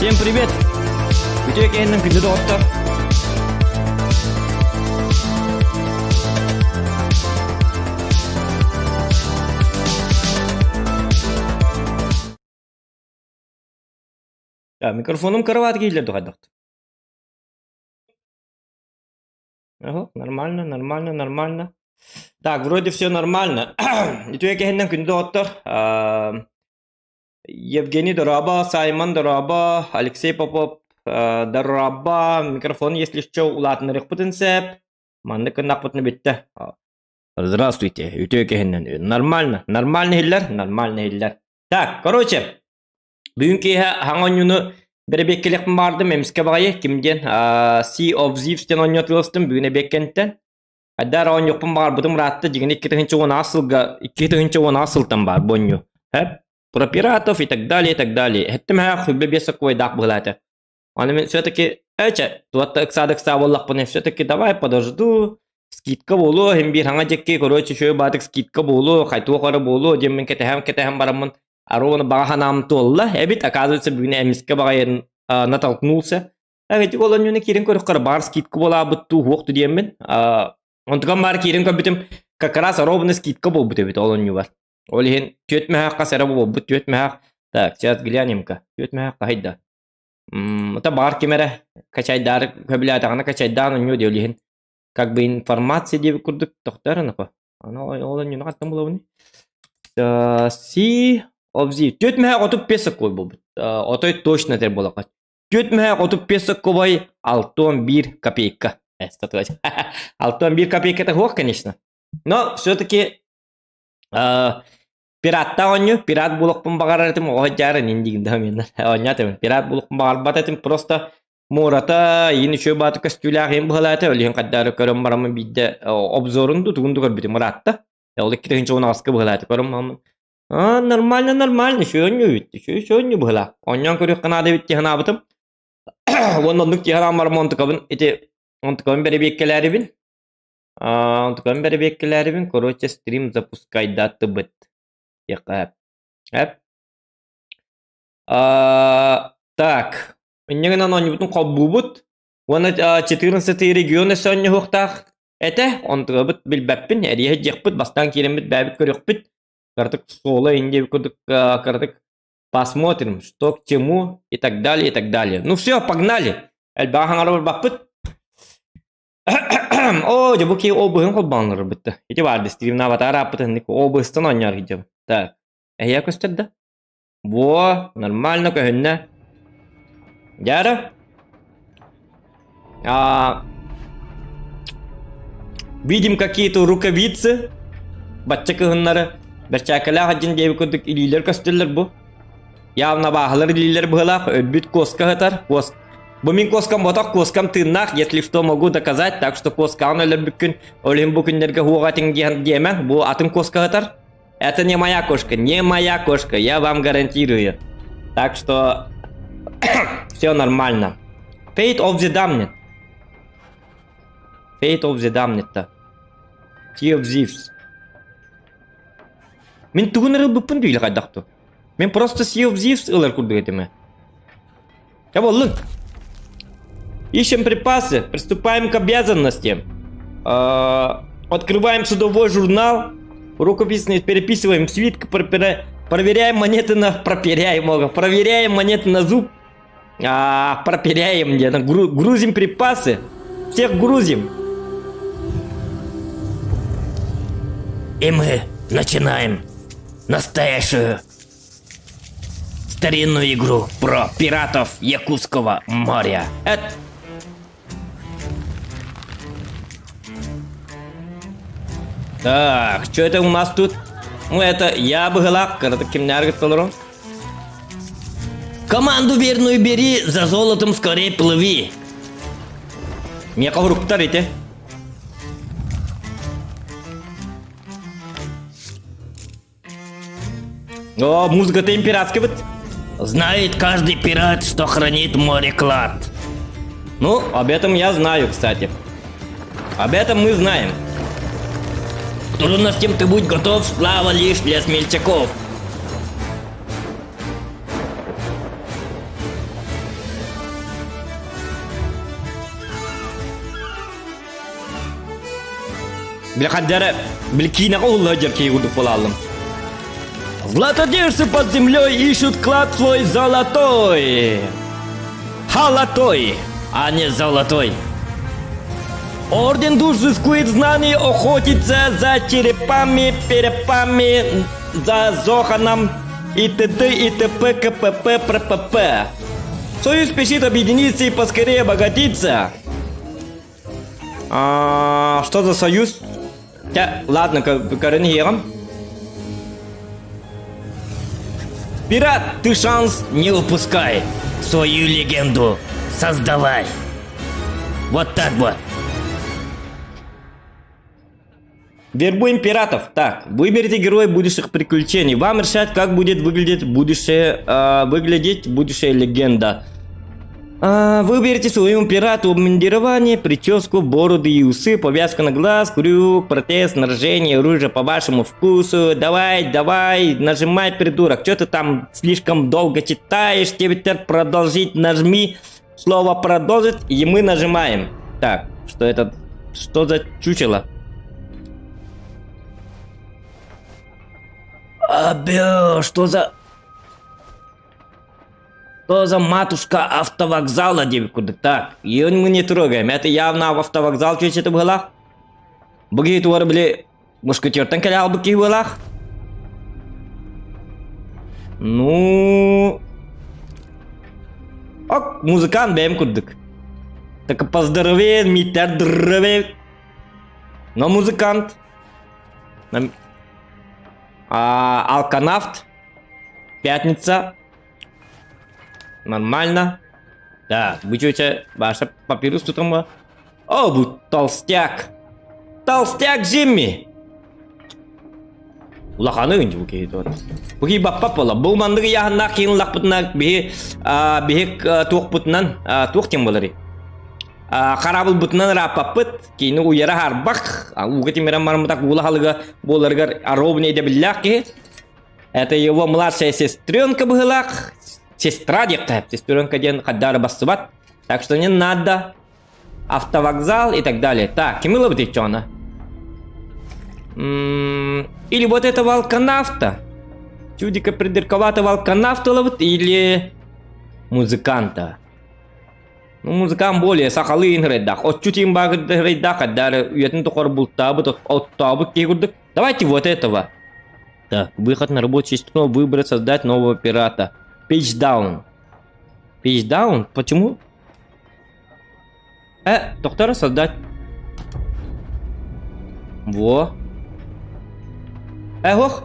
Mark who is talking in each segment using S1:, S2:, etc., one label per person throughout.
S1: Всем привет! Үтүө киһиннэн күндү доҕоттор. Микрофонум кровать кииллэр духайдахт. Ага, нормально, нормально, нормально. Так, вроде все нормально. Үтүө киһиннэн күндү доҕоттор. Евгений Дороба, Саймон Дороба, Алексей Попов Дороба, микрофон если что улаатыннарыахпытын сөп. Маннык гыннахпытына бүттэ. Здравствуйте, үтүө киһиннэн. Нормально, нормально иһиллэр, нормально иһиллэр. Так, короче, бүгүн киэһэ хаҥа оонньууну бэрэбиэккэлиэхпин баҕардым, эмискэ баҕайы ким диэн Sea of Thieves диэн оонньуу атыыластым бүгүн эбиэккэнтэн. Хайдаар оонньуохпун баҕарбытым ыраатта, дьиҥинэ 2010 сылга, 2010 сылтан баар бу оонньуу. Хэп, про пиратов и так далее, и так далее. Эттим һээх хүббэ биэс сокуойдаах быһылаата. Аны мен все-таки эчэ, туатта ыксаада ыксаа буоллахпына все-таки давай подожду, скидка буолуо, иһин биир хаҥа дьэкки, короче, үчүгэй баатык скидка буолуо, хайтуох эрэ буолуо диэммин кэтэһэн кэтэһэн бараммын ровно баҕа санаам туолла. Эбит, оказывается, бүгүн эмискэ баҕайын натолкнулся. Эти ол онньуну киирэн көрөххөр баар скидка буолаабыт туу хуох диэммин. Онтукам баар киирэн көрбүтүм как раз ровно скидка буолбут эбит ол онньугар. Ол иһин түөрт мөһөөх хас эрэ буолбут түөрт мөһөөх. Так, сейчас глянем-ка. Түөрт мөһөөх хаһыйда. Это баар ким эрэ качайдаары көбүлээтэҕинэ качайдаан онньуо диэ ол иһин как бы информация диэбит курдук тохтоор аны Аны ол онньуну хантан булабыный? Sea of Thieves. Түөрт мөһөөх отут песо буолбут. Отой точно этэр буолахха. Түөрт мөһөөх 35 соккубай 61 копейка. 61 копейка это хуох, конечно. Но все-таки пираттаах оонньуу, пират буолуохпун баҕарар этим, оҕо дьаарын индигин да мен оонньоот пират буолуохпун баҕарбат этим, просто муората иин үчүгэй бааты көстүүлээх иин быһалаата, ол иһин хайдары көрөн бараммын биирдэ обзорун ду тугун ду көрбүтүм ыраатта. Ол 2010 быһалаата көрөн бараммын А, нормально, нормально, үчүгэй үчүгэй үчүгэй быһыылаах. Оонньоон көрүөххэ наада эбит дии санаабытым. Уонна оннук дии санаан баран онтукабын ити онтукабын бэрэбиэккэлээрибин. Аа, онтукабын бэрэбиэккэлээрибин, короче, стрим запускайдатыбыт. Диэххэ эп. Аа, так, инньэ гынан оонньуубутун холбуубут. Уонна 14 регион өссө оонньоһуохтаах этэ. Онтукабыт билбэппин, эрийэ сылдьыахпыт, бастаан киирэммит бэйэбит көрүөхпүт. Кыратык соло Индия курдук кыратык посмотрим, что к чему и так далее, и так далее. Ну все, погнали! Элбэҕи хаҥара барбаппыт. О, дьэ бу киһи обыһын холбооннорор бытта. Ити баар стримна аватар ааппытын обыстан оонньоор киһи Так, эһиэ көстөр да? Во, нормально көһүннэ. Дьара? А, видим какие-то рукавицы. Бачча кыһыннары. Бэрчээкэлээх адьын диэби курдук илиилэр көстөллөр бу. Явно бааһылар илиилэр быһылаах, өлбүт куоска сытар. Куос... Бу мин куоскам ботох, куоскам тыыннаах, если что могу доказать, так что куоскаҕын өлөрбүккүн, ол иһин бу күннэргэ хуоҕа этиҥ диэн диэмэ, бу атын куоска сытар. Это не моя кошка, не моя кошка, я вам гарантирую. Так что все нормально. Fate of the Damned. Fate of the Damned-та. Sea of Thieves. Мин тугун ырылбыппын дүү хайдахту. Мен просто Sea of Thieves ылар курдук этим. Я боллун. Ищем припасы, приступаем к обязанностям. Открываем судовой журнал, рукописный, переписываем свитк, проверяем монеты на... Проверяем, проверяем монеты на зуб. А, проверяем, где грузим припасы. Всех грузим.
S2: И мы начинаем настоящую старинную игру про пиратов Якутского моря.
S1: Это... Так, что это у нас тут? Ну, это я быһылаах, кыратык кимнээр толору.
S2: Команду верную бери, за золотом скорее плыви.
S1: Миэхэ уруктар ити. О, музыка-то императский вот.
S2: Знает каждый пират, что хранит море клад.
S1: Ну, об этом я знаю, кстати. Об этом мы знаем.
S2: К трудностям ты будь готов, слава лишь для смельчаков.
S1: Били хандара, били киинэҕэ уһулла сылдьар киһи курдук буолааллым. Златодержцы под землей ищут клад свой золотой. Халатой, а не золотой. Орден душ взыскует знаний, охотится за черепами, перепами, за Зоханом и т.д. и т.п. КПП ПРПП. Союз спешит объединиться и поскорее обогатиться. А, что за союз? Я, ладно, көрөн иһиэҕим. Пират, ты шанс не упускай.
S2: Свою легенду создавай. Вот так вот.
S1: Вербуем пиратов. Так, выберите героя будущих приключений. Вам решать, как будет выглядеть будущее, э, выглядеть будущая легенда. А, выберите своему пирату обмундирование, прическу, бороды и усы, повязку на глаз, крюк, протез, снаряжение, оружие по вашему вкусу. Давай, давай, нажимай, придурок. Что ты там слишком долго читаешь? Тебе теперь продолжить нажми. Слово продолжить, и мы нажимаем. Так, что это? Что за чучело? Абё, что за... Что за матушка автовокзала диэбит Так, ее мы не трогаем. Это явно автовокзал чүөчэтэ быһыылаах. Бу киһи туора били мушкетертан кэлэ хаалбыт киһи быһыылаах. Ну... Ок, музыкант бэйэм курдук. Так поздоровее, Митя здоровее. Но музыкант. А, алканавт. Пятница. Нормально. Да, бу чүөчэ Баша папирус тутама. О, бу толстяк. Толстяк Джимми. Улаханы үнчү бу киһи туон. Бу киһи баппап буола. Бу маннык ыйааһыннаах киһин ыллахпытына биһи биһи туохпутунан туох диэн буоларый? Хараабылбытынан ырааппаппыт, киини уйара харбах, ууга тимирэн бараммытак уула халыга буоларыгар аробный идэбиллээх киһи. Это его младшая сестренка быһыылаах. Сестра диэххэ, сестренка диэн хаддаары бассыбат. Так что не надо. Автовокзал и так далее. Так, ким ылабыт иччоҕуна? Или вот этого алканавта. Чудика придирковатого алканавта ылабыт или музыканта. Ну, музыкант более сахалыы ыҥырайдаах. Отчут иин баагырдайдаах, хаддаары үйэтин тухары бултаабыт, оттообут киһи курдук. Давайте вот этого. Так, выход на рабочий стол, выбрать, создать нового пирата. Page down. Page down? Почему? Э, доктора создать. Во. Э, ох.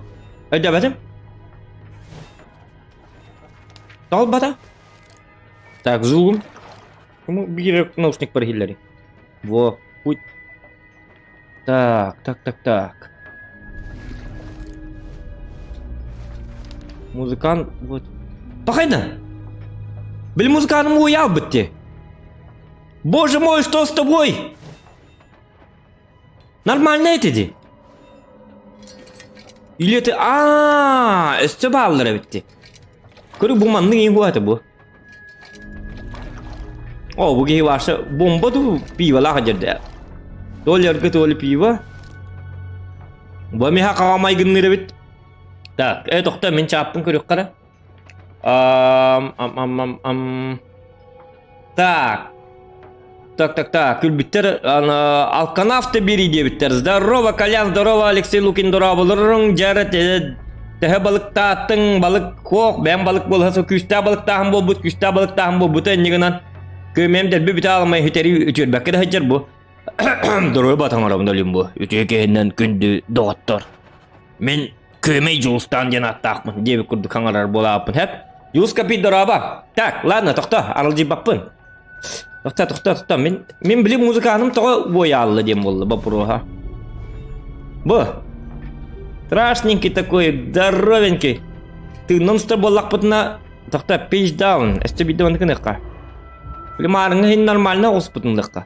S1: Өйдөөбөтүм. Толбата. Так, зум. Кому биир наушник барыһиллери. Во, путь. Так, так, так, так. Музыкант вот. Пахайна! Били музыканым уйаабыт дии. Боже мой, что с тобой? Нормально это дии? Или это... А, өссө бааллар эбит дии. Көрү бу маннык иһин буолата бу. О, бу киһи Ваша бомба дуу пиволаах дьэрдэ. То ли аргы, то ли пиво. Бу миха хаҕа майгынныыр эбит. Так, э, тохто, мин чааппын көрүөххэ эрэ. Ам, ам, ам, ам, ам. Так. Так, так, так, күлбүттэр, алканавты бири диэбиттэр. Здорово, Колян, здорово, Алексей Лукин, дорооболоруҥ, дьара төһө балыктааттыҥ, балык хуох, бэйэм балык буолуһа күүстээх балыктааһын буолбут, күүстээх балыктааһын буолбута иннигинэн күөмэм дэлби бүтэ аламай үтэри үтүөрбэккэ да сылдьар бу. Доруобай батаҥарабын өлүм бу. Үтүө киһинэн күндү доҕоттор. Мин Күөмэй Дьулустаан диэн ааттаахпын диэбит курдук хаҥарар буолааппын хэп. Дьулуска пить дорообо. Так, ладно, тохто, аралдьыйбаппын. Тохто, тохто, тохто. Мин, мин били музыканым тоҕо буойаалла диэн буолла боппуруоһа. Бу. Страшненький такой, здоровенький. Тыыннан устар буоллахпытына, тохто, page down. Өстө биирдэ маннык гыныахха. Били маарыҥҥа иһин нормально оҕуспутун ылыахха.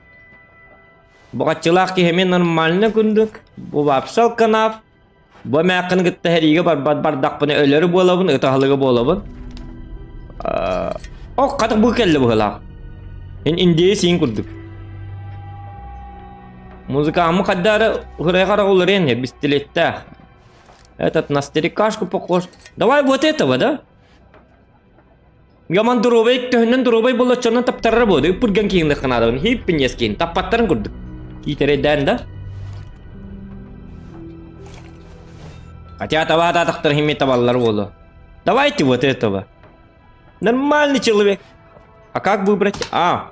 S1: Бухаччылаах киһи эмиэ нормально курдук. Бу вообще алканав. Бу эмээххин кытта сэриигэ барбат бардахпына өлөрү буолабын, ытаһалыгы буолабын. Ох, хата бу кэллэ быһыылаах. Ин индеец иин курдук. Музыкамы хайдары ырайгара уларыан бистилеттээх. Этот на старикашку похож. Давай вот этого, да? Яман доруобай төһөннөн доруобай боллоччонон таптарара буолду. Үппүргэн киһини ханадабын. Хиппинес киин таппаттарын курдук. Киитэрэйдээн да. Хотя табаатаатахтар химми табаллар буолу. Давайте вот этого. Нормальный человек. А как выбрать? А.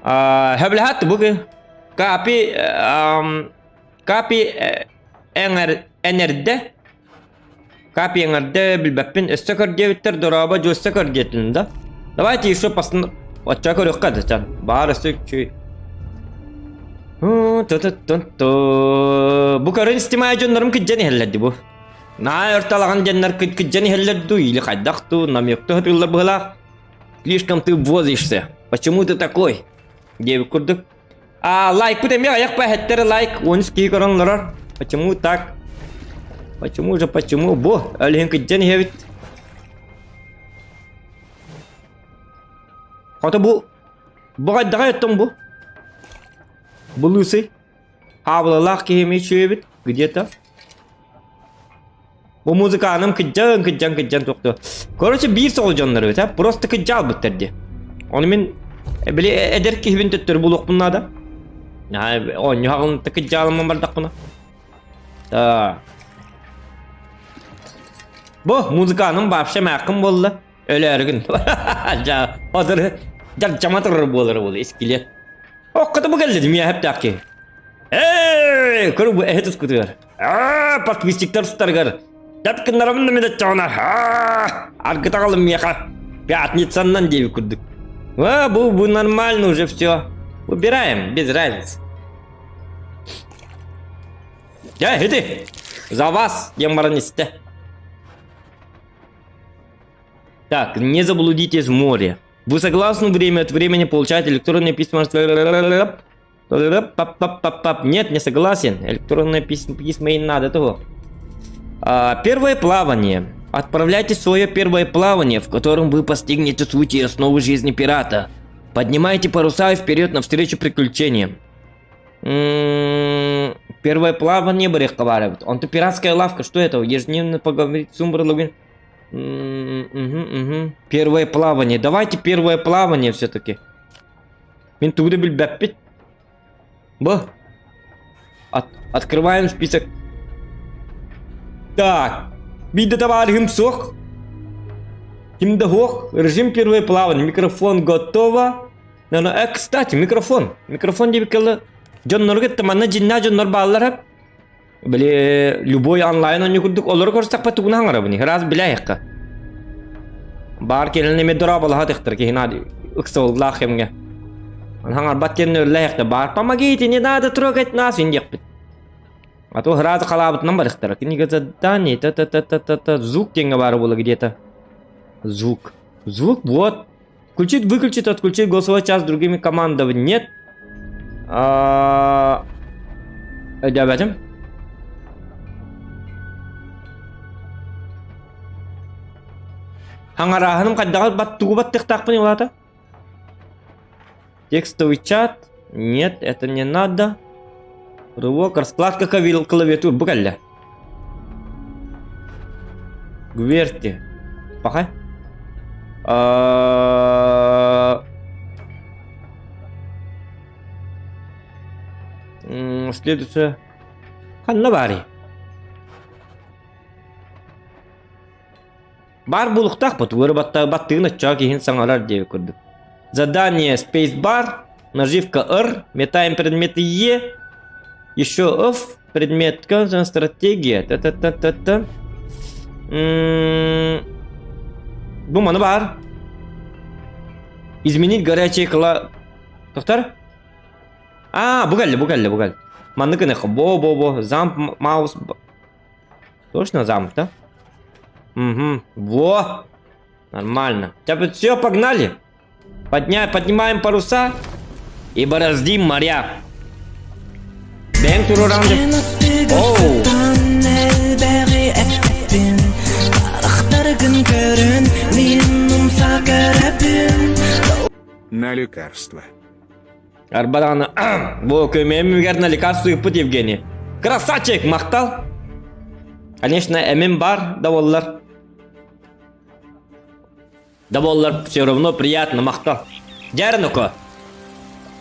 S1: Хөблэхат бу Капи Капи энэрдэ Капи эҥэрдэ билбэппин өссө көрдүөбүттэр дорообо дьуөссө көрдүөтүн да Давайте еще пастын оччо көрүөххэ да чан баар өссө үчүй Бу көрөн истимай дьоннорум кыдьан иһэллэр ди бу Наа өрталаҕан дьоннор кыдьан иһэллэр дуу или хайдах дуу намекты сатыыллар быһылаах Слишком ты возишься Почему ты такой диэбит курдук А лайкпыт эмиэ айах бэһэттэр лайк 13 киһи көрөн олорор. Почему так? Почему же почему? Бу өлүһүн кыдьан иһэбит. Хото бу бу хайдаҕай оттон бу? Бу лысый. Хаабылалаах киһи эмиэ үчүгэйбит где-то. Бу музыканым кыдьан кыдьан кыдьан тохто. Короче, биир соҕус дьоннор эбит, а? Просто кыдьаалбыттар дии. Ону мин били эдэр киһибин төттөрү булуохпун наада. Оонньуһаҕын кыдьаалыммын бардахпына. Так. Бу музыканым вообще мээххин буолла. Өлөөрүгүн. Жа, одыр жама турар буолар буолла искилет. Оккото бу келди мия хептаах киһи. Эй, көрү бу эһэ тускутугар. Аа, подписчиктар тустарыгар. Дат гыннарабын да медетчоҕуна. Аа, аргытаҕалым миэхэ. Пятницаннан диэбит курдук. А, бу, бу нормально уже все. Убираем, без разницы. Я, иди. За вас, диэн баран истэ. Так, не заблудитесь в море. Вы согласны время от времени получать электронные письма? Нет, не согласен. Электронные письма, письма и надо того. А, первое плавание. Отправляйте свое первое плавание, в котором вы постигнете суть и основы жизни пирата. Поднимайте паруса и вперед навстречу приключениям. М-м, первое плавание барыахха Он то пиратская лавка, что это? Ежедневно поговорить с Умбрлогин. Угу, угу. Первое плавание. Давайте первое плавание все-таки. Мин тугу да билбэппит. Бу. От, открываем список. Так. Биирдэ табаарыһым суох. Ким да суох. Режим первое плавание. Микрофон готово. Кстати, микрофон. Микрофон диэбиккэ дьоннорго манна дьиннээх дьоннор бааллар Били любой онлайн оонньуу курдук олору көрсөхпө тугун хаҥарабын ыраас билээйэххэ. Баар кэлэн эмиэ дорооболоһо тахтар киһи наада ыксабыллаах кэмҥэ. Хаҥарбат диэн өллөһөхтө баар помогите не надо трогать нас диэхпит. А то ыраас халаабытынан барыхтара. Книга заданий та-та-та-та-та-та звук диэҥҥэ баар буола где-то. Звук. Звук вот. Включить, выключить, отключить голосовой чат с другими командами. Нет. А... Өйдөөбөтүм. Хаҥарааһыным хайдаҕар баттыгу баттыахтаахпын улаата. Текстовый чат. Нет, это не надо. Рывок, раскладка клавиатур. Бу кэллэ. Гверти. Пахай. Следующее. Ханна баарый? Баар буолуохтаахпыт, ыары баттыгын оччоҕо киһин саҥарар диэбит курдук. Задание Spacebar, наживка R, метаем предметы Е, еще F, предмет стратегия, та-та-та-та-та. Бу маны баар. Изменить горячие кла... Доктор? А, бу кэллэ, бу кэллэ, бу кэллэ. Маннык гыныахха. Бо-бо-бо, замп, маус... Точно замок, да? Угу. Во! Нормально. Все, погнали. Поднимаем паруса и бороздим моря. Бэҥ туруоран Оу!
S3: На лекарства.
S1: Арба даҕаны бу көмөйүм на лекарство ыыппыт Евгений. Красавчик, махтал. Конечно, эмим бар да буоллар. Да буоллар, все равно приятно, махтал. Дьэ, ну-ка.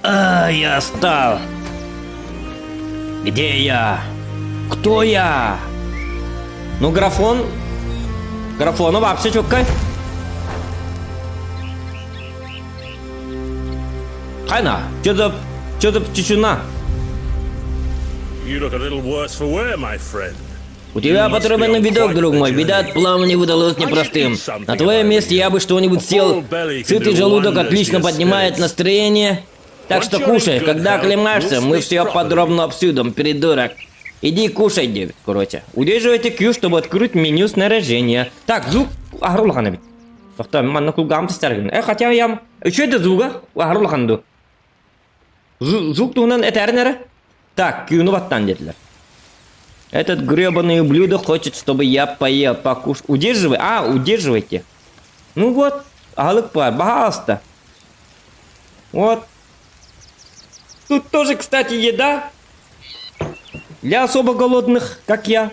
S1: А, я стал. Где я? Кто я? Ну, графон... Графону вообще чуккай. Хайна, что за... Что за птичуна?
S3: You look a little worse for wear, my friend.
S2: У тебя потрепанный видок, друг мой. Видать, плавание выдалось непростым. На твоем месте я бы что-нибудь съел. Сытый желудок отлично поднимает настроение. Так что кушай, когда оклемаешься, мы все подробно обсудим, придурок. Иди кушай, Дэвид, короче.
S1: Удерживайте Q, чтобы открыть меню снаряжения. Так, звук аһары улахан эбит. Тохтоо, манна кулгаам тестәргин. Э, хотя я... Үчүгэй да звуга аһары улахан дуу. Звук туһунан этээрин эрэ. Так, Q-ну баттаан диэтилэр. Этот гребаный ублюдок хочет, чтобы я поел, покуш... Удерживай. А, удерживайте. Ну вот, аһылык баар, баһаалыста. Вот. Тут тоже, кстати, еда. Для особо голодных, как я.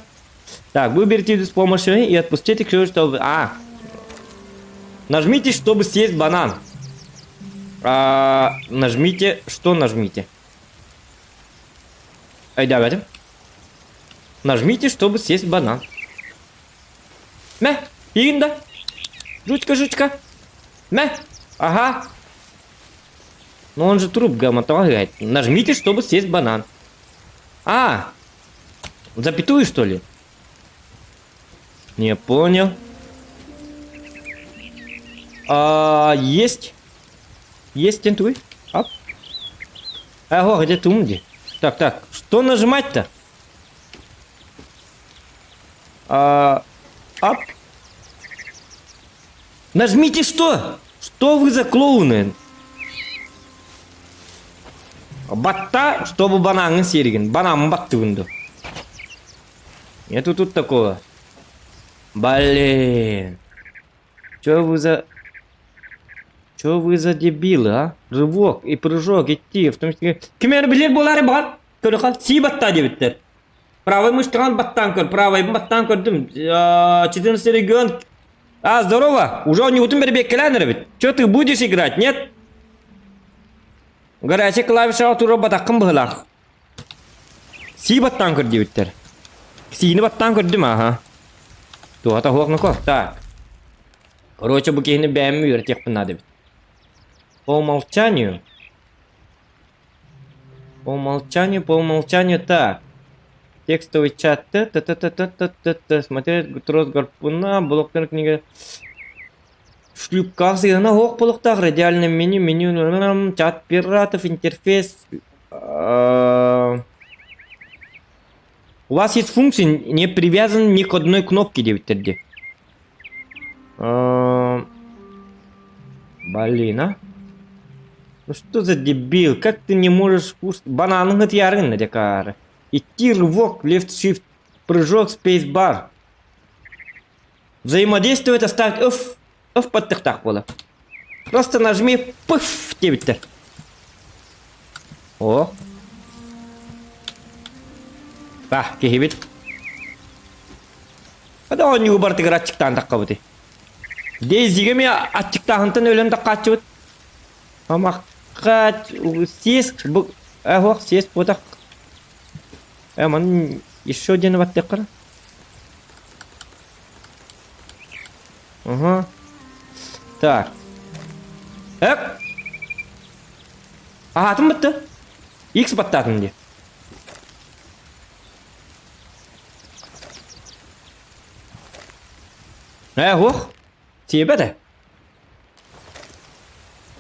S1: Так, выберите с помощью и отпустите ключ, чтобы... А! Нажмите, чтобы съесть банан. А, нажмите... Что нажмите? Ай, давайте. Нажмите, чтобы съесть банан. Мэ, Инда. Жучка, жучка. Мэ. Ага. Ну он же труп гаматогает. Нажмите, чтобы съесть банан. А! Запятую, что ли? Не понял. А, есть. Есть интуй. Ап. Ага, где ты где? Так, так. Что нажимать-то? А, ап. Нажмите что? Что вы за клоуны? Баттаа, чтобы банаҥҥын сиэригин. Банаммын баттыгын дуо? Нету тут такого. Блин. Чё вы за... Чё вы за дебилы, а? Рывок и прыжок идти, в том числе... Ким эрэ билэр буолаары баҕар, көрөхөн сии баттаа диэбиттэр. Правый мышкаҕын баттаан көр, правайбын баттаан көрдүм. 14 регион. А, здорово! Уже оонньуубутун бэрэбиэккэлээн эрэбит. Чё ты будешь играть, нет? Горячай клавишаҕа тура батаххын быһылаах. Сии баттаан көр диэбиттэр. Сиини баттаан көрдүм ааһа. Туһата суох ноко. Так. Короче, бу киһини бэйэм үөрэтиэхпин наада эбит. По умолчанию. По умолчанию, по умолчанию так. Текстовый чат. Т т т т т т т т Смотреть трос гарпуна, блоктар книга. Шлюпках сыһына суох буолуохтаах радиальное меню, меню, чат пиратов, интерфейс. У вас есть функции, не привязан ни к одной кнопке диэбиттэр дии. Блин, а? Ну что за дебил? Как ты не можешь кушать? Бананын ытыйарыҥ декаары. Идти рывок, left shift, прыжок, space bar. Взаимодействовать оставить F, F баттыктаах буолар. Просто нажми пыф диэбиттэр. О. Bah, киһибит. Хада оонньуугу барытыгар аччыктаан таххабытый. Дейзигэ эмиэ аччыктааһынтан өлөн таххааччыбыт. Амахха съесть бу эһуох съесть буотах. Э маны еще диэни баттыаххара. Ага. Так. Эк! Аһаатым бытты. X баттаатым дии. Э, ох, тебе да.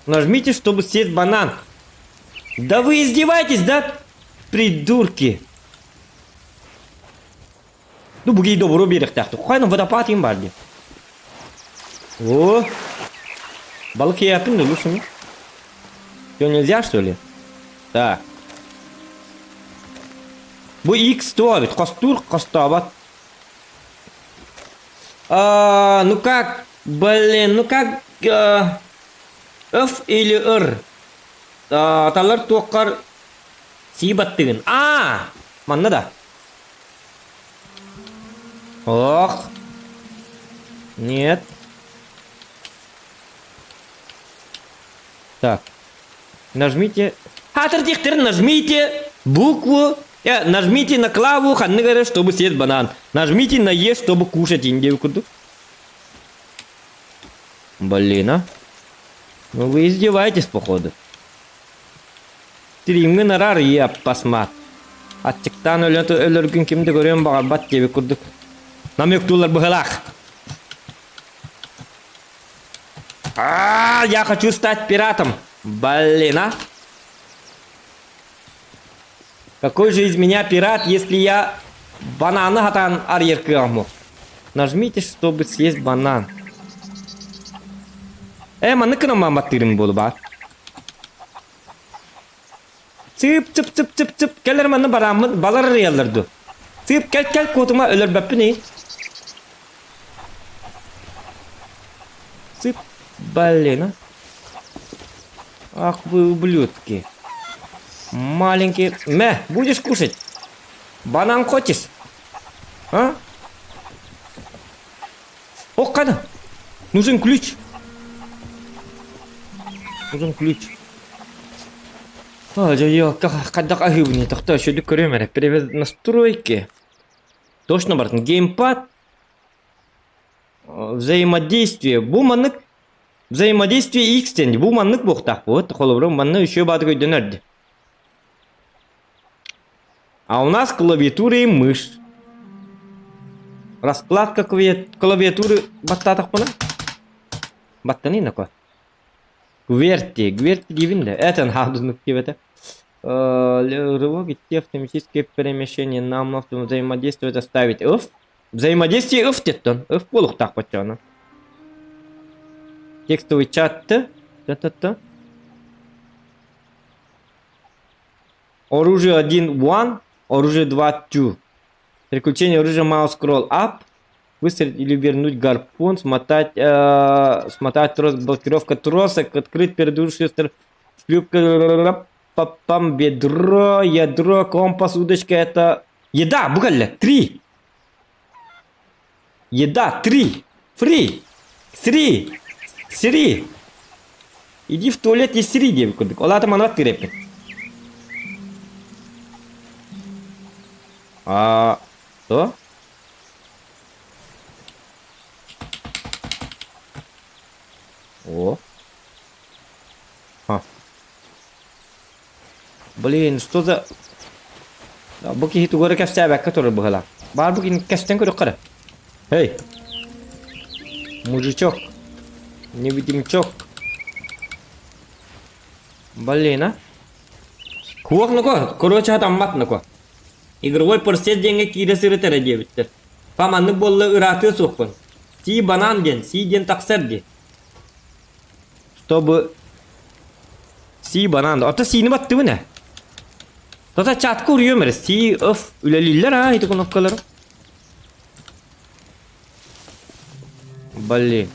S1: Нажмите, чтобы съесть банан. Да вы издеваетесь, да, придурки? Ну, буги добро биэриэхтээхтик. Хайна водопад им бар дии. О, балык иэппин да лучше. Что, нельзя, что ли? Так. Бу X эбит, хостуур хостообот. А, ну как, блин, ну как, F или R? Талар туоххар сии баттыгын. Аа! Манна да. Ох. Нет. Так. Нажмите. Хатыр нажмите букву. Нажмите на клаву ханнык эрэ, чтобы съесть банан. Нажмите на Е, чтобы кушать индию курдук. Блин, а? Ну вы издеваетесь, походу. Стримҥин араар ийэ аппасмаат. Аччыктаан өлөргүн ким да көрүөн баҕарбат диэбит курдук. Намек тулар быһылаах. А, я хочу стать пиратом. Блин, а? Какой же из меня пират, если я бананы хатан арыйар кыаҕым Нажмите, чтобы съесть банан. Э, маннык гынан баттыырым буолу баар. Цып цып цып цып цып кэлэр манна барааммыт балар арыйаллар ду. Цып кэл кэл куотума өлөрбөппүн ий. Цып блин а. Ах вы ублюдки. Маленький. Мэ, будешь кушать? Банан хочешь? А? О, қана. Нужен ключ. Нужен ключ. А, дьэ, хайдах аһыыбыный тохтоо үчүгүйдүк көрүөм эрэ. Перевед настройки. Точно бардын. Геймпад. Взаимодействие. Бу маннык взаимодействие X диэн бу маннык буохтаах буот. Холобура манна үчүгэй баатык өйдөнөр ди. А у нас клавиатура и мышь. Раскладка клавиатуры баттаатахпына? Баттаныы нако. Гверти, Гверти диибин да. Это надо диэбэтэ. Рывок идти автоматическое перемещение нам взаимодействовать оставить. Ыф. Взаимодействие ыф диэттон. Ыф буолуохтаах баччаҕына. Текстовый чат Та-та-та. Оружие 1 one, оружие 2 two. Переключение оружия mouse scroll up. Выстрелить или вернуть гарпун, смотать, смотать трос, блокировка троса, открыть предыдущую шлюпка, пам, бедро, ядро, компас, удочка, это... Еда, бугалля, три! Еда, три! Фри! Сри! Сри! Иди в туалет и сри диэбит курдук. Ол аата манан тирэппин. А, что? О. А. Блин, что за... Бу киһи тугу эрэ кэпсээбэккэ турар быһыылаах. Баар бу кини кэстэн көрүөххэ эрэ. Эй! Мужичок. Невидимчок. Блин, а? Куох ну-ка, короче, хатаммат ну-ка. Игровой процесс диэҥҥэ киирэ сырыт эрэ диэбиттэр. Па маннык буолла ыраатыа суохпун. Сии банан диэн, сии диэн тахсар дии. Чтобы сии банан. Ото сиини баттыбын ээ. Тото чатка уруйуом эрэ. Сии ыф үлэлииллэр аа ити кнопкалары. Блин.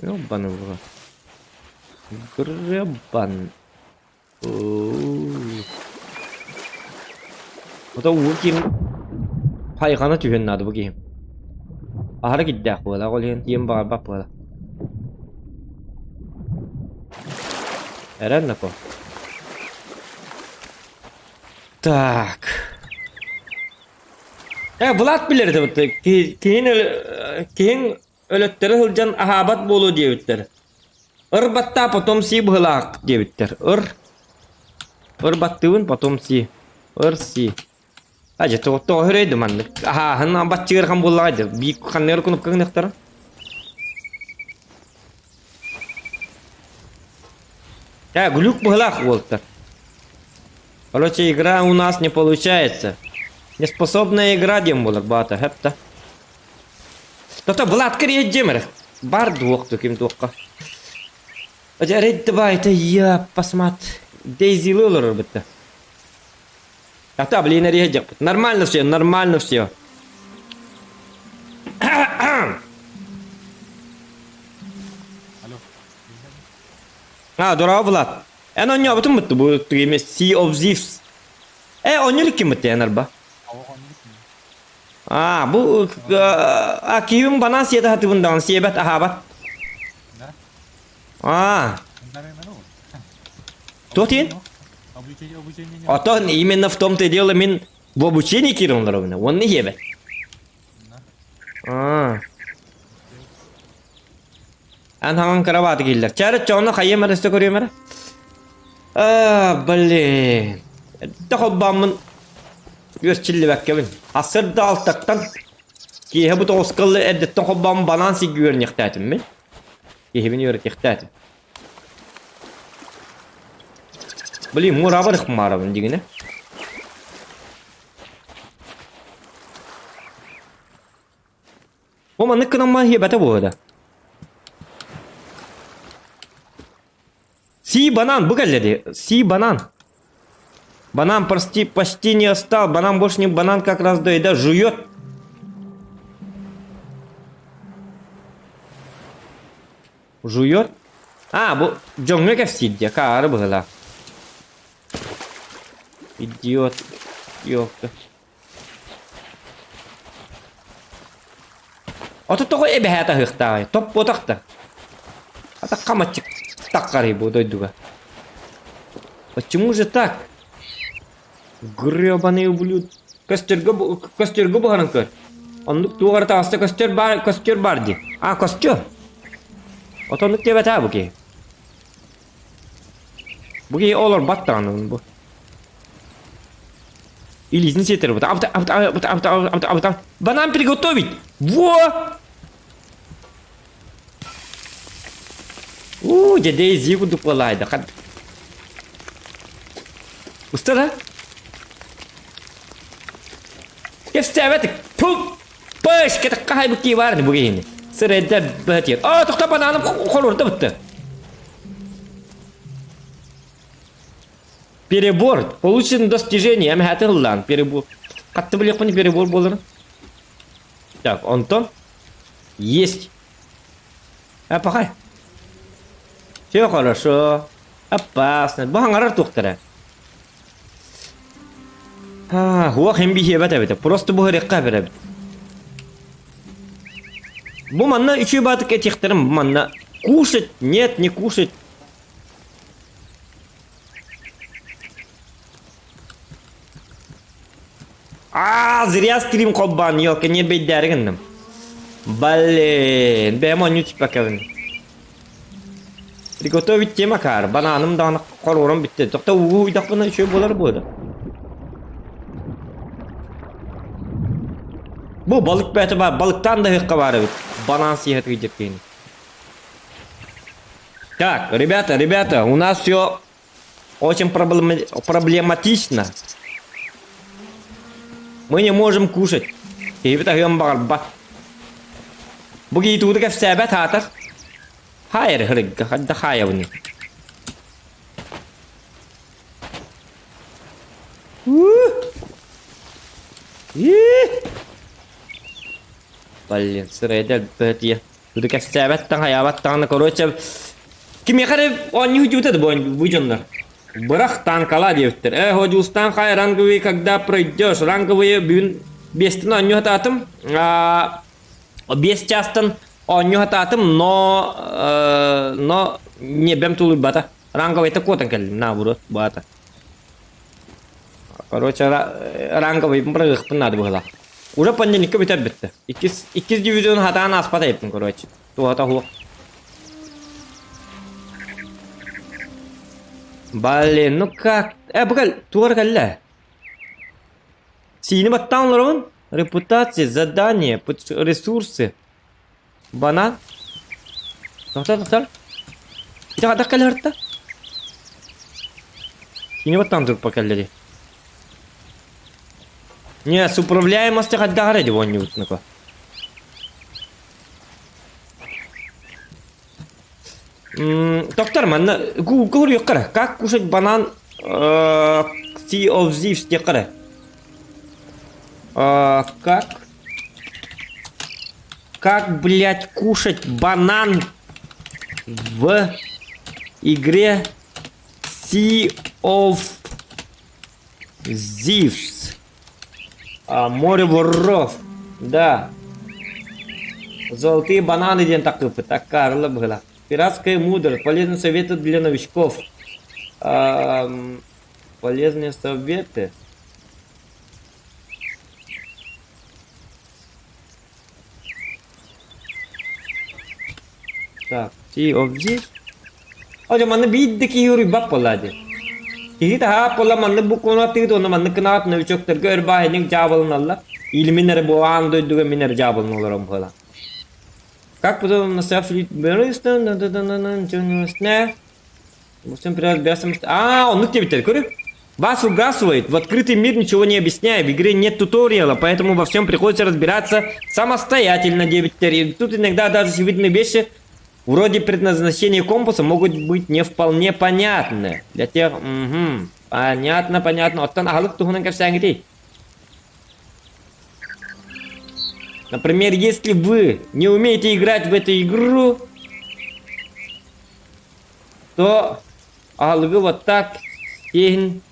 S1: Ёбаный в рот. Гребан. Ото уу ким хайҕана түһүөн наада бу киһи. Аһара кирдээх буолар, ол иһин тиийэн баҕарбат буолар. Эрэн нако. Так. Э, Влад билэр этэ киһин киһиҥ өлөттөрө сылдьан аһаабат буолуо диэбиттэр. Ыр баттаа потом си быһылаах диэбиттэр. Ыр. Ыр баттыыбын потом си. Ыр си. Ажа тоҕо хөрөйдү маннык. Аһааһын баччыырхан буоллаҕа дьэ. Биир ханныгар кнопка гыныахтара. Э, глюк быһылаах уолтар. Короче, игра у нас не получается. Неспособная игра диэн буолар баата, хэпта. Тото Владка риэддьиэмэр. Бар дуох ким туохха. Давай, я посмат. Дейзилы олорор бытта. Ата, блин, риэддьэхпит. Нормально все, нормально все.
S4: Алло.
S1: А, дорообо Влад. Эн оонньообутун бутtu бу эмэ Sea of Thieves. Э, оонньуур иккин бутtu эн арба. А, бу а киһим банан сиэтэ хатыбын даҕаны сиэбэт аһаабат. А. Туох диэн? Отон именно в том-то и дело мин в обучении киирэн олоробун. Уонна иһиэбэт. А. Эн хаҥан кырабааты кииллэр. Чээрэ чоҕуна хайыам эрэ өссө көрүөм эрэ. А, блин. Эрдэ холбооммун үөрчиллибэккэбин. Ассырда алтаттан киэһэ бу тоҕускаллы эрдэттэн холбооммун банаан сиргэ үөрэнньэхтээтим мин. Киһибин үөрэтиэхтээтим. Блин, мураабар ыкмаарабын дигинэ. Бу маннык гынан хиэбэтэ буолуо да. Си банан, бу кэллэ дии. Си банан. Банан почти, почти не остал. Банан больше не банан как раз доеда. Жует. Жует? А, бу дьоҥҥо кэпсиир дии, хаары быһыылаах. Идиот. Ёлка. Ото тоҕо эбэһээт аһыахтааҕый? Топпуотах да. Атахха маччык таххарый бу дойдуга. Почему же так? Гребаный ублюд. Көстөргө көстөргө буһарын көр. Оннук туох эрэ таҕыста көстөр баар көстөр баар дии. А, костер. Отоннук диэбэтээ бу киһи. Бу киһи олорбат даҕаны бу. Илиитин сиэтэр бут. Абыта, абыта, абыта, абыта, абыта, абыта. Банан приготовить! Во! Уу, дьэ Дейзи курдук буолаайда. Уста да? Кэстээбэтик. Пуп! Пыш! Кетик хахайбыт кии баар бу киһини. Сырэйдэ быһатыыр. Оо, тохто бананым хорурда бытты. Перебор. Получен достижение. Эмэһэти ыллаан. Перебор. Хатты билиэхпин перебор буоларын. Так, онтон есть. А, пахай. Все хорошо. Опасно. Бу хаҥарар туохтара. А, хуах им биһиэбэт эбит. Просто бу һырыахха эбит. Бу манна үчүгэй баатык этиэхтэрим бу манна кушать нет не кушать Аа, зря стрим холбоон, ёлка, не бэйдээри гынным. Блин, бэйэм оонньуу түспэккэбин. Приготовить тема каар, банааным даҕаны хоруоран бүттэ. Тохто уу уйдахпына үчүгэй буолар буолар. Бу балык бэйэтэ баар, балыктаан да ыһыахха баар эбит. Банаан сиэһэ тыйдьыр киһини. Так, ребята, ребята, у нас все очень проблематично. Мы не можем кушать. Киһибит аһыан баҕарбат. Бу киһи тугу да кэпсээбэт аатар. Хайыр хырыгга хадда хаайабыный. Блин, сырайда элбэтиэ. Тугу кэпсээбэт таҥ хайаабат даҕаны короче кимиэхэ эрэ оонньуу дьута да бу дьоннор. Бырах танкала диэбиттэр. Э, Ходьуустаан хай ранговые когда пройдешь? Ранговые бүгүн биэстэн оонньуу сатаатым. Биэс чаастан оонньуу сатаатым, но но небем тулуйбата. Ранговыйта куотан кэллим, наоборот, баата. Короче, ранговыйбын бырагыахпын наада быһыылаах. Уже понедельникка бүтэр бүттэ. Иккис, иккис дивизион хатаан ааспат эбиппин, короче. Туһата суох. Блин, ну как? Э, бу кэл, тугар кэллэ? Сиини баттаан олоробун. Репутация, задание, ресурсы. Банан. Тохтор, тохтор. Ити хадах кэлэ сырытта? Кини баттаан турпа кэллэ дии. Не, с управляемости хайдах эрэ дии оонньуубутунука. Доктор, манна Google көрүөххэ Как кушать банан Sea of Thieves диэххэ Как Как, блядь, кушать банан в... игре Sea of Thieves. А, море воров. Да. Золотые бананы диэн такыппыт. Аккаарыла быһыылаах. Пиратская мудрость. Полезные советы для новичков. Ам, полезные советы. Так, Sea of Thieves. Ожо манна биир да киһи уруйбат буолла дии. Киһи таһаат буолла маннык букваны аттыгыт уонна маннык гынаат новичоктарга өр баайынньык дьаабыланаллар. Или мин эрэ бу аан дойдуга мин эрэ дьаабылана олорон буолан. Как потом на А, оннук диэбиттэр, көрү. Вас выбрасывает, в открытый мир ничего не объясняя, в игре нет туториала, поэтому во всем приходится разбираться самостоятельно, диэбиттэр. И тут иногда даже очевидные вещи вроде предназначения компаса могут быть не вполне понятны. Для тех... Угу. Понятно, понятно. Оттон аһылык туһунан кэпсээҥҥитий? Например, если вы не умеете играть в эту игру, то аһылыгы вот так сиэһин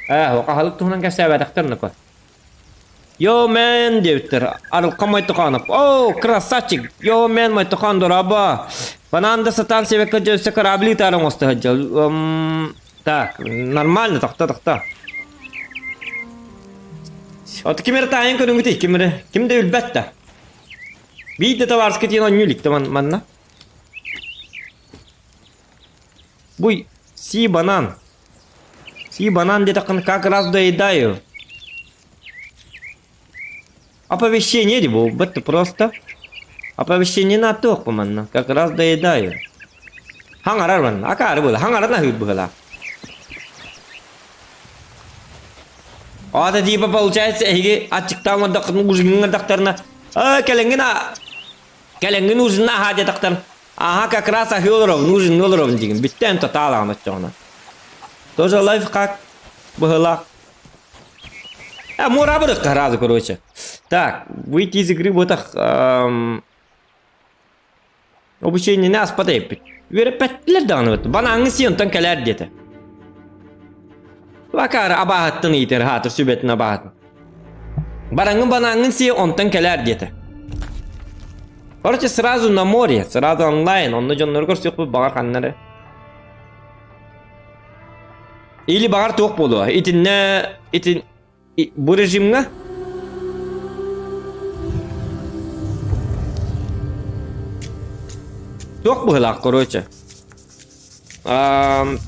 S1: Ээ, аһылык туһунан кэпсээбэтэхтэр нөкө. Yo man диэбиттэр. Арылхан Мойтохонов. О, красавчик! Yo man Мойтохон дорообо. Банан да сатаан сиэбэккэ дьэ корабли таары оҥосто сылдьар. Так, нормально, тохто, тохто. От ким эрэ таайан көрүҥүтүй, ким эрэ, ким да өлбөт да. Биир да табаарыска тиийэн оонньуу илик да манна. Бу си банан. Си банан диэтэххинэ как раз доедаю. Оповещение дии буолбат просто. Оповещение нааттыах манна. Как раз доедаю. Хаҥарар манна. Акаары буола. Хаҥаран аһыыр быһыылаах. Аата типа получается эһиги аччыктаан олордоххутуна ужиҥҥа ардахтарына «Э, кэлэҥҥин а кэлэҥҥин ужинна аһаа» диэтэхтэрин «Аха, как раз аһыы олоробун, ужиҥҥа олоробун» диигин. Бүттэ тотаалаҕын оччоҕуна. Тоже лайфхак быһыылаах. А, муора барыахха сразу, короче. Так, выйти из игры вот эм, обучениени аспат эппит. Үөрэппэттилэр даҕаны вот. Банааҥҥы сиэн онтон кэлээр диэтэ. Акаары абааһыттан ыйытар хаатыр сүбэтин абааһытын. Бараҥҥын банааҥҥын сиэ онтон кэлээр диэтэ. Короче, сразу на море, сразу онлайн, онно дьоннору көрсүөхпүт баҕар ханна эрэ. Или баҕар туох буолуо, итиннэ итин бу режимҥа туох быһыылаах короче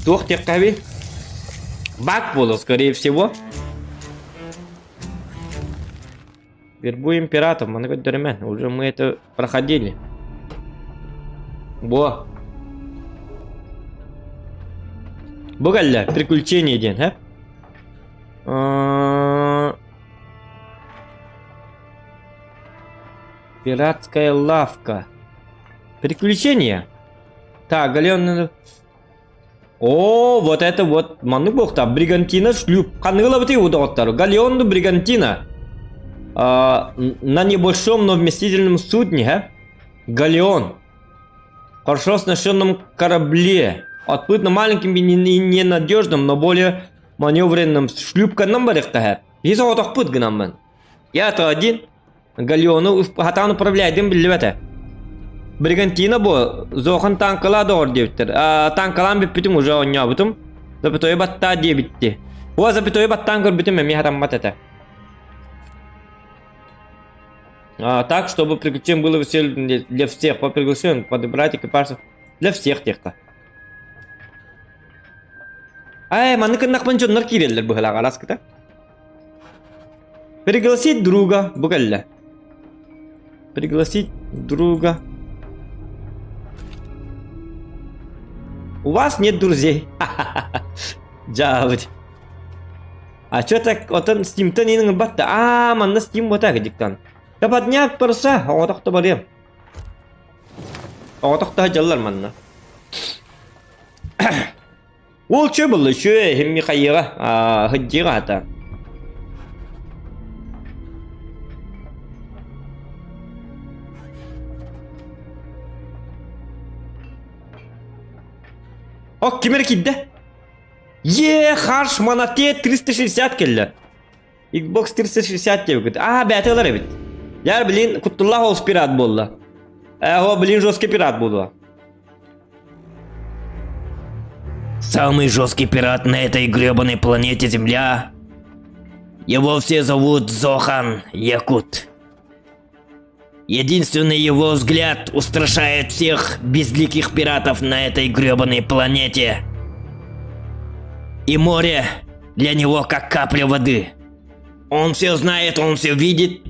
S1: туох диэххэ баг буолуо скорее всего Вербуем пиратов, маны көрдөрүмэн, уже мы это проходили. Во. Бу кэллэ, приключение диэн, һэ? Пиратская лавка. Приключения. Так, галеон... О, вот это вот, маннык буолта. Бригантина шлюп. Ханныгылабытый удоҕоттар. Галеон Бригантина. А, на небольшом, но вместительном судне, а? Галеон. Хорошо оснащенном корабле. Отплыть на маленьком и ненадежном, но более маневренном шлюпканан барыахха. Биһи соҕотохпут гынаммын. Я-то один. Галеону хатаан управляйдым биллибэтэ. Бригантина бу Зохан танкалаа доҕор диэбиттэр. Танкалаан бүппүтүм уже оонньообутум. Запятойу баттаа диэбитти. О, запятойу баттаан көрбүтүм эмиэ хатаммат этэ. А, так, чтобы приключение было веселым для всех. По приглашению подобрать экипаж для всех тех Ай, маннык гыннахпын дьоннор киирэллэр быһылаах араскыта. Пригласить друга бу кэллэ. Пригласить друга. У вас нет друзей. Дьаабыт. А чё так отон Steamтан иин ылбат да? Аа, манна Steam вот так диктан. Да подняк парса, оҕотохто барыам. Оҕотохто дьаллар манна. Ол чө булла, чө химми хайыга, хыджига хата. Ок, ким эрэ киирдэ? Е, Харш Монате 360 кэллэ. Xbox 360 диэбиккит. Аа, бэйэтэ ылар эбит. Яр, блин, куттуллаах олус пират буолла. Эго, блин, жесткий пират буолуо.
S2: Самый жесткий пират на этой гребаной планете Земля. Его все зовут Зохан Якут. Единственный его взгляд устрашает всех безликих пиратов на этой гребаной планете. И море для него как капля воды. Он все знает, он все видит.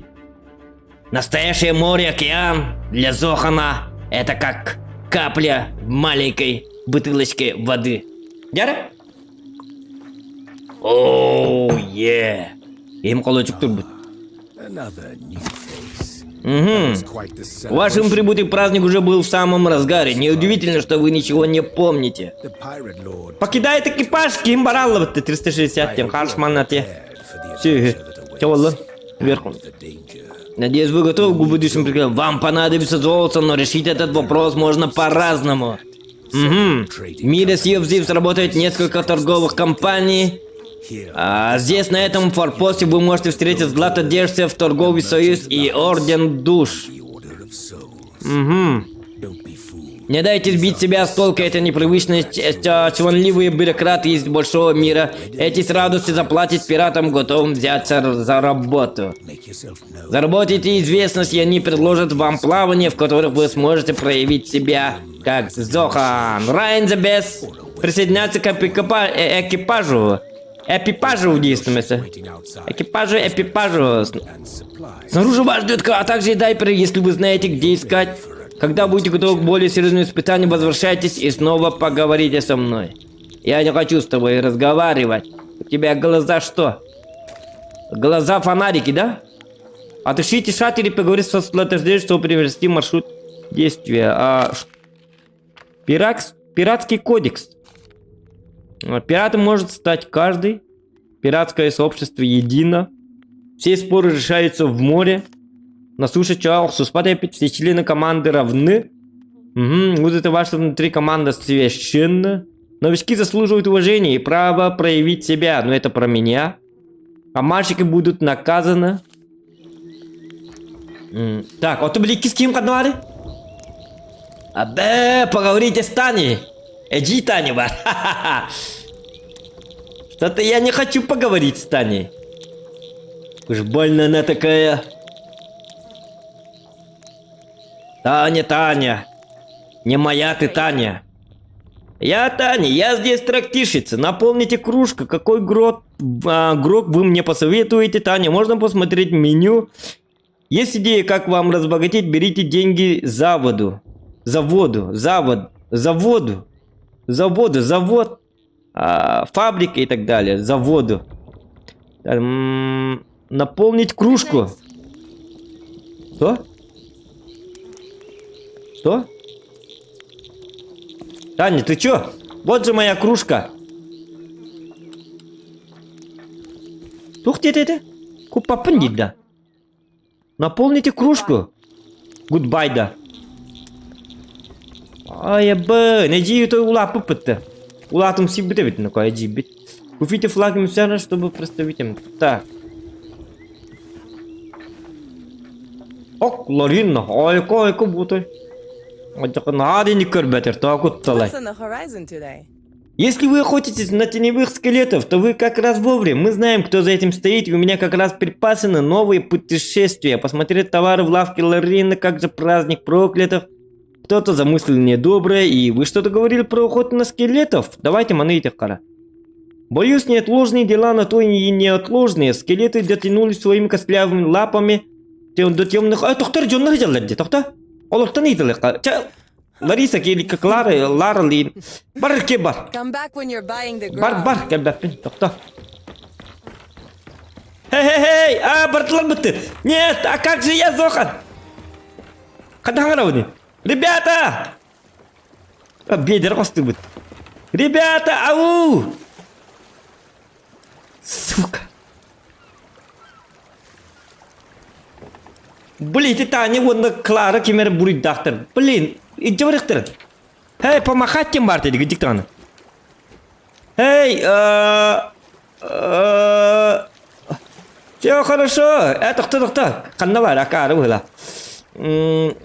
S2: Настоящее море, океан для Зохана – это как капля в маленькой бутылочке воды.
S1: Дьэ
S2: Оу, е.
S1: Им холодчик турбут. Угу. Вашим прибытием праздник уже был в самом разгаре. Неудивительно, что вы ничего не помните. Покидает экипаж, ким баралла 360 тем харшман те. Все, Вверху.
S2: Надеюсь, вы готовы к будущему приключениям. Вам понадобится золото, но решить этот вопрос можно по-разному.
S1: Угу. В мире Sea of Thieves работает несколько торговых компаний. А здесь, на этом форпосте, вы можете встретить златодержцев, торговый союз и орден душ. Угу. Не дайте сбить себя с толка, это непривычные чванливые бюрократы из большого мира. Эти с радостью заплатят пиратам, готовым взяться за работу. Заработайте известность, и они предложат вам плавание, в которых вы сможете проявить себя как Зохан. Райан the best. Присоединяться к экипажу. Экипажу в действии. Экипажу, экипажу. Снаружи вас ждет, а также и дайперы, если вы знаете, где искать. Когда будете готовы к более серьезным испытаниям, возвращайтесь и снова поговорите со мной. Я не хочу с тобой разговаривать. У тебя глаза что? Глаза фонарики, да? Отыщите шатер и поговорите со златождей, чтобы привести маршрут действия. А, Пиракс, пиратский кодекс. Пиратом может стать каждый. Пиратское сообщество едино. Все споры решаются в море. На суше человек все члены команды равны. Угу, вот это ваша внутри команда священна. Новички заслуживают уважения и права проявить себя. Но это про меня. А мальчики будут наказаны. Так, вот ты с кем канали? Абе, поговорите с Таней. Эджи Таня бар. Что-то я не хочу поговорить с Таней. Уж больно она такая. Таня, Таня. Не моя ты, Таня. Я Таня, я здесь трактирщица. Наполните кружку. Какой грот, а, грок вы мне посоветуете, Таня? Можно посмотреть меню? Есть идея, как вам разбогатеть? Берите деньги за воду. За воду. Завод. За воду. За воду. Завод. А, фабрика и так далее. За воду. Наполнить кружку. Что? Что? Таня, ты чё? Вот же моя кружка. Тух ты Купапын да. Наполните кружку. Goodbye да. Ай, б, не то улапы Улатым сибит бит, ну кай бит. Купите флаг миссионера, чтобы проставить им. Так. Ок, Лорина, ойко, ойко бутой. Наадини көрбөтөр, тоокутталай. Если вы охотитесь на теневых скелетов, то вы как раз вовремя. Мы знаем, кто за этим стоит, и у меня как раз припасены новые путешествия. Посмотреть товары в лавке Лорины, как же праздник проклятых. Кто-то замыслил недоброе, и вы что-то говорили про охоту на скелетов? Давайте маныйте кара. Боюсь, неотложные дела на то и неотложные. Скелеты дотянулись своими костлявыми лапами до темных... А, тохтор, дьоннор дьаллар дии, тохто. Олортон ыйтылык. Лариса, Клара, Лара, Лин. Бар, ке бар. Бар, бар, кэлбэппин, тохто. Хей-хей-хей, а, бартылар бытты. Нет, а как же я, Зохан? Ханна Ребята! Бедер костыбыт. Ребята, ау! Сука. Блин, ты Таня, уонна Клара ким эрэ буруйдаахтар. Блин, илдьэ барыахтарын. Эй, помахать ким баар диктаны. Эй, Все хорошо. Тохто, тохто. Ханна бар, акаары быһыла.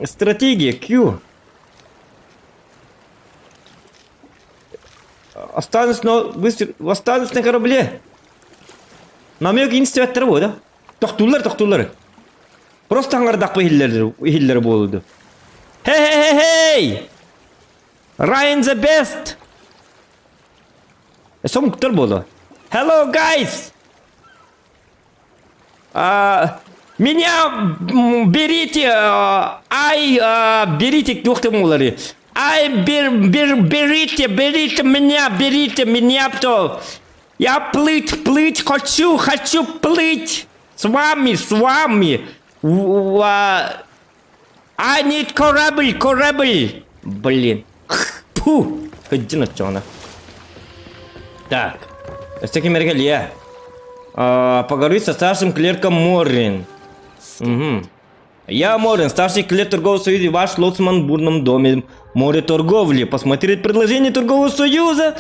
S1: Стратегия Q. Останусь на, быстро, останусь на корабле. Намек институттары бу, да? Тохтууллар, тохтууллар. Просто аңардақпы иһиллер буолуду. Хей-хей-хей! Ryan the best! Сомуктар буолуо. Hello, guys! А, меня берите, ай, берите, туох ты Ай, бер, бер, берите, берите меня, берите меня, то я плыть, плыть хочу, хочу плыть с вами, с вами. I need корабль, корабль. Блин. Фу. Кыдьын оччоҕуна. Так. Өссө кимэргэ Лия. Поговорить со старшим клерком Морин. Угу. Я Морин, старший клерк торгового союза и ваш лоцман в бурном доме море торговли. Посмотреть предложение торгового союза.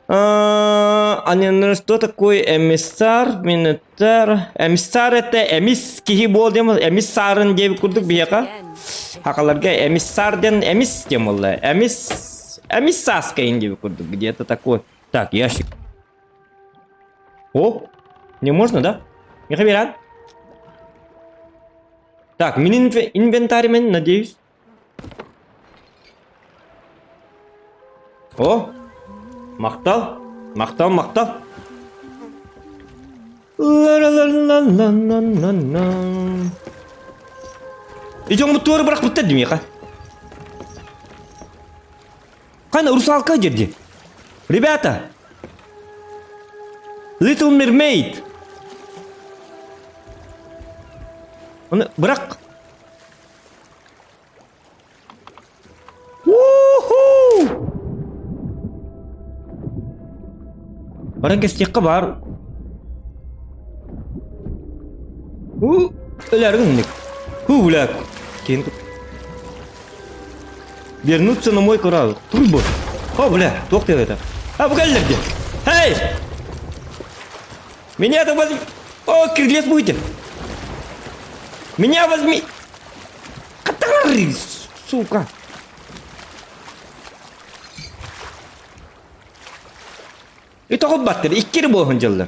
S1: А не, что такое эмиссар, минотар? Эмиссар это эмис киһи буол диэн эмиссарын диэбит курдук биһиэхэ. Хакаларга эмиссар диэн эмис диэн буолла. Эмис эмиссаскайын диэбит курдук где-то такой. Так, ящик. О, не можно, да? Михаил Так, мин инвентарь мен, надеюсь. О! Махтал! Махтал, махтал! Ла-ла-ла-ла-ла-ла-ла. Идем туора бырахпыттар димиэхэ. Хана русалка дерди. Ребята! Little Mermaid! Оны бырах. Уху! Баран кэстиэххэ баар. У өлөрүн инник. Ху бля. Киин Вернуться на мой корабль. Турбо. О, бля, туох ты это? А, бу кэллэр Эй! Меня это возьми! О, кирдиэс будете! Меня возьми! Катары, сука! И тоҕо баттыр, иккири буолун дьыллар.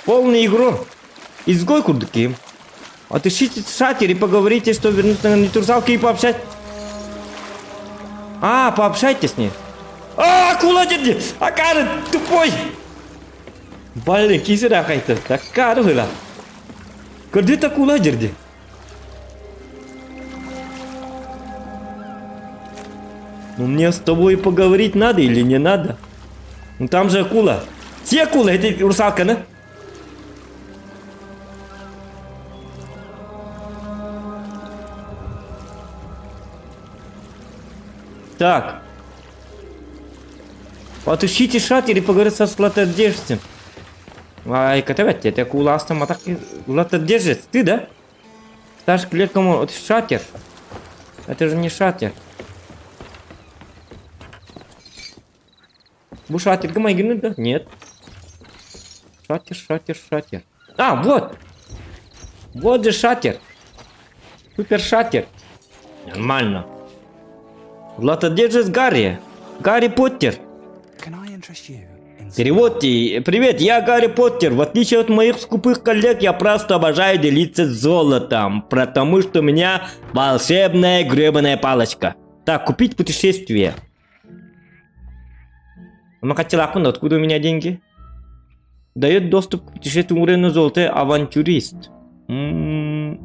S1: Полный игру. Изгой курдук киһим. Отыщите шатер и поговорите, что вернуться на русалки и пообщать. А, пообщайтесь с ней. А, акула деді! Акары, тупой! Блин, кисер акайты. Такары была. Көрдү акула жерди. Ну мне с тобой поговорить надо или не надо? Ну там же акула. Те акула, это русалка, да? Так. Отыщите шатер и поговорить со златодержцем. Ай, катавать, это акула а так златодержец. Ты, да? Старший клерк кому? Вот шатер. Это же не шатер. Бу шатер гымайгыны да? Нет. Шатер, шатер, шатер. А, вот! Вот же шатер. Супер шатер. Нормально. Златодержец Гарри. Гарри Поттер. Перевод. Привет, я Гарри Поттер. В отличие от моих скупых коллег, я просто обожаю делиться золотом, потому что у меня волшебная гребаная палочка. Так, купить путешествие. Макатилакун, откуда у меня деньги? Дает доступ к путешествию уровня золотой авантюрист. М-м-м.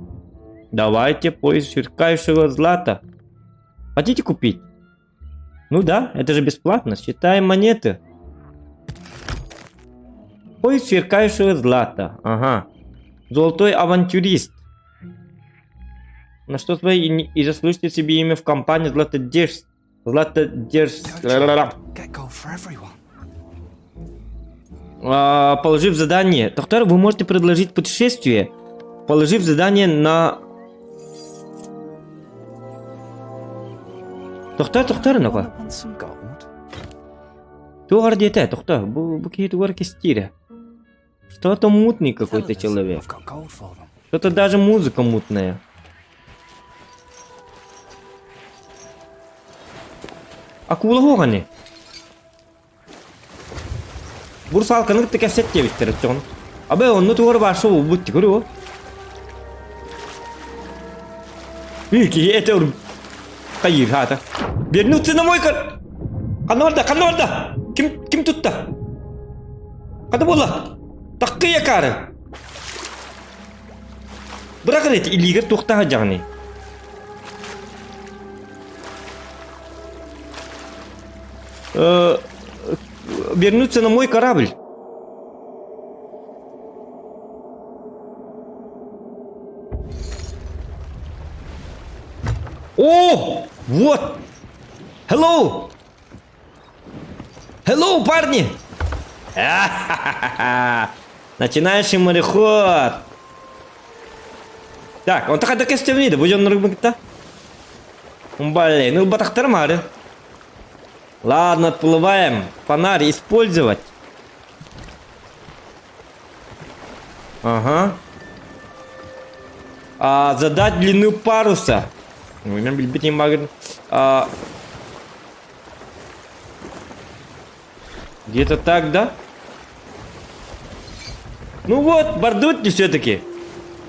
S1: Давайте поиск сверкающего злата. Хотите купить? Ну да, это же бесплатно. Считаем монеты. Поиск сверкающего злата. Ага. Золотой авантюрист. На что свои и, и заслужите себе имя в компании Златодерж... Златодерж... А, положив задание. Доктор, вы можете предложить путешествие, положив задание на... Тохтоо, тохтоо ну-ка. Туох эрэ диэтэ, тохтоо. Бу, бу киһи тугу эрэ кистиирэ. Что-то мутный какой-то человек. Что-то даже музыка мутная. Акула хуоҕани? Бурсалканы кытта кэпсэт диэбиттэр оччоҕуна. Абы онно тугу баар суолбут көрү Киһи этэ хайыыр хаата. Вернуться на мой кор... Ханна барда, ханна барда? Ким, ким тутта? Ханна буолла? Таккый акары. Бырах эрэ илиигэр туохтаах дьаҕыный? Вернуться на мой корабль. О, вот! Hello! Hello, парни! Начинающий мореход! Так, он так кестемниді, бұл жоннор кытта. Блин, ну батахтарым ары. Ладно, отплываем. Фонарь использовать. Ага. А, задать длину паруса. А, где-то так, да? Ну вот, бардут все-таки.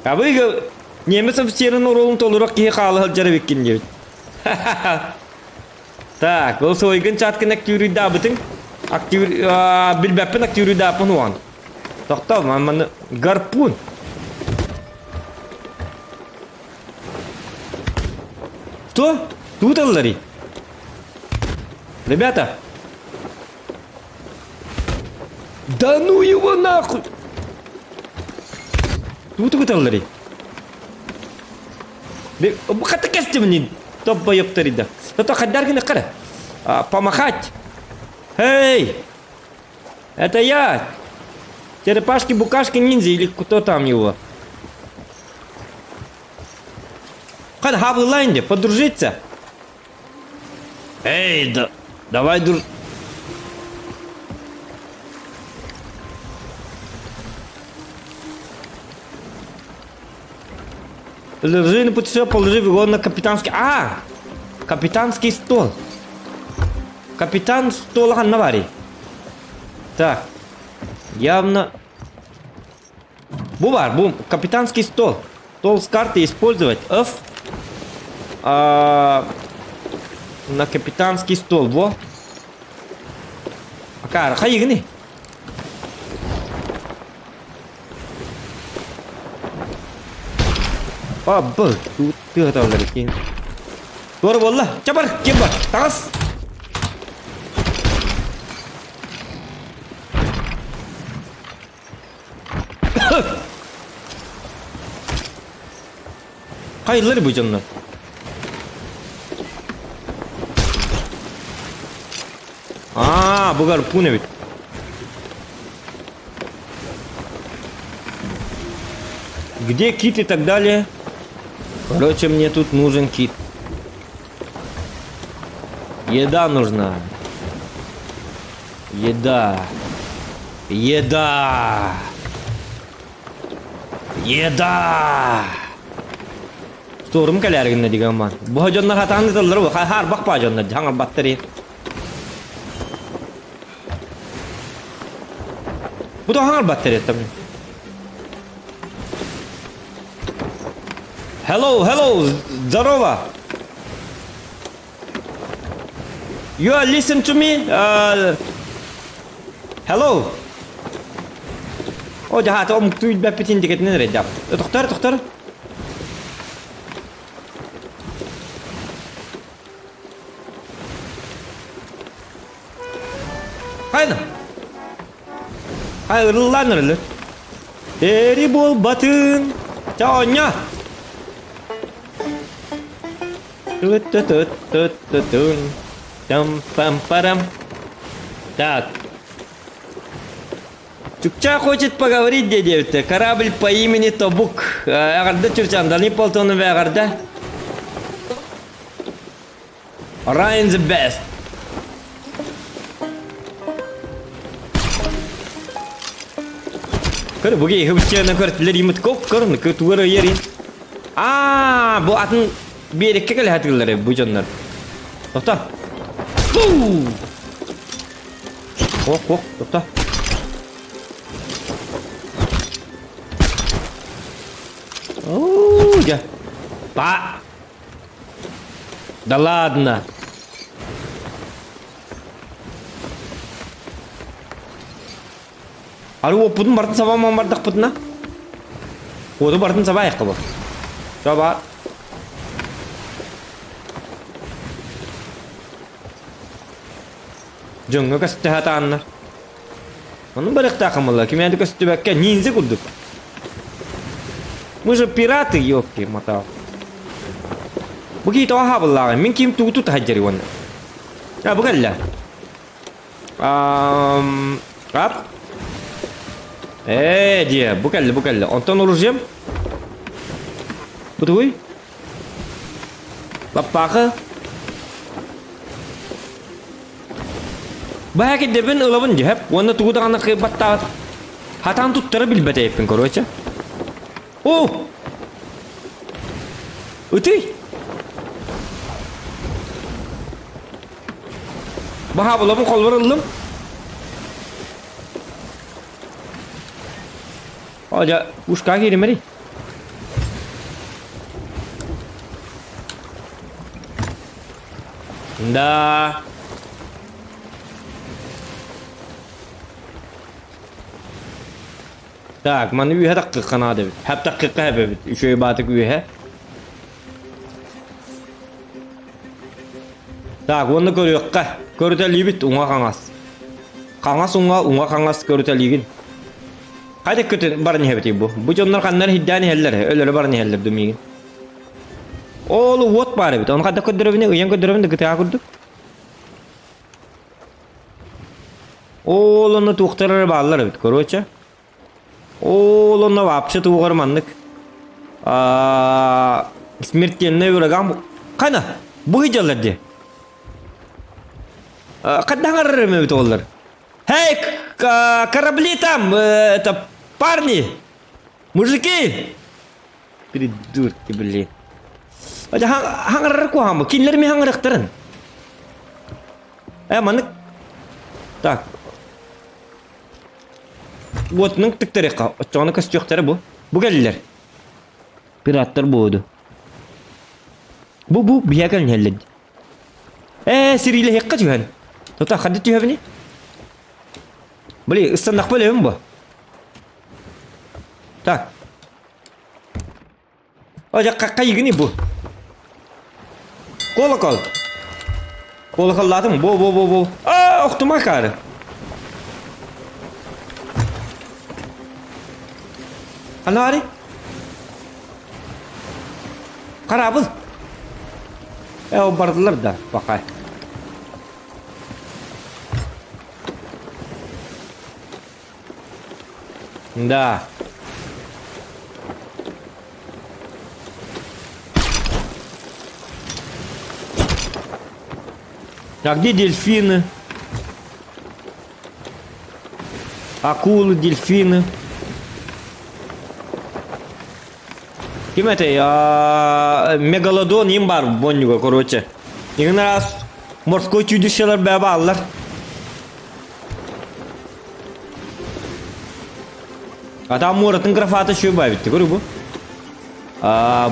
S1: А вы немец офицерин оруолун толорох киһи хаала сылдьар эбиккин диэбит. Так, ол сойгын чаткын активируйдаабытыҥ. Активир... Билбэппин активируйдааппын уон. Тохтоо, маны гарпун. Что? Тут аллари? Ребята! Да ну его нахуй! Тут ыталларый? Хата кестимнин. Тобба ёптарида. То хаддаргина кара. Помахать. Эй! Это я! Черепашки-букашки ниндзя или кто там его? Хад хабылайнде, подружиться. Эй, да, давай друж... Положи на путешествие, положи его на капитанский... А! Капитанский стол. Капитан стола навари. Так. Явно... Бу бар, бу капитанский стол. Стол с карты использовать. F. А, на капитанский стол. Во. Акара, хайыгыны. Абы, тут тыгаталлар екен. Туора буолла. Чэ бар, ким бар? Таҕыс! Хайыллар бу дьоннор. Аа, бу гарпун эбит. Где кит и так далее? Короче, мне тут нужен кит. Еда нужна. Еда. Еда. Еда. Сторум кэлээр гынна дигамман. Бу дьоннор хатаан ыталлар бу. Хаар бах па дьоннор хаҥар баттары. Бу да хаҥар баттары там. Hello, hello, здорово. You are listen to me? Uh, hello. О, дьаһаата омуктуу билбэппитин дикэтинэн эрэйдээх. Тохтор, тохтор. Хайна. Хай ырыллаан ырылы. Эри буолбатын. Чаонньо. Тут-тут-тут-тут-тун. Там-пам-парам. Так. Чукча хочет поговорить, дедевте. Корабль по имени Тобук. Эҕэрдэ Чурчан, Дани Полтонов эҕэрдэ. Ryan the best. Көр, бу киһи быччыана көртүлэр имит коп көрүн көтүгөр ыйарин. Аа, бу атын биэриккэ кэлэ хатыыллар бу дьоннор. Тохто. Фу! Ох, ох, тохто. Оо, дьэ. Па! Да ладно. Ары уоппутун бартын сабаман бардахпытына. Уоту бартын сабайыққа бұл. Саба. Дьоҥҥо көстө сатааннар. Ону барыахтаах буолла, кимээди көстүбэккэ ниндзя курдук. Мы же пираты, ёпки мотал. Бу киһи тоҕо хаабыллааҕый? Мин ким тугу тута сылдьарый уонна? А, бу кэллэ. Ап. Ээ, диэ, бу кэллэ, бу кэллэ. Онтон оружием? Бу тугуй? Лаппаахы. Баһа кирдэбин ылабын дьэһэп уонна тугу даҕаны кыайбаттаабат. Хатаан туттара билбэт эбиппин короче. О! Ытый! Баһа булабын холбор ыллым. О, дьэ, ушка кииримэри. Да. Так, маны үөһэ таххыхха наада эбит. Хэп таххыхха хэп эбит. Үчүгэй баатык үөһэ. Так, уонна көрүөххэ. Көрүтэлиибит уҥа хаҥас. Хаҥас уҥа, уҥа хаҥас көрүтэлиигин. Хайда көтөн баран иһэбитий бу? Бу дьоннор ханнар хиддээн иһэллэр, өлөрө баран иһэллэр ду миигин. Ол уот баар эбит. Ону хайдах көрдөрөбүнүй? Ыйан көрдөрөбүн да кытаа курдук. Ол онно туохтар эрэ бааллар эбит, короче. Ол онно вообще туоҕар маннык. А смертельный ураган Қана, бу хыдьаллар дии. Қаддаң арар эбит олар. Эй, корабли там, это парни, мужики! Придурки, блин. Хаҥарар куһаҕан бу. Кинилэр эмиэ хаҥарыахтарын. Э, маннык. Так. Уотунан тыктарыахха. Оччоҕуна көстүөхтэрэ бу. Бу кэллилэр. Пираттар буоду. Бу бу биһиэхэ кэлэн иһэллэр. Ээ, сириилэһиэххэ түһэн. Тута ханна түһэбиний? Блин, ыстаннахпа өлөбүн бу. Так. О, дьэ, хайыгыный бу? Колокол. Колоколлаатым. Бу, бу, бу, бу. А, охтума акаары. Анари. Хараабыл. Э, ол бардылар да, пока. Да. А где дельфины? Акулы, дельфины. Ким этэй? Мегалодон им бар боннюга, короче. Игин раз морской чудищалар бә бааллар. Ата муоратын графата шү бабитти көрү бу.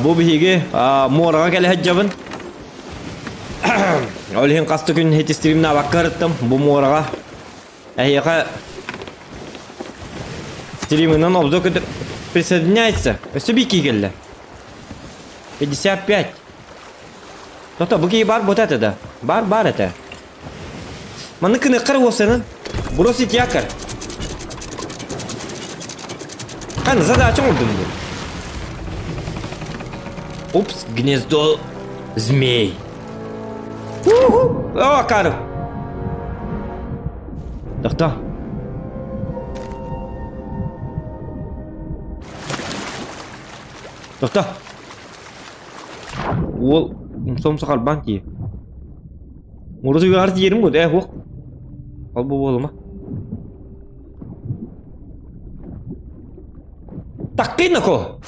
S1: Бу биһиги муораҕа кэлэ сылдьабын. Ол иһин хаста күн хитистиримна абакка ырыттым бу муораҕа. Эһиэхэ стримынан обзор көтөр присоединяется. Өссө биир киһи кэллэ. 55. Тото бу киһи бар бу это да. Бар бар это. Маннык кыныаххар уопсайынан бросить якорь. Ханна задача оҥордум бу. Упс, гнездо змей. Уху! О, акары. Тохто. Тохто. Уол умса-умса халбаан киһи. Мурус үгар тиерим бу, э, хуох. Ол бу буолума. Таккыйнако!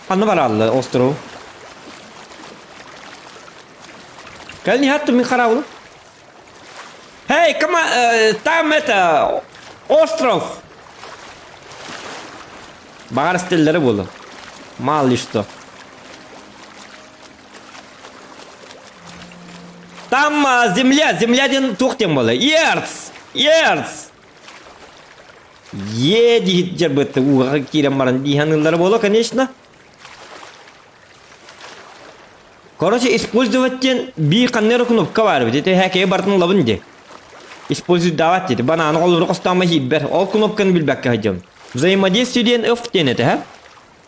S1: Ханна бараллы остров? Кэлин иһаттым мин хараабылым. Эй, кама, там это, остров! Баҕар стиллэрэ буолуо. Мало ли что. Там земля, земля диэн туох диэн буолла? Ерц! Ерц! Е диһит дьарбытты ууга киирэн баран дии саныыллара буолуо, конечно. Короче, использовать диэн биир ханна эрэ кнопка баар эбит. Ити хээкэйи барытын ылабын дии. Использовать давать диэти. Банааны холобура хостоон иһиирбэр. Ол кнопканы билбэккэ сылдьабын. Взаимодействие диэн ыф диэн этэ, һэ?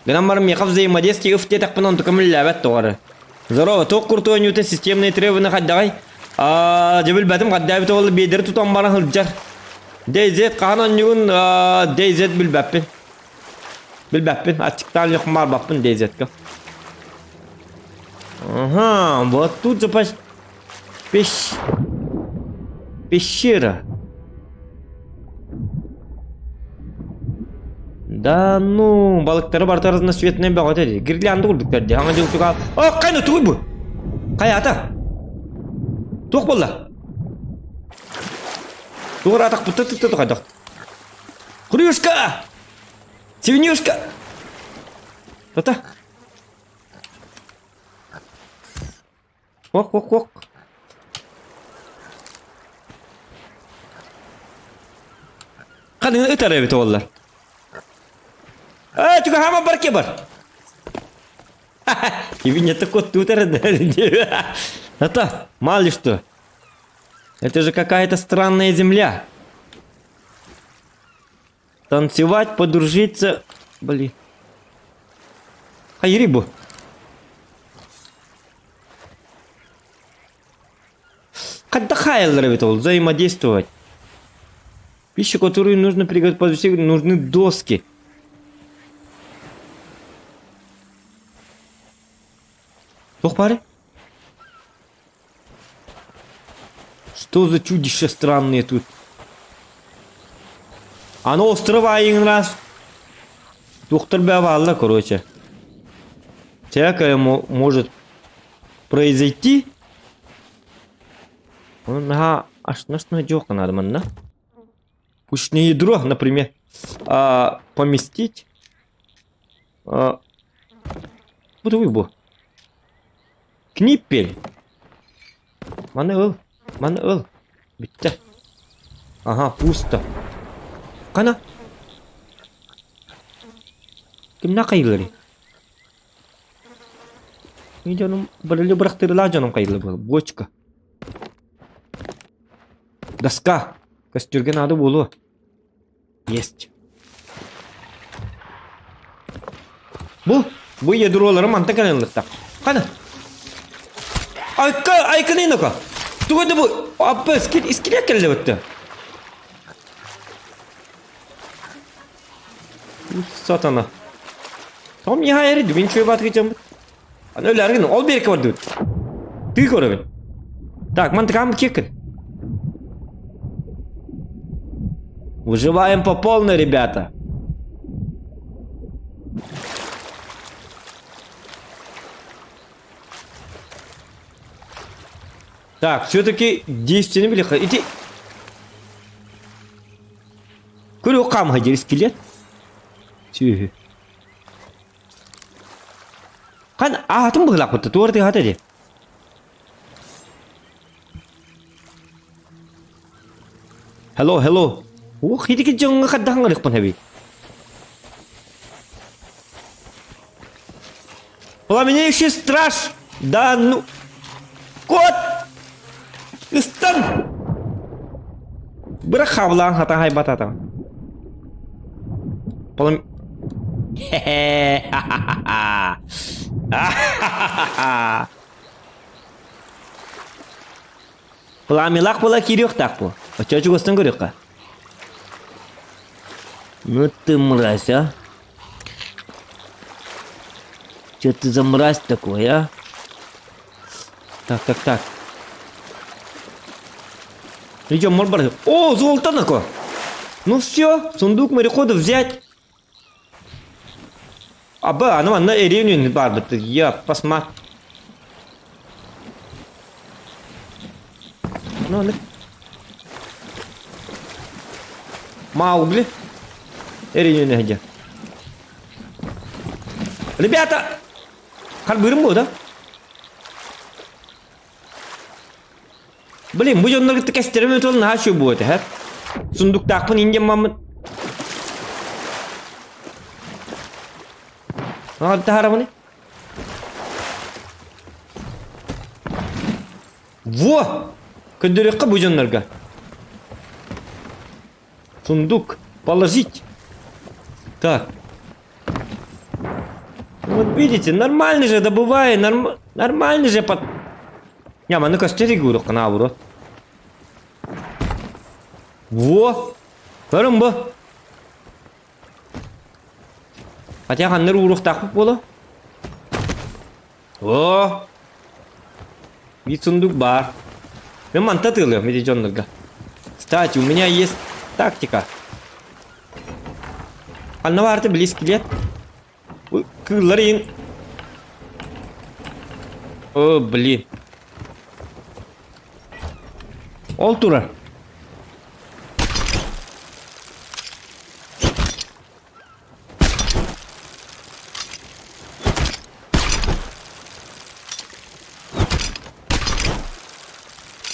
S1: Гынан баран миэхэ взаимодействие ыф диэтэхпинэ онтукам үлэлээбэт тоҕо эрэ. Здорово, туох куртук оонньуута системные требования хайдаҕай? Аа, дьэ билбэтим хайдаабыт ол биэдэри тутан баран сылдьар. DayZ хаһан оонньуугун DayZ билбэппин. Билбэппин, аччыктаан өлүөхпүн баҕарбаппын DayZ-ка. Ага, вот тут запас... Пещ... Пещера. Да ну, балыктары барыта разноцветный бөҕөтө дии. Гирлянда курдуктар дии. Хаҥа дьыл туга. О, хайна тугуй бу? Хайата? Туох буолла? Тугар атахпытта тытта тухайдах. Хрюшка! Свинюшка! Тата. Ох, ох, ох. Ханыы ытар эбит уоллар. Ээ, чугаһаама бар ке бар. Кибинетте кот тутар. Это, мало ли что. Это же какая-то странная земля. Танцевать, подружиться... Блин. Хайри бу. Когда хайаллар эбит ол взаимодействовать. Пищу, которую нужно приготовить, нужны доски. Туох баарый? Что за чудища странные тут? Аны остров айын раз. Доктор баалла, короче. Всякое может произойти. Он наха аж нас надёг надо манна. Пушное ядро, например, поместить. Бу бу. Книппель. Маны ыл. Маны ыл. Бүттэ. Ага, пусто. Кана? Кимнээх хайыыларый? Мин дьонум барылы бырахтыырылаах дьонум хайыылар буолар. Бочка. Доска. Костюрга наада буолуо. Есть. Бу, бу ядролары манта кэлэн ыллыктах. Хана. Айка, айканы нока. Туга да бу, аппа, скелет кэллэ бытты. Сатана. Том яха эри дүбин чуй батгы жамбыт. Аны өләргин, ол берке бар дүбит. Ты көрөбүн. Так, ман тыкам кекин. Выживаем по полной, ребята. Так, все-таки действие били. Иди. Көрү хаамха дири скелет. Сүһү. Хан аатын быһылаахпытта туор тыһата ди. Hello, hello. Уох, итики дьоҥҥо хайдахан ырыхпын эбит. Пламенеющий страж! Да ну... Кот! Ыстан! Бырах хабылаан хата хайбатата. Полом... Пламелах була кириэхтээх бу. Оччо чугастан көрүөххэ. Ну ты мразь, а? Че ты за мразь такой, а? Так, так, так. Идем, мор О, золото нако! Ну все, сундук мореходов взять. Аба, аны манна эриэн барбыт. Я посма. Ну, аны. Маугли. Эриэн где? Ребята! Харбырым бу, да? Блин, бу дьоннор кытта кэстэрим өтөл наһаа үчүгэй буолуо этэ, һэ? Сундуктаахпын индиэн маммыт. Таһаарабыный? Во! Көрдөрүөххэ бу дьоннорго. Сундук. Положить. Так. Вот видите, нормально же добывай, норм... нормально же под... Я, ну көстөр игуру наоборот. Во! Көрүҥ бу. Хотя ханныр ууруохтаахпыт буолуо. О! Биир сундук баар. Мен манта тыылыам ити дьоннорго. Кстати, у меня есть тактика. Ханна баарты били скелет. Кыыллар иин. О, блин. Ол турар.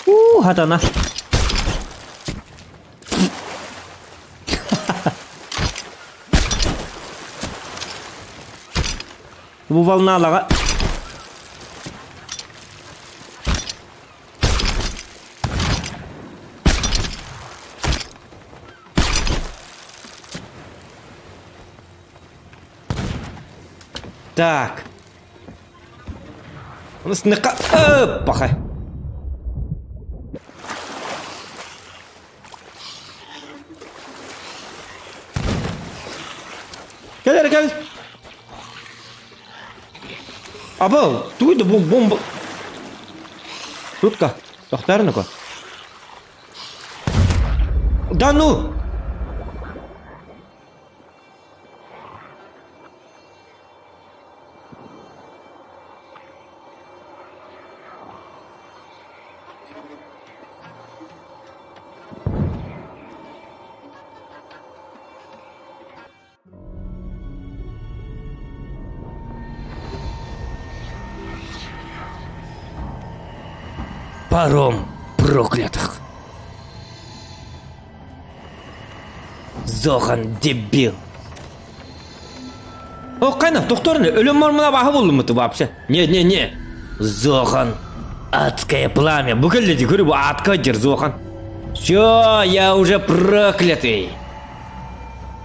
S1: Уу, хатана. Бу волналаҕа Так. Сныка... Паха. Кэл эрэ кэл. Абыл, туй да бу бомба. Тутка, тохтарныко. Да ну!
S2: Паром проклятых. Зохан дебил.
S1: О, кайна, тохторны, өлөм мормуна баһы буллумуту вообще.
S2: Не, не, не. Зохан. Адское пламя.
S1: Бу кэллэти көрү бу атка дьэр Зохан.
S2: Все, я уже проклятый.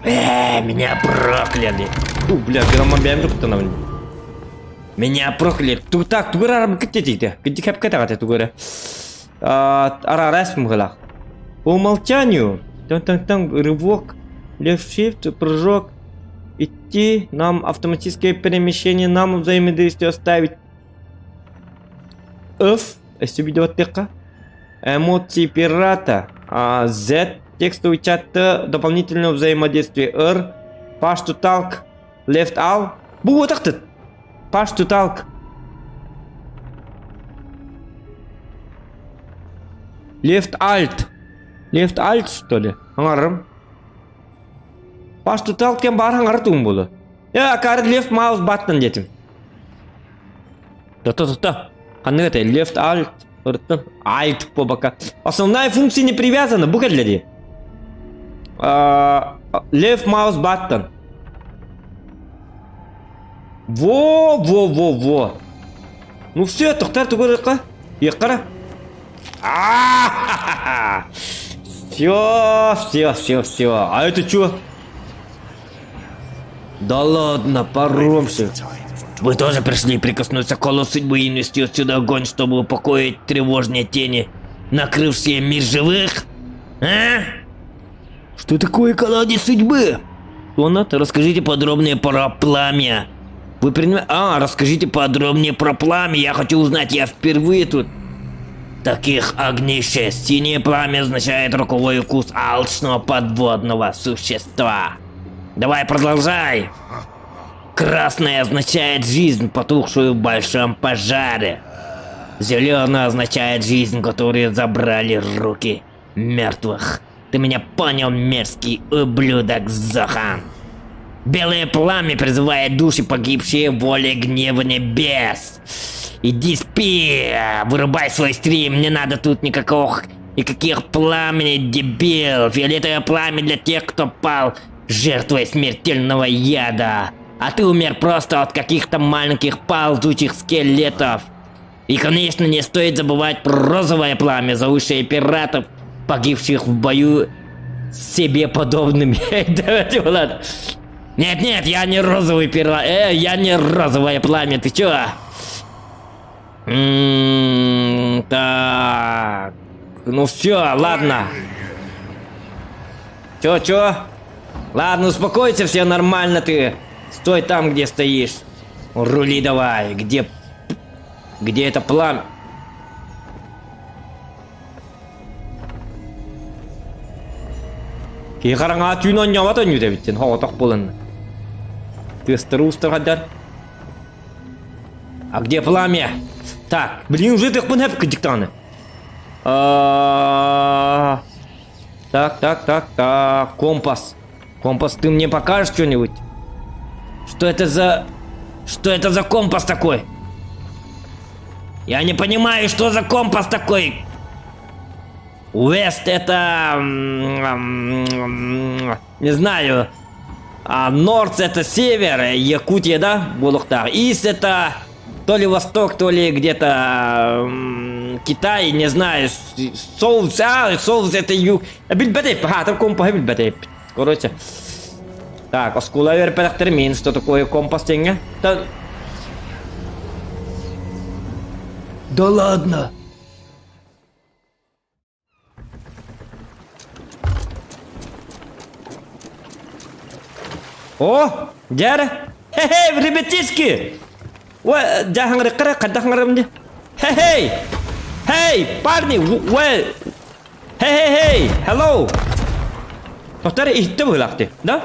S2: Э, меня прокляли.
S1: У, бля, грамма бэйэм туттанабын.
S2: Меня прокляли.
S1: Ту так, тугар арабы киттетикте. Китти кэпкэ тагате тугара. Арарас мгылах. По умолчанию, там-там-там, рывок, left shift, прыжок, идти, нам автоматическое перемещение, нам взаимодействие оставить. F, если видеотека. Эмоции пирата. А, Z, текстовый чат, Т, дополнительное взаимодействие. R, Push to talk, left all. Бу отахтыт. Push to talk. Left alt. Left alt что ли? Аңарым. Push to talk кем бар аңар туым болу. Я, кары left mouse button детим. То-то-то-то. Ханнык это left alt. Ырыттым. Alt по бока. Основная функция не привязана. Бу кэллэди. Left mouse button. Во, во, во, во. Ну все, тохтар тугурыкка. Еккара. А-ха-ха-ха. Все, все, все, все. А это что? Да ладно, паромщик.
S2: Вы тоже пришли прикоснуться к колу судьбы и нести отсюда огонь, чтобы упокоить тревожные тени, накрывшие мир живых? А? Что такое колодец судьбы? Лонат, расскажите подробнее про пламя. Вы принимаете... А, расскажите подробнее про пламя, я хочу узнать, я впервые тут. Таких огней шесть. Синее пламя означает роковой укус алчного подводного существа. Давай продолжай. Красное означает жизнь, потухшую в большом пожаре. Зеленое означает жизнь, которую забрали руки мертвых. Ты меня понял, мерзкий ублюдок Зохан. Белое пламя призывает души, погибшие воле гнева небес. Иди спи, вырубай свой стрим, не надо тут никаких, никаких пламени, дебил. Фиолетовое пламя для тех, кто пал жертвой смертельного яда. А ты умер просто от каких-то маленьких ползучих скелетов. И, конечно, не стоит забывать про розовое пламя, зовущее пиратов, погибших в бою с себе подобными. Давайте, ладно. Нет, нет, я не розовый пират. Я не розовое пламя, ты чё? Так. Ну все, ладно. Чё, чё? Ладно, успокойся, все нормально ты. Стой там, где стоишь. Рули давай. Где... Где это пламя? Киһи хараҥаҕа түүн оонньообот оонньуута эбиттин, соҕотох буолан. Тыастары уустар хайдар. А где пламя? Так, блин, уже тыкпын хэп кыдьыктааны. Так, так, так, так, компас. Компас, ты мне покажешь что-нибудь? Что это за... Что это за компас такой? Я не понимаю, что за компас такой? West это... Не знаю. А North это север, Якутия, да, буолуохтаах. East это то ли восток, то ли где-то Китай, не знаю. South, а, South это юг. Билбэт хаатар компаһы билбэт Короче. Так, оскула үөрпэтэхтэр мин, что такое компас теңге? Да... Да ладно! О, дьэ Хе-хей, ребятишки! Ой, дьаһаҥырыккара хайдах ыҥырабын дии? Хе-хей! Hey, парни! Well... Hey-hey-hey! Hello! Тохтар иһиттэ быһыылаах да?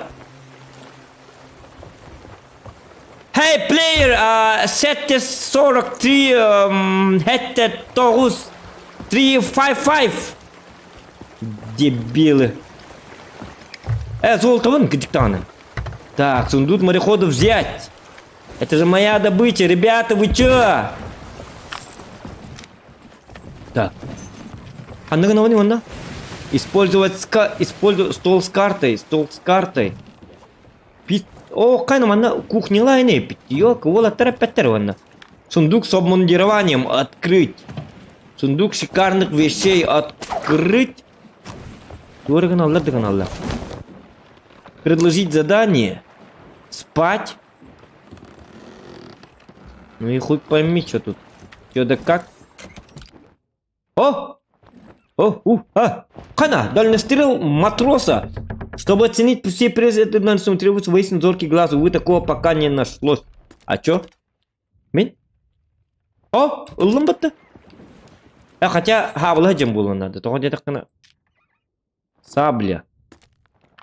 S2: Hey, player, 743, 79, 355. Дебилы. Золото вон, диктаны. Так, сундук мореходов взять. Это же моя добыча, ребята, вы чё? Так. Ханна гынабын онно? Использовать ска... Использовать стол с картой, стол с картой. Пит... О, хайна манна кухнялайны питье, уолаттар эппэттэр уонна. Сундук с обмундированием открыть. Сундук шикарных вещей открыть. Туора гыналлар да гыналлар. Предложить задание. Спать. Ну и хуй пойми, что тут. Чё да как. О! О, у, а! Хана, дальнострел матроса. Чтобы оценить все прессы, это требуется выяснить зоркий глаз. Увы, такого пока не нашлось. А чё? Мин? О, ыллым батта. А хотя, хаабыла дьэн буолуон наада. Тоҕо диэтэххинэ Сабля.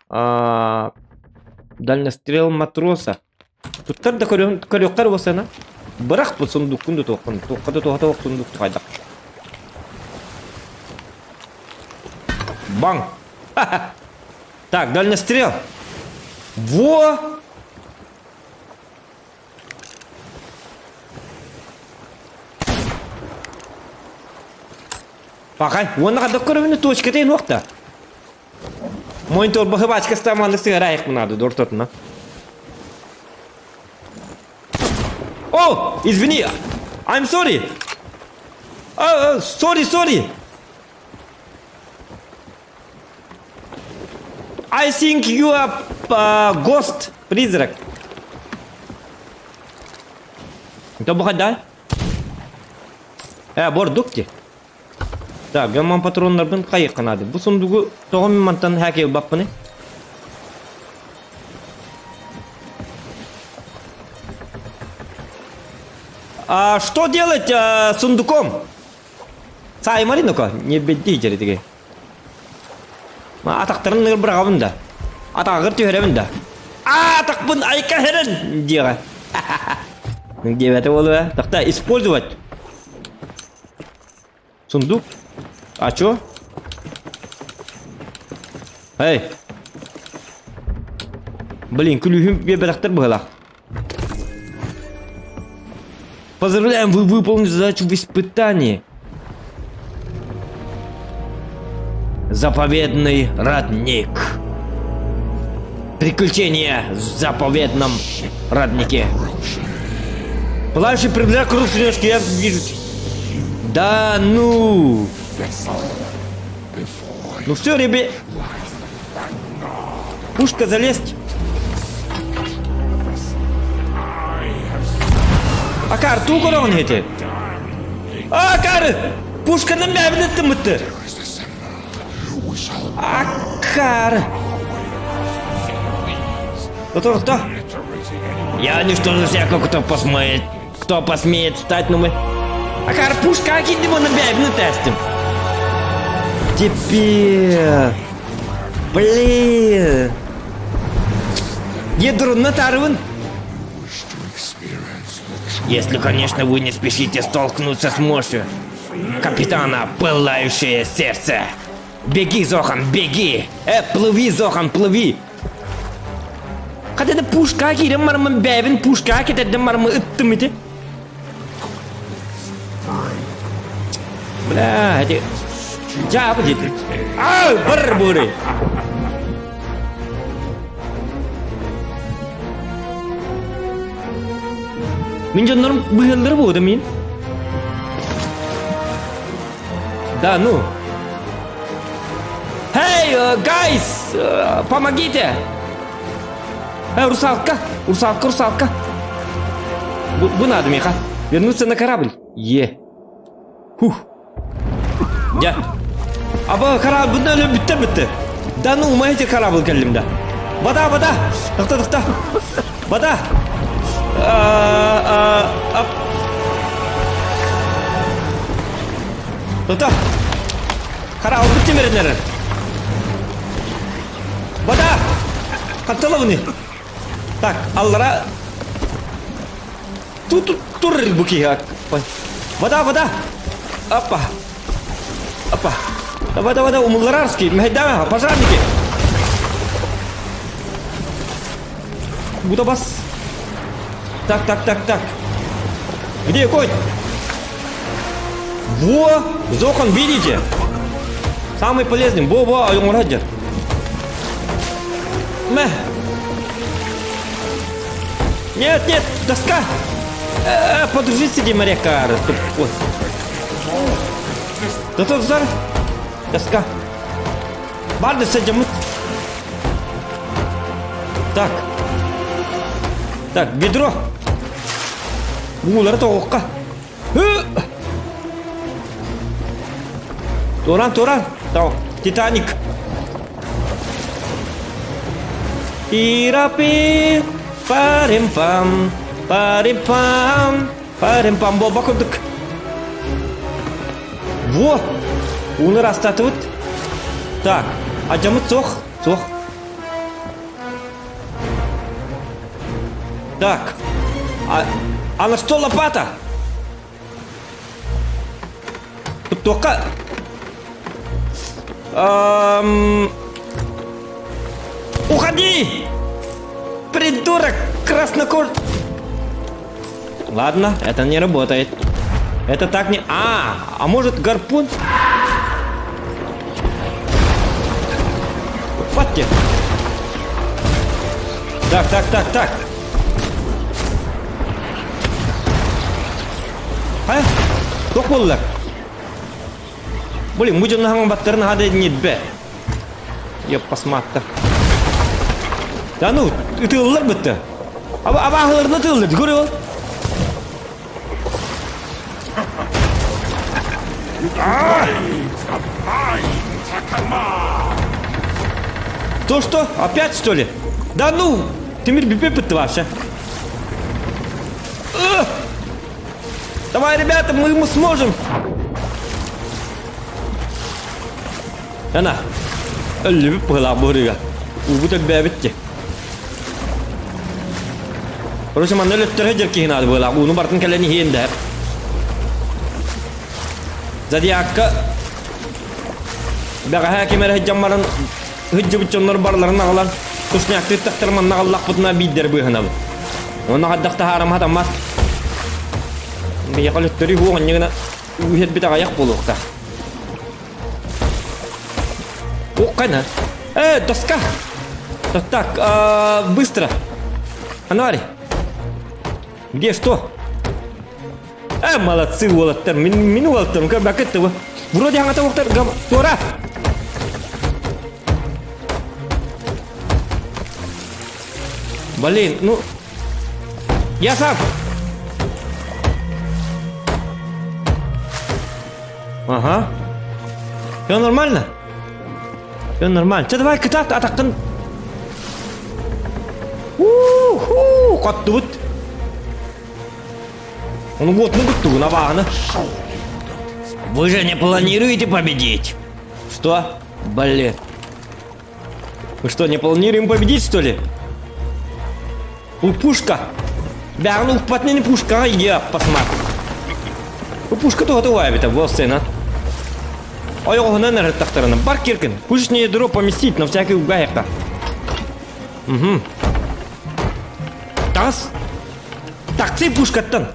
S2: А, дальнострел матроса. Туттар да көрүөхтэр буолсана. Бырах бу сундуккун да туоххун. Туохха да туоха туох сундук хайдах. Баҥ! Так, дальнострел. Во! Пахай, уонна хайдах көрөбүнү точката иһин Монитор баһыбачка стаманнык сыһыраайык надо дортотуна. О, извини, I'm sorry. Sorry, sorry. I think you are ghost, призрак. Тобухадай. Э, бордук ти. Так, гамман патроннарбын хайыхха наада. Бу сундугу тоҕо мин мантан хакей ылбаппыный? А что делать а, с сундуком?
S1: Сааймари ну-ка, не бедди дьэритиги. Атахтарын ныр быраҕабын да. Атаҕыгар түһэрэбин да. Аа, атахпын айка хэрэн диэҕэ. Диэбэтэ буолуо. Тахта использовать. Сундук. А чё? Эй! Блин, күлүүһүм биэрбэтэхтэр быһалаах. Поздравляем, вы выполнили задачу в испытании. Заповедный родник. Приключения в заповедном роднике. Пылающий пригляд круг сережки, я вижу. Да ну! Ну все, ребят. Пушка залезть. Акар, туу көрөҕүн ити? Акар! Пушканы мээбин ыттыммытты. Акар! Кто, кто? Я уничтожу всякого, кто посмеет, кто посмеет встать, но мы... Акар, пушка, кидем на бэбин тестим. Теперь... Блин! Ядрун тарвын. Если, конечно, вы не спешите столкнуться с мощью капитана Пылающее Сердце. Беги, Зохан, беги! Плыви, Зохан, плыви! Хата да пушка киирэн бараммын бэйэбин пушка кэтэрдэн бараммын ыттым ити. Бля, эти... Дьаабы диэтим. Аа, бар буурай. Мин дьоннорум быһыаллара буолда мин. Да, ну. Hey, guys, помогите! Эй, русалка, русалка, русалка. Бу, бу надо, Миха. Вернуться на корабль. Е. Хух. Дьэ. Аба корабль өлө бүттэ бүттэ. Да ну, умаете корабль кэллим да. Вода, вода! Тохто, тохто. Вода! А, а, Тохто. Корабль бүттэ мереннер. Вода! Хатталабыны. Так, аллара Тут тур буки. Вода, вода! Опа! Опа! Давай, давай, давай, умулларарский, давай, пожарники! Куда бас? Так, так, так, так. Где конь? Во! Зохан, видите? Самый полезный. Во-во, ойоҥор Мэ! Нет, нет, доска! Э, подружись сиди, моряка. Доктор, доска. Барды садьамыт. Так. Так, ведро. Уулары тоҕуохха. Туран, туран. Тау, Титаник. Тирапи, парим-пам, парим-пам, парим-пам. Буолба курдук. Во! Ууну ырастатыбыт. Так, адьаммыт суох, суох. Так, а, а на что лопата? Туохха... Эм... Уходи! Придурок! Краснокож... Ладно, это не работает. Это так не... А, а может гарпун? Патти. Так, так, так, так. Хайа? Туох буоллар? Блин, бу дьонно баттарын хада ньирбэ. Ёппасмаатта. Да ну, ытыыллар бытты. Аба абааһыларына ытыыллар, көрө ол. То что? Опять что ли? Да ну! Тимир бүппүт вообще. Давай, ребята, мы, мы сможем. Ана, өллүбүт быһылаах быһырыга. Уубут өлбөөбүт ти. Короче, манна өлөттөрө дьэр киһи наада быһылаах. Ууну бартын кэлэн иһиэн да. Зодиакка бэҕэһээ ким эрэ сылдьан баран сылдьыбыт дьоннор барыларын аҕалан тушняктыы тахтар манна аҕаллахпытына биирдэр быыһанабыт. Уонна хайдах таһаарам хатаммат. Биһиэхэ өлөттөрүү уох онньугuna үһэрбит аҕайах буолуохтаах. Уккана. Э, доска! Так, так, а, быстро. Анари. Где что? Э, молодцы, уолаттар. Мин, мин уолаттарым, көрбөккүт тыбы. Вроде хаҥата уохтар, туора. Блин, ну... Я сам! Ага. Все нормально? Все нормально. Че, давай кытаат атаххын. Уху, хоттубут. Он вот ну тугун абааны.
S2: Вы же не планируете победить?
S1: Что? Блин. Мы что, не планируем победить, что ли? У пушка! Бәрін укпатнени пушкаҕа иге аппасмар. Бу пушка туһата уһаабыта бу сцена. Ойоҕоһунан эреттахтарына бар киркин. Пушечное ядро поместить на всякий угайықта. Угу. Тас. Такси пушкаттан.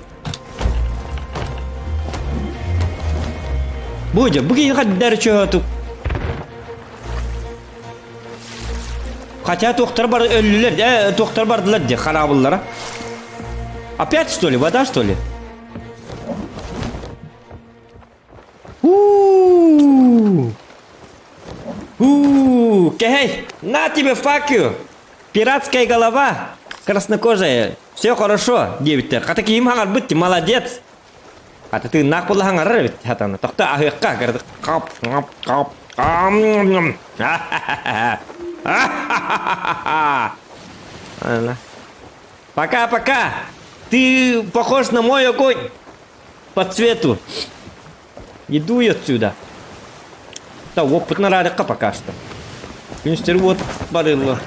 S1: Будя, бу киһи хаддар чөһөтүк. Хотя туохтар бар өллүлэр, э, туохтар бардылар дии, хараабыллара. Опять что ли, вода что ли? У-у-у! У-у-у! Кэһэй, на тебе fuck Пиратская голова, краснокожая. Все хорошо, диэбиттэр. Хата киһим хаҥарбыт, молодец. Хата тыыннаах буолла хаҥарар эбит хатана. Тохто аһыахха кырдык. Қап, қап, қап, ам, Пока-пока. Ты похож на мой огонь по цвету. Иду я отсюда. Да, опыт на пока что. Күнүстэри уот барылла.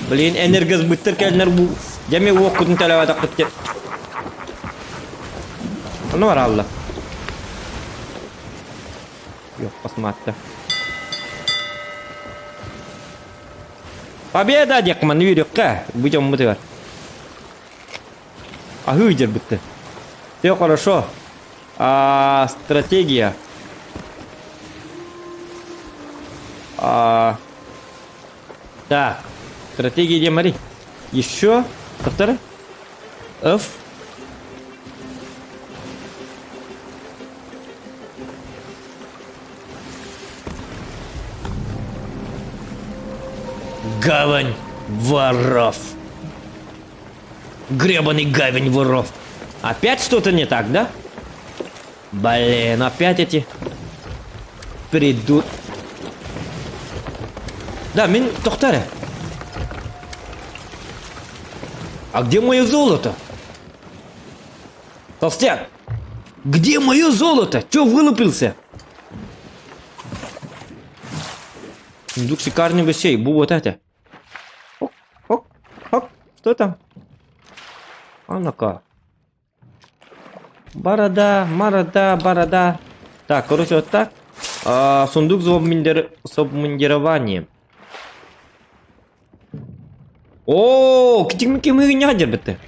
S1: Блин, энергосбыттар кэлнэр бу. Дьэми уоккутун төлөөбөтөхпүт диэн. Ону баралла. Yok басматта. Победа диэк манны үөрүөххэ. Бу дьоммутугар. Аһыы дьэрбитте. Все хорошо. А, стратегия. А, так, стратегия где Мари? Еще? Повтори. F.
S2: Гавань воров. Гребаный гавань воров.
S1: Опять что-то не так, да? Блин, опять эти придут. Да, мин тохтаре. А где мое золото? Толстяк, где мое золото? Че вылупился? Сундук шикарный вещей. Бу вот это. Ок, ок, ок. Что там? А ну-ка. Борода, морода, борода. Так, короче, вот так. А, сундук с обмундир... с обмундированием. О, китимки мы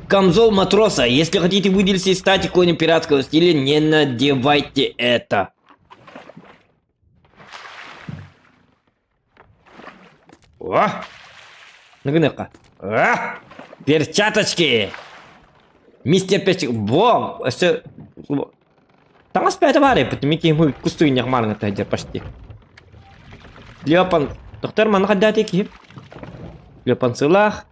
S2: Камзол матроса. Если хотите выделиться и стать иконой пиратского стиля, не надевайте это.
S1: О! Ну-ка, А!
S2: Перчаточки!
S1: Мистер Перчик. Во! Өссө... Таҥас бэйэтэ баар эбит. Микки мы кустуйнях маарыҥа дьэ почти. Лепан. Доктор манна хайдаатый киһи? Лепан сылаах.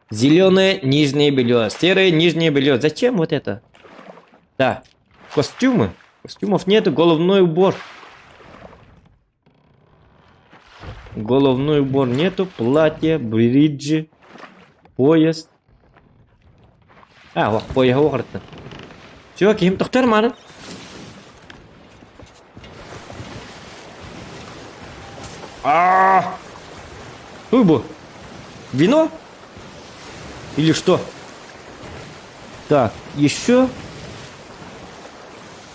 S1: Зеленое нижнее белье. Серое нижнее белье. Зачем вот это? Да. Костюмы. Костюмов нету. Головной убор. Головной убор нету. Платье, бриджи, пояс. А, ох, пояһа уоҕарыттан. Все, киһим тохтор мааны. А! Туй бу? Вино? Или что? Так, еще?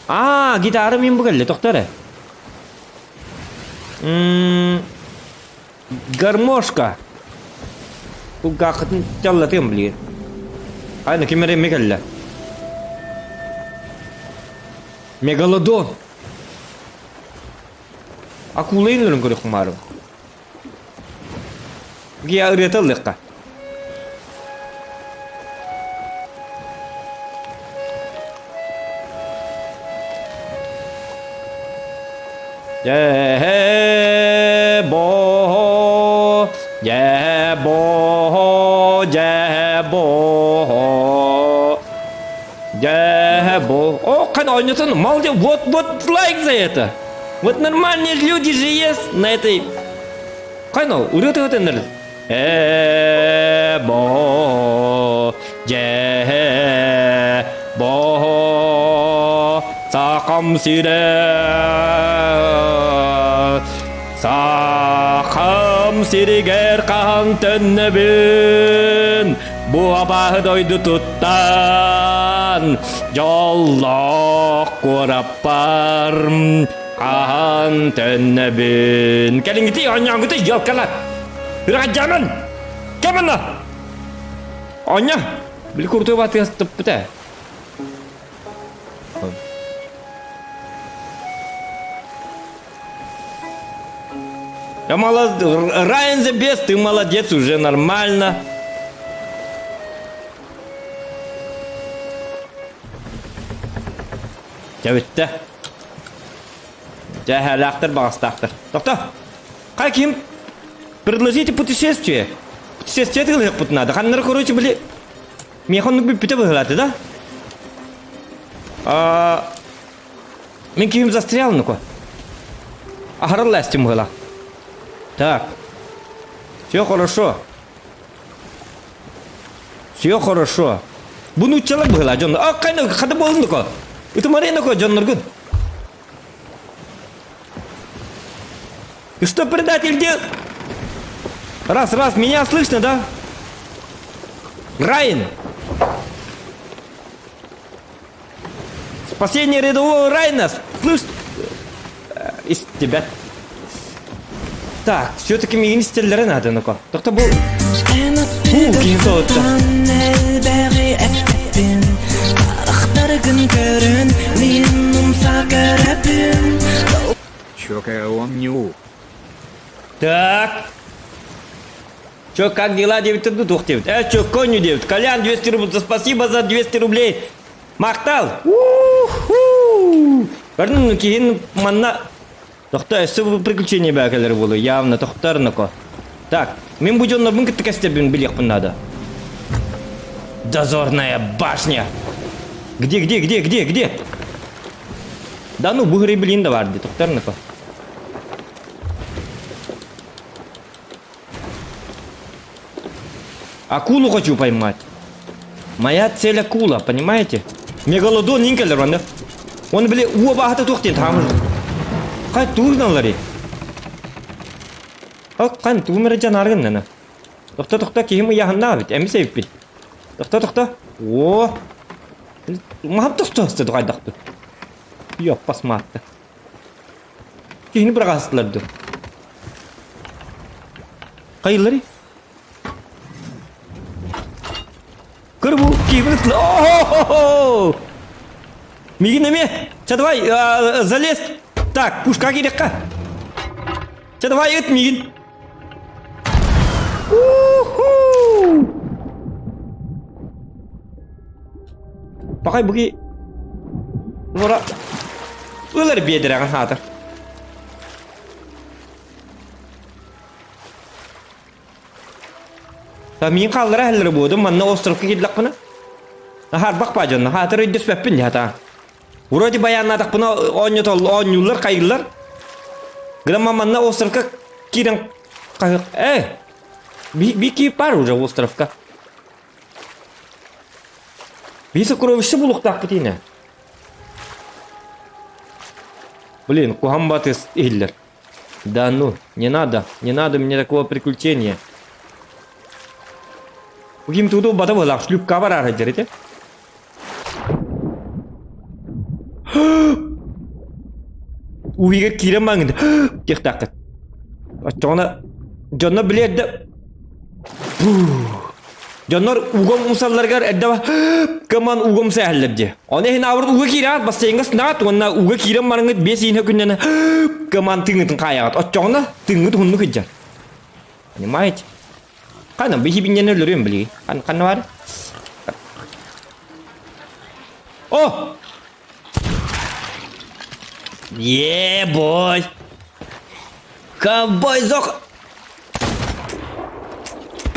S1: А, гитара мин бу кэллэ, тохтоо эрэ. М, Гармошка. Кулгааххытын чаллатыам билигин. Айна ким эрэ эмиэ кэллэ. Мегалодон. Акула өлөрөн көрүөххүн баарым. Гия ырыата ыллыахха. Дьэ бо, дьэ бо, дьэ бо, дьэ бо. О, хан оонньотон, молодец, вот, вот лайк за это. Вот нормальные люди же есть на этой Хайно, ырыа тыгытыннар. Э бо дьэ бо сахам сирэ сахам сиригэр хаһан төннөбүн бу абааһы дойду туттан дьоллоох куораппар Хаһан төннөбүн. Кэлиҥҥитий оонньооҥҥутуй елкалар. Ыраҕадьааман! Кэм онно! Оонньо! Били куртуй батыас туппута. Я молодец, Райан the best, ты молодец, уже нормально. Дьэ бүттэ. Дьэ эһээлээхтэр баҕастаахтар. Тохто! Хай ким? Предложите путешествие. Путешествие тылыһыахпыт надо. Ханнары короче били миэхэ оннук бүппүтэ быһыылааты да? А, мин киһим застрял ну-ка. Аһарал ластим быһыылаах. Так. Все хорошо. Все хорошо. Бу нууччалар быһыылаах дьон. А, хайна хата буолунуко. Ытымарынако дьонноргун. Ты что, предатель, где? Раз, раз, меня слышно, да? Райан! Спасение рядового Райна! Слышь? Э, из тебя. Так, все-таки миигин истэллэрэ наада, ну-ка. Тохто бу... Уу, киһи соһутта.
S4: Чокая он не у.
S1: Так. Чё, как дела, 9 ну, тух 9. Э, чё, коню 9. Колян, 200 рублей. Спасибо за 200 рублей. Махтал! У-ху! Көрдүн киһин манна Тохто өссө бу приключение бэкэлэр буолу явно тохтор ноко. Так, мин бу дьоннорбун кытта кэстербин билиэхпин надо. Дозорная башня! Где, где, где, где, где? Да ну, бу блин да бар ди, тохтор ноко. Акулу хочу поймать. Моя цель акула, понимаете? Мегалодон инкелер онда. Он били уа баһата туох диэн таамыр. Хай туурналлари. Ок хан туумера жанаргын нана. Тохто тохто киһим ыйаһыннаа бит, эми сейппит. Тохто тохто. О! Махап тохто сты дугайдахты. Йоппас маатты. Киһини быраҕаастылар дуу? Хайылларый? Көр бу киһибин ытла. О-хо-хо-хо! Мигин эмиэ. Чэ давай, залез. Так, пушка киириэххэ. Чэ давай ыт мигин. У-ху! Пахай буги. Лора. Ылар биэдэрэҕин хаатар. Та миин хааллара иһэллэрэ буодум манна островка киирдэхпинэ. Наһаарбах баа дьонно хаатар өйдөспөппүн дии хатаан. Вроде баяннаатахпына оонньотол оонньууллар хайыыллар. Гынан манна островка киирэн хаһык э би киип бар уже островка. Биир сокровище булуохтаахпыт иинэ. Блин, куһаҕан батыс иһиллэр. Да ну, не надо, не надо мне такого приключения. Ким туду бата буолаах шлюпка барар сылдьар ити. Уһигэр киирэн маҥын диэхтааххыт. Оччоҕуна дьонно билиэр да Дьоннор угом умсалларыгар эрдэ кыман угом сээһэллэр дии. Ону иһин аабырт ууга киирээт бассейҥҥа сынаат уонна ууга киирэн бараҥҥыт биэс иинэ күннэнэ кыман тыҥҥытын хаайаҕыт. Оччоҕуна тыҥҥыт уһуннук сылдьар. Понимаете? Хана биһибинньэн өлөрүөм билигин. Ханна бар? О! Е-бой! Ковбой зох...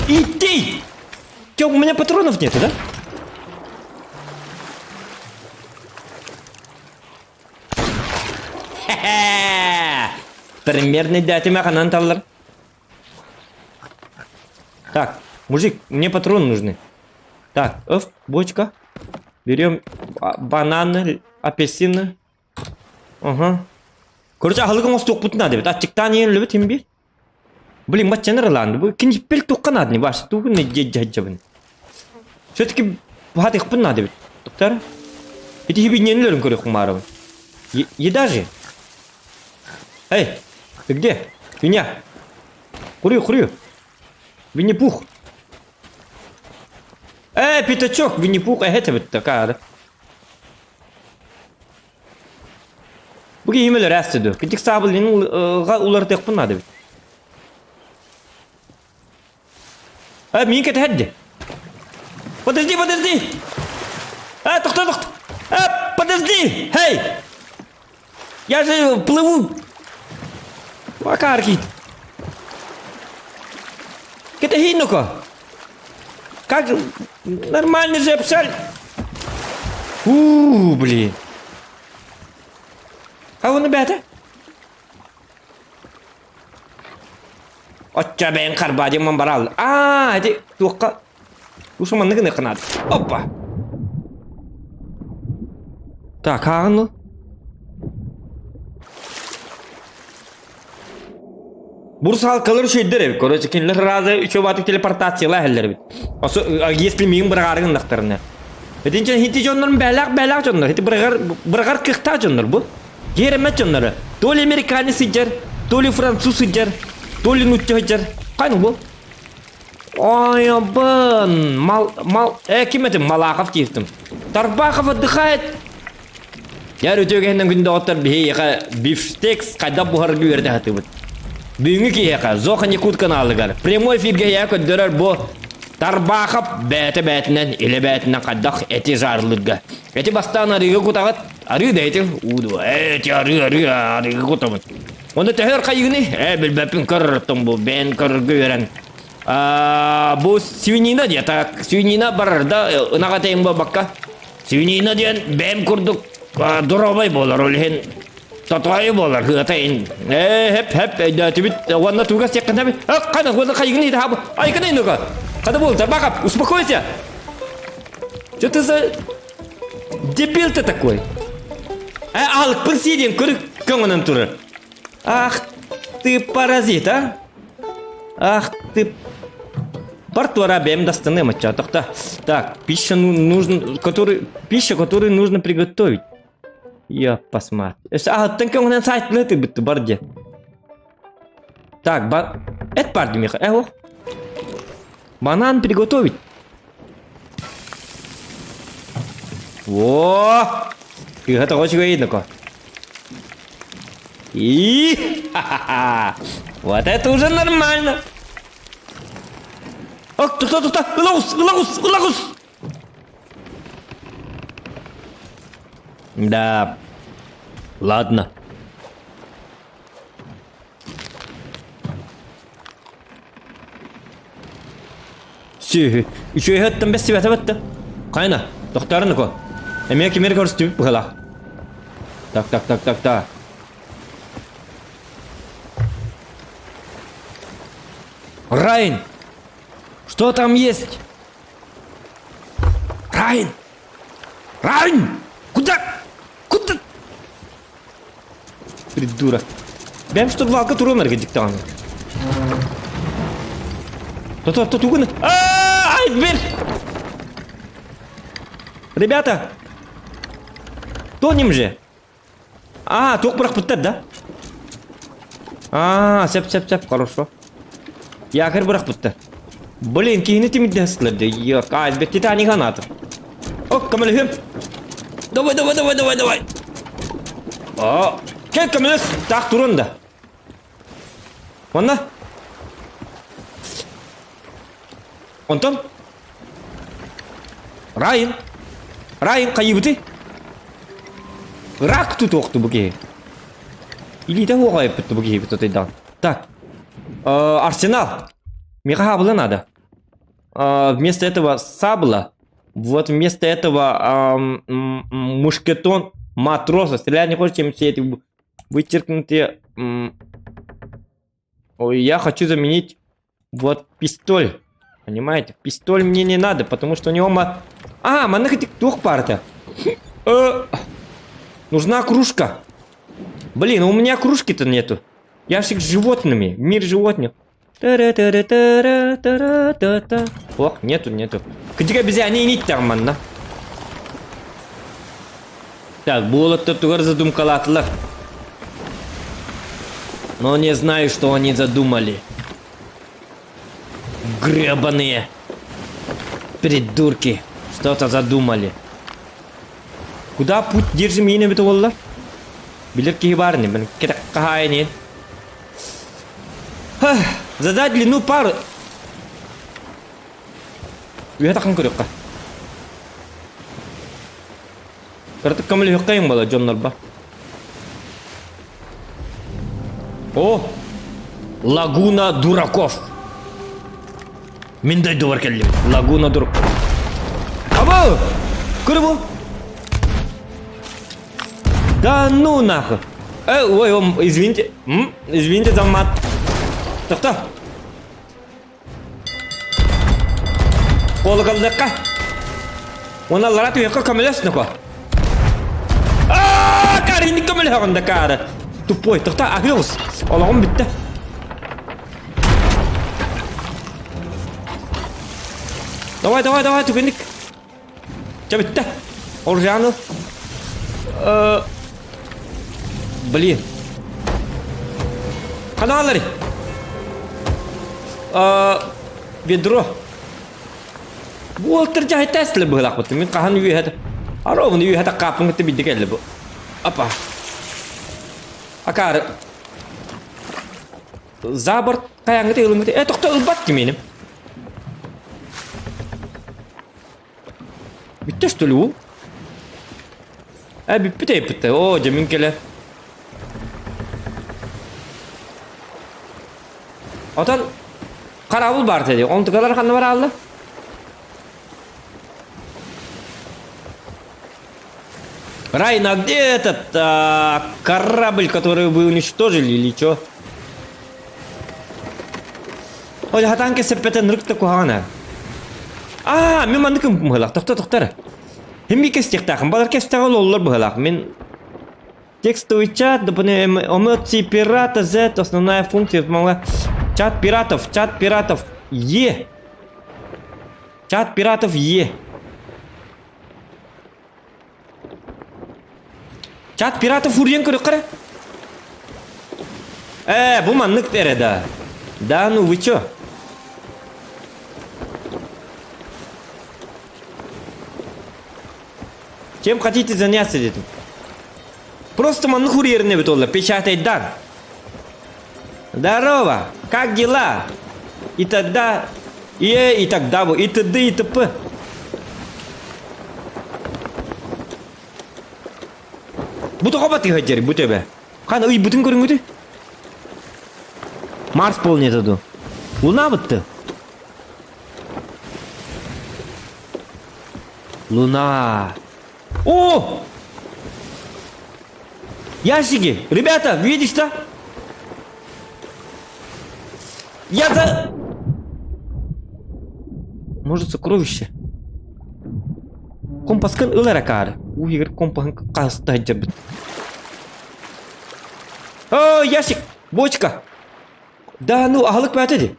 S1: Иди! Тё, у меня патронов нету, да? Хе-хе! Примерно дятиме ханан таллар. Так, мужик, мне патроны нужны. Так, оф, бочка. Берем бананы, апельсины. Ага. Короче, аһылык оҥостуохпутун наада эбит. Аччыктаан иһэн өлөбүт иһин биир. Блин, баччаны ырылаанды. Бу киниппел туохха нааданы баш. Тугун дьэ-дьэ-дьэбин. Все-таки баһатыахпын наада эбит. Доктор? Ити хибинньэни өлөрүн көрүөхпүн баарабын. Еда же. Эй, ты где? Меня. Курю, курю. Винни-Пух. Э, пятачок, Винни-Пух, э, это вот такая. Бу киһим өлөр астыды. Кытык саабылын уларытыахпын наада эбит. Э, миин кэтэһэрди. Подожди, подожди! Э, тохто, тохто! Э, подожди! Эй! Я же плыву! Макаркит! Кэтэһиин ну-ка! Как же... Нормально же общались! У, блин! А он, ребята? Оччо бэйэҥ харбаа диэн бараал. Аа, ити туохха Ушу маннык гыныахха наада. Опа! Так, ааҕын ыл. Бурсалкалар үчүгэйдэр эбит. Короче, кинилэр сразу үчүгэй баатык телепортациялаа иһэллэр эбит. Осо, если миигин быраҕаары гыннахтарына. Итинчэ хити дьоннорун бээлээх бээлээх дьоннор. Ити быраҕар быраҕар кыахтаах дьоннор бу. Гиэрэмэт дьонноро. То ли американец сылдьар, то ли француз сылдьар, то ли нуучча сылдьар. Хайны бу? Ой, мал, мал, э, ким этим? Малахов дииртим. Тарбахов отдыхает. Яр үтүөгэннэн күн доҕоттор биһиэхэ бифштекс хайдах буһарга үөрэтэ сатыыбыт. Бүгүҥҥү киһиэхэ Зоха Якут каналыгар прямой эфиргэ я көрдөрөр бу Тарбахов бэйэтэ бэйэтинэн илэ бэйэтинэн хайдах эти жарылырга. Эти бастаан арыыга кутаҕыт, арыы да эти ууду, эти арыы арыы арыыга кутабыт. Оны төһөр хайыгыны? Э, билбэппин көрөртөн бу, бэйэн көрөргө үөрэн. Бу свинина диэ, так, свинина барар да, ынаҕа тэйин буолбакка. Свинина диэн бэйэм курдук доруобай буолар, ол иһин тотоойу буолар, ыата ин. Э, хэп, хэп, өйдөөтүбүт, уонна туга сиэххин хэп, хана, уонна хайыгын иһит хаабы, айгын ну-ка, хана буол, Тарбахов, успокойся. Что ты за дебил ты такой? Э, аһылыкпын сии диэн көрү көҥөнөн турар. Ах ты паразит, а? Ах ты... Бар туора бэйэм дастаныам оччоотохто. Так, пища нужно, который, пища, которую нужно приготовить. Я посмотрю. Аһыттан көҥөнөн сайтына тыгбытты бар де. Так, ба... Это бар Миха, э, Банан приготовить. О! Тыга тоҕо үчүгэй ноко. И ха-ха-ха! Вот это уже нормально! Ок, тута, тута! Ылаҕус, ылаҕус, ылаҕус! Да. Ладно. Сүөһү. Үчүгэйи оттон бэстибэтэ батта. Хайна, тохтоорун Эмиэ кимир көрүстүбүт быһалаах. Так, так, так, так, так. Райн! Что там есть? Райн! Райн! Куда? Куда? Придурок. Бэм штурвалга туруом эргэ дьиктаҕаны. То-то, то тугун? Ай, дверь! Ребята! Тонем же! А, туох бырахпыттар да? А, сөп, сөп, сөп, хорошо. Якорь бырахпыттар. Блин, киһини тимирдэ сылар да. Йок, айсберг Титаник анатыр. Ок, көмөлөһүм. Давай, давай, давай, давай, давай. А, кел көмөлөс, так турун да. Онна? Онтон? Райан? Райан хайыбыты? Рак тутуохту бу киһи. Илиитэ хуоҕайыппыт бу киһи тутайдаан. Так. Э, арсенал. Миэхэ хаабыла надо. Э, вместо этого сабла. Вот вместо этого эм, мушкетон матроса. Стрелять не хочешь, чем все эти вычеркнутые... Ой, я хочу заменить вот пистоль. Понимаете? Пистоль мне не надо, потому что у него... Ма... А, маннык туох парта. Э, нужна кружка. Блин, у меня кружки-то нету. Ящик с животными. Мир животных. Та-ра-та-ра-та-ра-та-ра-та-та. Ох, нету, нету. Кытыга обезьяне не манна. Так, буолаттар тугар задумкалаатылар. Но не знаю, что они задумали. Гребаные придурки что-то задумали. Куда путь держим ине бит оллар? Билер киһи баар ини, мен хаайын Задать длину пары. Үһэ таххан көрүөххэ. Кыратык көмөлөһүөххэйиҥ буолар дьоннорбо. О! Лагуна дураков. Мин дойдубар кэллим. Лагуна дураков. Абы! Көрө бу. Да ну нахуй. Э, ой, ой, извините. М? Извините за мат. Тохто. Колоколдыкка. Уонна аллара түһүөххэ көмөлөс нуко. Аа, Каринник көмөлөһөҕүн да каары. Тупой, тохто аһыы оҕус. Олоҕум бүттэ. Давай, давай, давай, түгэнник. Чэ бүттэ. Оружианы. Э, блин. Ханаалары. Э, ведро. Уолтар дьаһайтаастылар быһылаахпыт. Мин хаһан үөһэ Аровны үөһэ таккааппын кытта биирдэ кэллэ бу. Апа. Акаары. За борт хайаҥҥыт ылыммыт. Э, тохто ылбат кимиэним. Бүттэ что ли ол? Э, бүппүт эйппит. О, дьэ мин кэлэ. Отон хараабыл баар этэ дии. Онтукалар ханна бараалла? Райан, а где этот а, корабль, который вы уничтожили или что? Ой, хатан кэсэппэтэ нырык да куһаҕана. Аа, мин маннык быһылаах. Тохто, тохто эрэ. Хим би кэстиэхтээхин. Балар кэстэҕэ ололлор быһылаах. Мин текстовый чат, эмоции пирата, Z, основная функция, помогла. Чат пиратов, чат пиратов, Е. Чат пиратов Е. Чат пиратов урьен көрүк Э, бу маннык эрэ да. Да ну вы чё? Чем хотите заняться дедим. Просто маннык урьерine бит олла, печатайдан. Здорово, как дела? И тогда, и, и тогда, и т.д. и т.п. Бу тоҕо батыһа дьэр бу төбө. Хан ыйбытын көрүҥүтү. Марс планета ду. Луна бытты. Луна. О! Ящики! Ребята, видишь, да? Я за... Может, сокровище? Компаскын ыл эрэ каары. Уу игр компаһын хаста сылдьарбыт. О, ящик! Бочка! Да, ну, аһылык баата дии.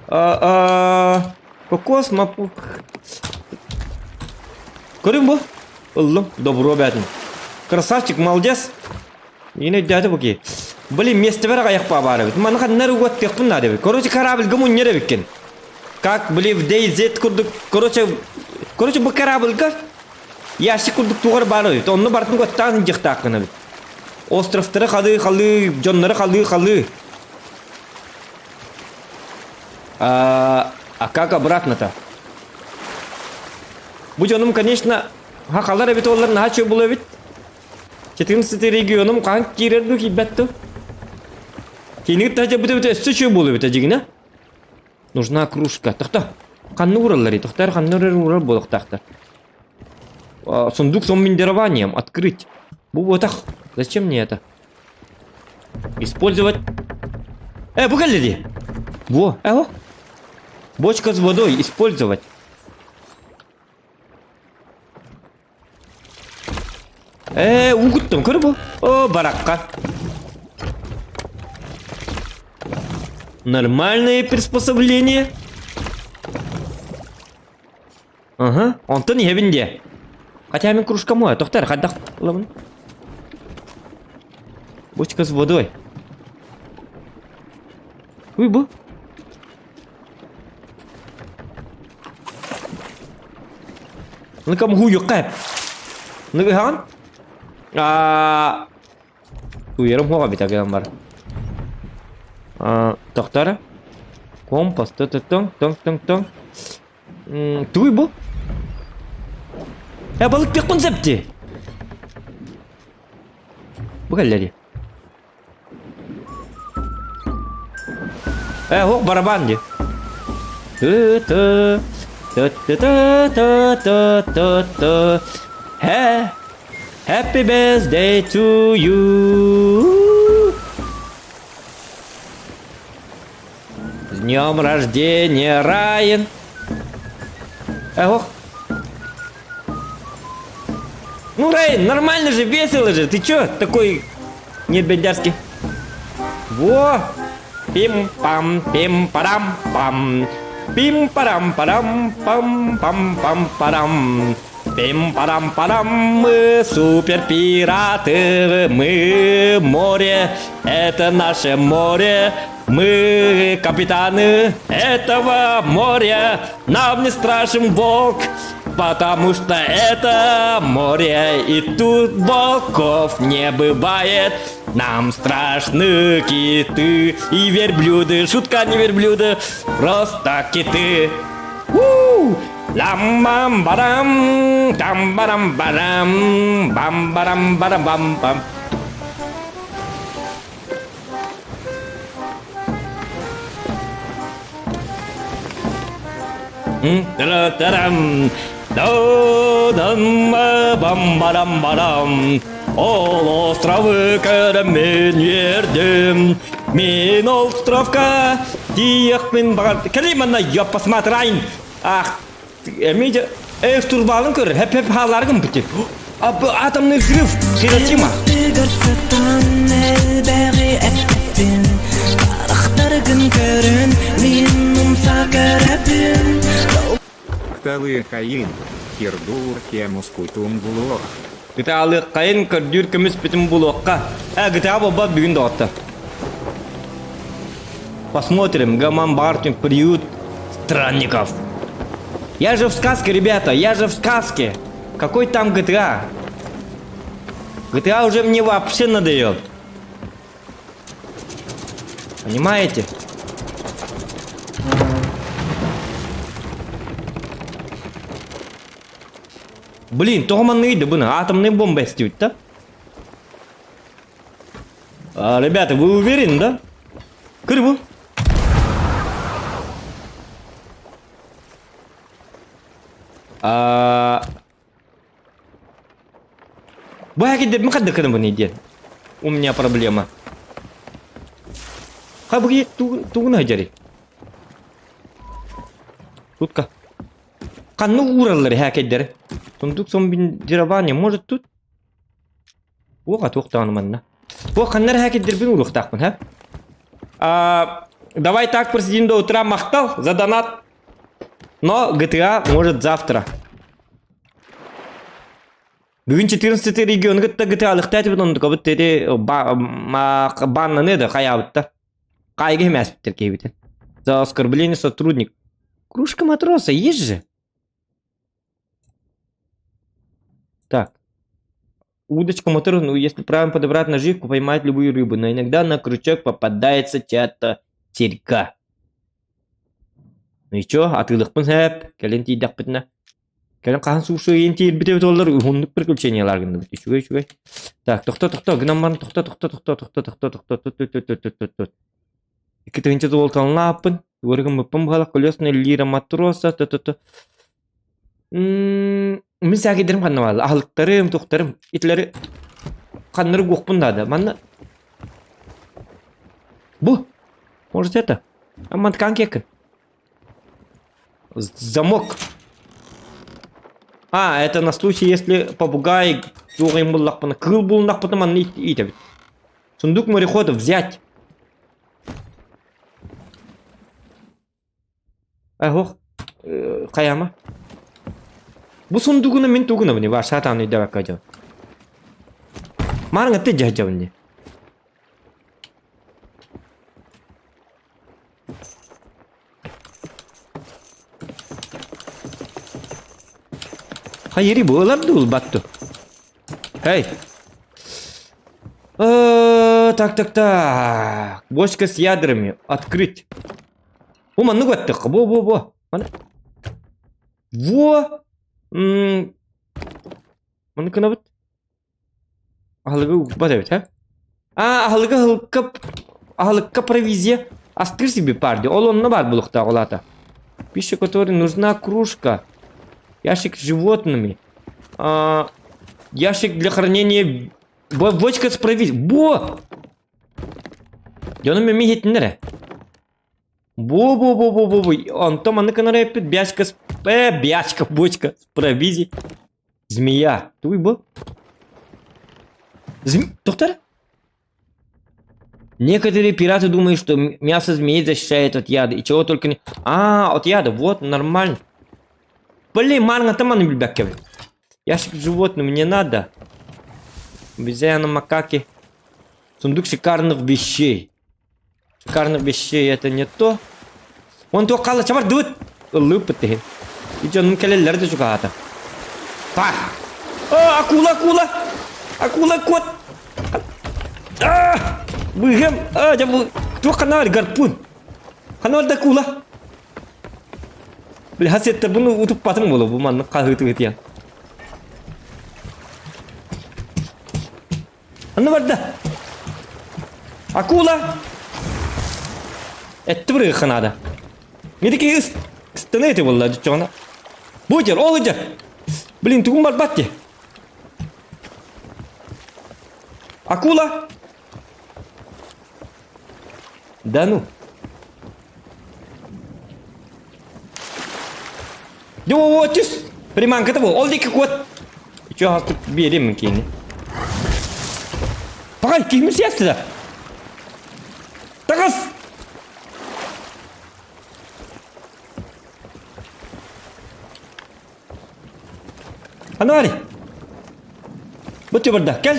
S1: А, кокос, мапу. Көрүҥ бу. Ыллым, добро бээтин. Красавчик, молодец. Миин өйдөөтө бу киһи. Блин, миэстэбэр аҕайах баар эбит. Маны ханна эрэ угаттыахпын наада эбит. Короче, корабльга мунньар эбиккин. Как, блин, в DayZ курдук, короче, короче, бу корабльга ящик курдук тугар баар эбит. Онно барытын угаттаан сылдьыахтааххын эбит. Островтары халыы-халыы, дьоннору халыы-халыы. А, а как обратно-то? Бу дьонум, конечно, хахалар эбит олар наһаа чуо була эбит. 14 регионум хаһан киирэр дуу киирбэт дуу? Кинигит таһа быта быта өссө чуо буолуо эбит дьигинэ. Нужна кружка. Тохто. Ханны уураллар Тохтор ханны урар урар буолуохтаахтар. Сундук с обмундированием. Открыть. Бу буотах. Зачем мне это? Использовать. Э, бу кэллэ дии. Во, э, Бочка с водой. Использовать. Ээ, уу көр бу. О, баракка. Нормальное приспособление. Ага, онтон иһэбин диэ. Хотя мин кружка моя, тохтор, хайдах ылабын? Бочка с водой. Уй бу. Ну-ка, муһуйуохха эп. Ну ыһаҕын? Аа, Туйарым хуоҕа бит агыан бар. Аа, тохтор. Компас, ту ту туҥ туҥ туҥ туҥ. Туй бу? Э, балыктыахпын сөп дии. Бу кэллэ дии. Э, ох, барабан дии. Ты-ты, ты-ты-ты-ты-ты-ты. Хэ, happy birthday to you. С днем рождения, Райан. Эх, Ну, Райан, нормально же, весело же. Ты чё такой небедярский? Во! Пим-пам, пим-парам-пам. Пим-парам-парам, пам-пам-пам-парам. Пим-парам-парам, мы суперпираты, мы море, это наше море, мы капитаны этого моря, нам не страшен волк, потому что это море, и тут волков не бывает. Нам страшны киты и верблюды, шутка не верблюды, просто киты. У! Лам-бам-барам, там-барам-барам, бам-барам-барам-бам-бам. Тарам, бам-барам-барам. Ол островы көрөммүн үөрдүм. Мин островка тиийиэхпин баҕар... Кэлий манна, ёп, посмотрайн! Ах, эмиэ эх, турбалын көр, хэп-хэп хаалааргын бити. Атомный взрыв, Хиросима.
S4: Сытан элбэҕи эппин Харахтаргын көрөн мин умса көрөбүн
S5: Кталыахайын, Кирдуур кемускутун булуох.
S1: Гытаалыаххайын көрдүүр көмүспүтүн булуохха. Э, гытаа буолбат бүгүн доҕоттор. Посмотрим, Гаман Бартин, приют странников. Я же в сказке, ребята, я же в сказке. Какой там GTA? GTA уже мне вообще надоел. Понимаете? Блин, тоҕо манныгый да быны атомный бомба эстибит да? А, ребята, вы уверены, да? Көр бу. А... Бу хакидеп мхадда кынабын диэн. У меня проблема. Хабыги тугуна жари. Тутка. Ханна уураллар Бу ханна эрэ кирдирбин уруохтаахпын, ха? А, давай так, президент до утра махтал за донат. Но GTA может завтра. Бүгүн 14 регион кытта GTA алыхта этибит оннукабыт тети баннаны да хайаабытта. Кайга химээспиттер киһибитин. За оскорбление сотрудник. Кружка матроса есть же? Так. Удочка мотор, ну, если правильно подобрать наживку, поймать любую рыбу, но иногда на крючок попадается чья-то терьга. Ну и чё, атыылыхпын сөп, кэлин тиийдэхпитинэ. Кэлин хаһан суушуйын тиийбит эбит оллар, уһуннук приключениялар гынныбыт. Үчүгэй, үчүгэй. Так, тохто, тохто, гынан баран, тохто, тохто, тохто, тохто, тохто, тохто, тут, тут, тут, тут, тут, тут. 2000 золоталааппын, тугу гыммыппын быһалах колесная лира матроса, то-то-то. Мин саакидерим ханна баалла аһылыктарым, туохтарым итилэри ханнары уохпун наада. Манна Бу может это? Амманткан кекин. Замок. А, это на случай, если попугай туох буллахпына, кыыл булуннахпына манна иитэбит. Сундук мореходов взять. Ох, хайама. Бу сундугуна мин тугунабын бар саатаан өйдөөбөккө дьон. Маарыҥ дьаһдьабын дии. Хайыри бу ылар дуу ылбат дуу? Эй! Так, так, так. Бочка с ядрами. Открыть. Бу маннык баттахха. Бу, бу, бу. Маны. Во! М Маны кынабыт. Аһылыгы укпат эбит, ха? А, аһылыгы аһылыкка аһылыкка провизия астыыр себе пар Ол онно баар булуохтаах ол аата. Пища, которой нужна кружка. Ящик с животными. А, ящик для хранения... Бочка с провизией. Бо! Дьонум эмиэ иһитиннэр Бу-бу-бу-бу-бу-бу. Онтон маннык гынар эппит бячка с... бячка, бочка с провизией. Змея. Туй бу? Зм... Доктор? Некоторые пираты думают, что мясо змеи защищает от яда. И чего только не... А, от яда. Вот, нормально. Блин, марга таман билбэккэбин. Ящик с животным не надо. Обезьяна макаки. Сундук шикарных вещей. Шикарных вещей это не то. Он туох хаалла чабардыбыт. Ыллыыппыт тиһин. И дьонум кэлэллэр да чугаһаата. Па! О, акула, акула! Акула, кот! А! Быһым! А, дьэ бу туох ханна гарпун? Ханна барда акула? Били хасеттер буну утуппатым буолуо бу маннык хаһыытыгытыйан. Ханна барда? Акула! Этти бырыгыхха наада. Медики ыстана ити буолла дьоччоҕуна. Бу дьэр, ол дьэр. Блин, тугум барбат дии. Акула! Да ну. Дьэ, түс! Приманката бу. Ол диэки куот. Үчү аһастык биэриэм мин киһини. Пагай, киһим сиэстэ да. Тагас! Ануари! Бу барда, кел!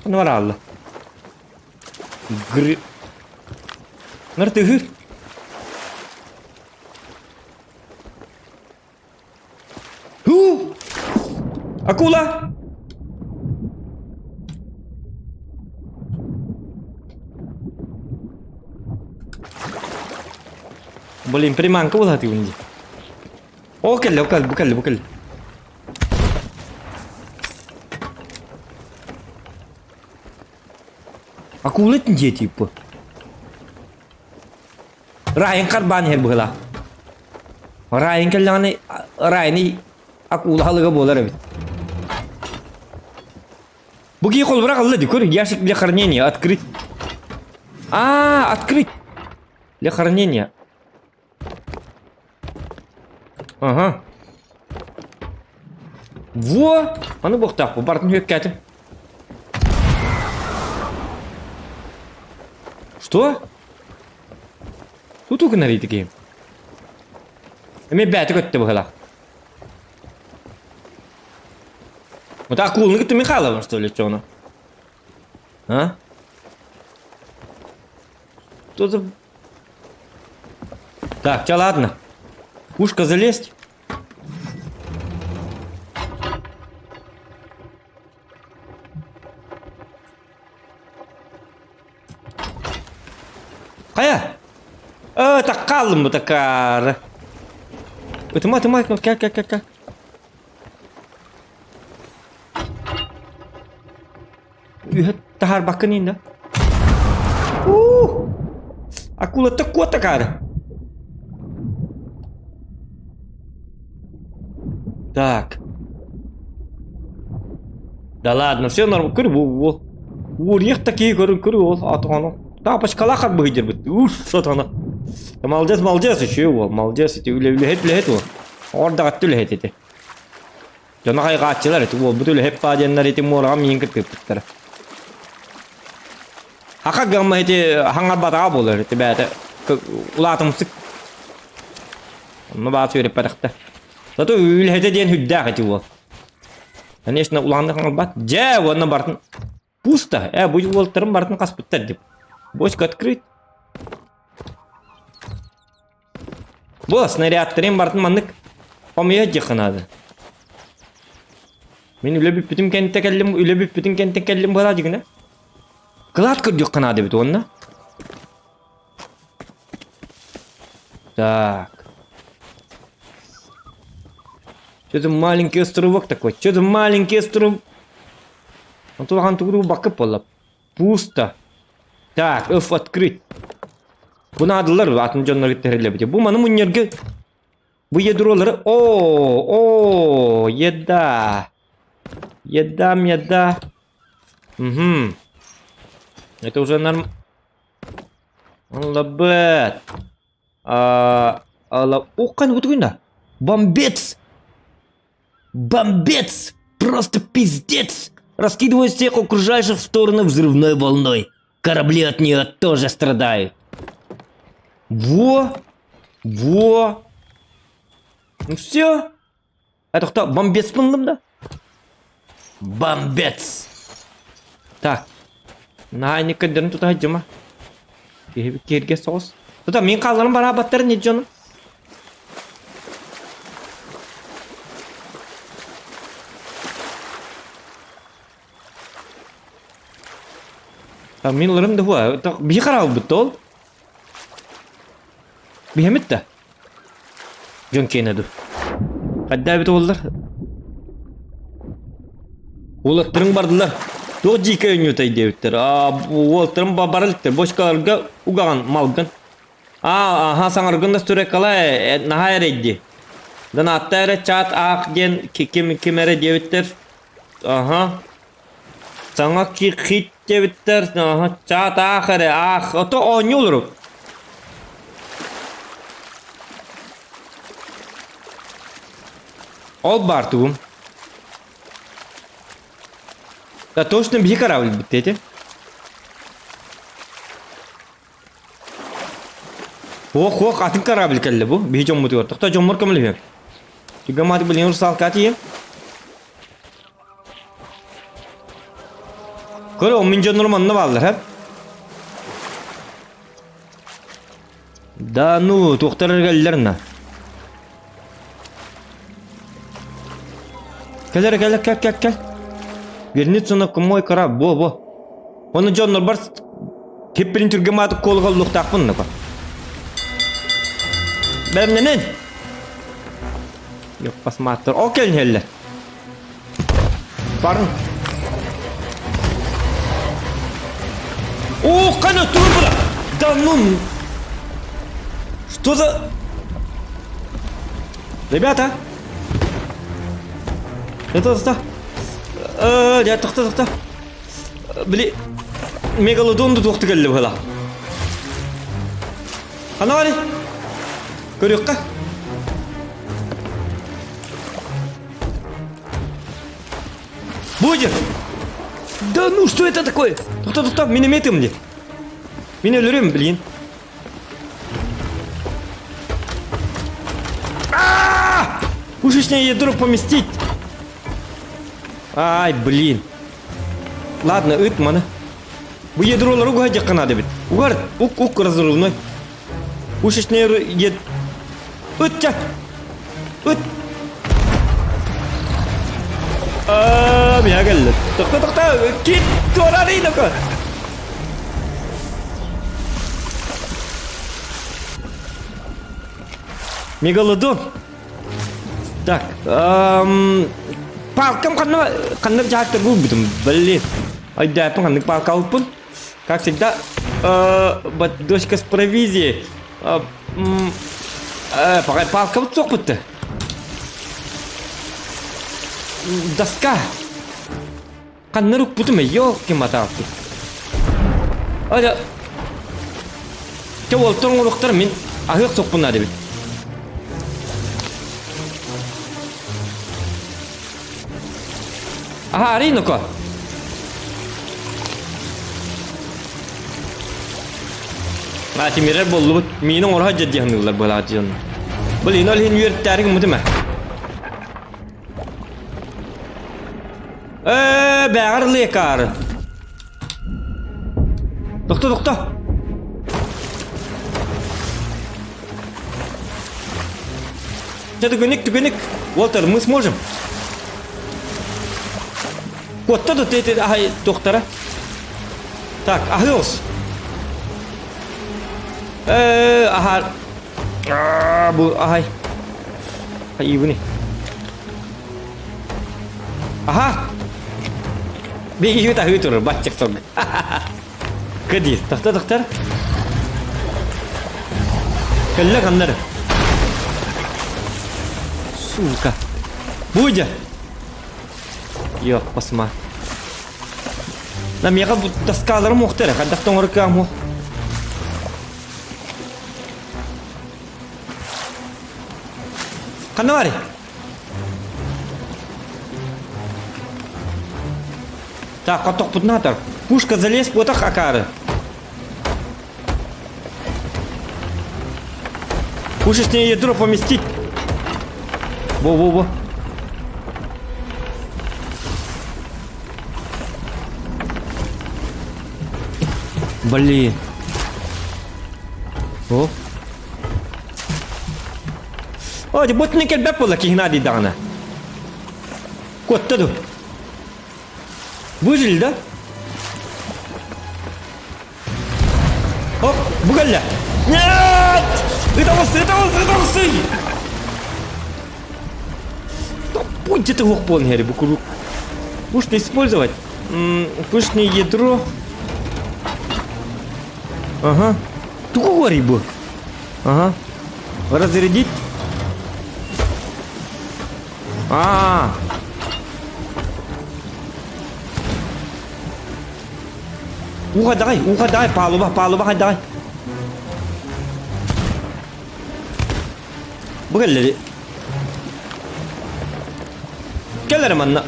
S1: Ануар аалла. Гры... Нартыгыр. Ху! Акула! Блин, приманка была ты унди. О, кэллэ, кэллэ, бу кэллэ, бу кэллэ. Акула дьиэ типа. Райан харбаан иһэр быһыылаах. Райан кэллэҕинэ Райаны акула аһылыга буолар эбит. Бу киһи холбура халла дии, көр, ящик для хранения открыть. А, открыть. Для хранения. Ага. Во! Аны буохтаахпын, бартын үөккээтим. Что? Туту гынар ити киһим. Эмиэ бэйэтэ көттө быһыылаах. Вот акуланы кытта Михайловым, что ли, что оно? А? Что за... Так, чё, ладно. Пушка залезть. Хайа? Э, так хааллым бу такаары. Ытыма, ытыма, кэ, кэ, кэ, кэ. Үһэ таһаарбаккын иин да. Уу! Акулата куот такаары. Так. Да ладно, все норм. Көр бу бу. Уурьях такие көрү көрү ол атону. Тапочкалаах арбыһыдьырбыт. Уф, сатана. Молодец, молодец еще ол. Молодец, ити үлэ үлэһит үлэһит ол. Ордаҕатты үлэһит ити. Дьоно хайҕааччылар ити уолбут үлэһит паа диэннэр ити муораҕа миин кыттыппыттара. Хаха гамма ити хаҥарбатаҕа буолар ити бэйэтэ улаатымсык. Онно баа сүөрүппэтэхтэр. Зато үлэһитэ диэн үрдээх ити уол. Конечно, улааннык хаҥалбат. Дьэ, уонна бартын пусто. Э, бу уолтарын бартын хаспыттар деп. Бочка открыть. Бу снарядтарын бартын маннык хомуйа диэххэ наада. Мин үлэ бүппүтүм кэнтэ кэллим, үлэ бүппүтүн кэнтэ кэллим буолаа дьигинэ. Кылаат көрдүөххэ наада эбит уонна. Так. Что за маленький островок такой? Что за маленький остров? Он тулахан тугуру бакып буолла. Пусто. Так, F открыть. Бу наадалар атын дьоннор кытта Бу маны мунньарга бу ядролары о, о, еда. Еда, еда. Угу. Это уже норм... Лабет. А, ала... О, кан бутугунда. Бомбец! Бомбец! Просто пиздец! Раскидывает всех окружающих в стороны взрывной волной. Корабли от нее тоже страдают. Во! Во! Ну все. Это кто? Бомбец да? Бомбец! Так. Наһаа инник көрдөрөн тута сылдьыма. Киһи киэргэ соҕус. Тута мин хаалларым бараабаттар не дьону. Мин ыларым да хуа. Биһи хараалбыт ол. Биһэмит да. Дьон киэнэ ду. Хайда эбит уоллар? Уолаттарыҥ бардылар. Туох дьиикэй өнньүөтэй диэбиттэр. Аа, уолаттарым бара иликтэр. Бочкаларга угаҕын малгын. Аа, аха саҥаргын да сүрэккала наһаа эрэйди. Донатта эрэ чат аах диэн ким ким эрэ диэбиттэр. Аха. Саҥа хит диэбиттэр. Аха, чат аах эрэ аах. Ото оонньуу олорук. Ол баар тугум. Да точно биһи корабль бүттэ ити. Ох, ох, атын корабль кэллэ бу. Биһи дьоммутугар. Тохто дьоммор көмөлөһүөм. Түгэмааты билигин русалка тиийэн. Көр, ол мин дьоннорум онно бааллар, һэ? Да ну, туохтар кэллэр на. Кэлэр, кэлэр, кэл, кэл, кэл. Вернется на мой корабль, бо, бо. Оны дьоннор бар киппирин түргэн маатык куолуга оллуохтаахпын нapa. Бэлэмнэнин! Йоппас мааттар. Ол кэлин иһэллэр. Барын. О, қана тура! Да ну! Что за... Ребята! Это что? Э, тоқта, тоқта. Били, мегалодон да туохты кэллэ быһыла. Хана бары? Көрүөххэ. Будет! Да ну, что это такое? Тоқта, тоқта, минометым мне. Мин өлөрүм, блин. А! Пушечное ядро поместить. Ай, блин. Ладно, ыт маны. Бу ядролары угадьякка надо бит. Угар, ук-ук разрывной. Пушечное ед... Ыт Ыт! Аа, миэхэ кэллэ. Тохто, тохто! Кит! Туорарый доко! Мегалодон. Так, эм, палкам ханна ханна дьаһаттар булбутум, блин. Айдааппын ханнык палка алыппын. Как всегда, э, дочка с провизией. Э, э, палкабыт суох бутты. Доска. Ханна укпутум, ёлки-моталки. Ада. Те уолтар оҥоруохтар мин аһыах суохпун наада эбит. Аха, арый ну-ка. А, тимирер боллубут. Миин оҥоро сылдьар дии саныыллар быһалаах дьон. Блин, ол иһин үөртээри гыммытым ээ. Ээ, бээҕэр лекары. Тохто, тохто. Түгүнүк, түгүнүк. Уолтар, мы сможем. Куотта да ты ахай доктора. Так, ахылс. Э, аха. Бу ахай. Хайыбыны. Аха. Бигиһи таһыы турар, баччак турар. Кыди, тохто тохтор. Кэллэ ханнары. Сука. Будя. Йо, басма. На мега бу доскаларым уохтар, хайдах тоҥор кыам Ханна барый? Так, хотохпутунатор. Пушка залез потах акары. Пушечное ядро поместить. Во-во-во. Блин. О. О, бутны кэлбэт буолла киһи даҕаны. Куотта ду. Выжили, да? Оп, бу кэллэ. Нет! Ыталысы, ыталысы, ыталысы! Будь это лох полный, бу круг. Пушку использовать. Пушное ядро. Ага. Тугу бу. Ага. Разрядить. А, -а, -а. Угадай, угадай, палуба, палуба, хадай. Бу кэллэри. Кэлэр манна.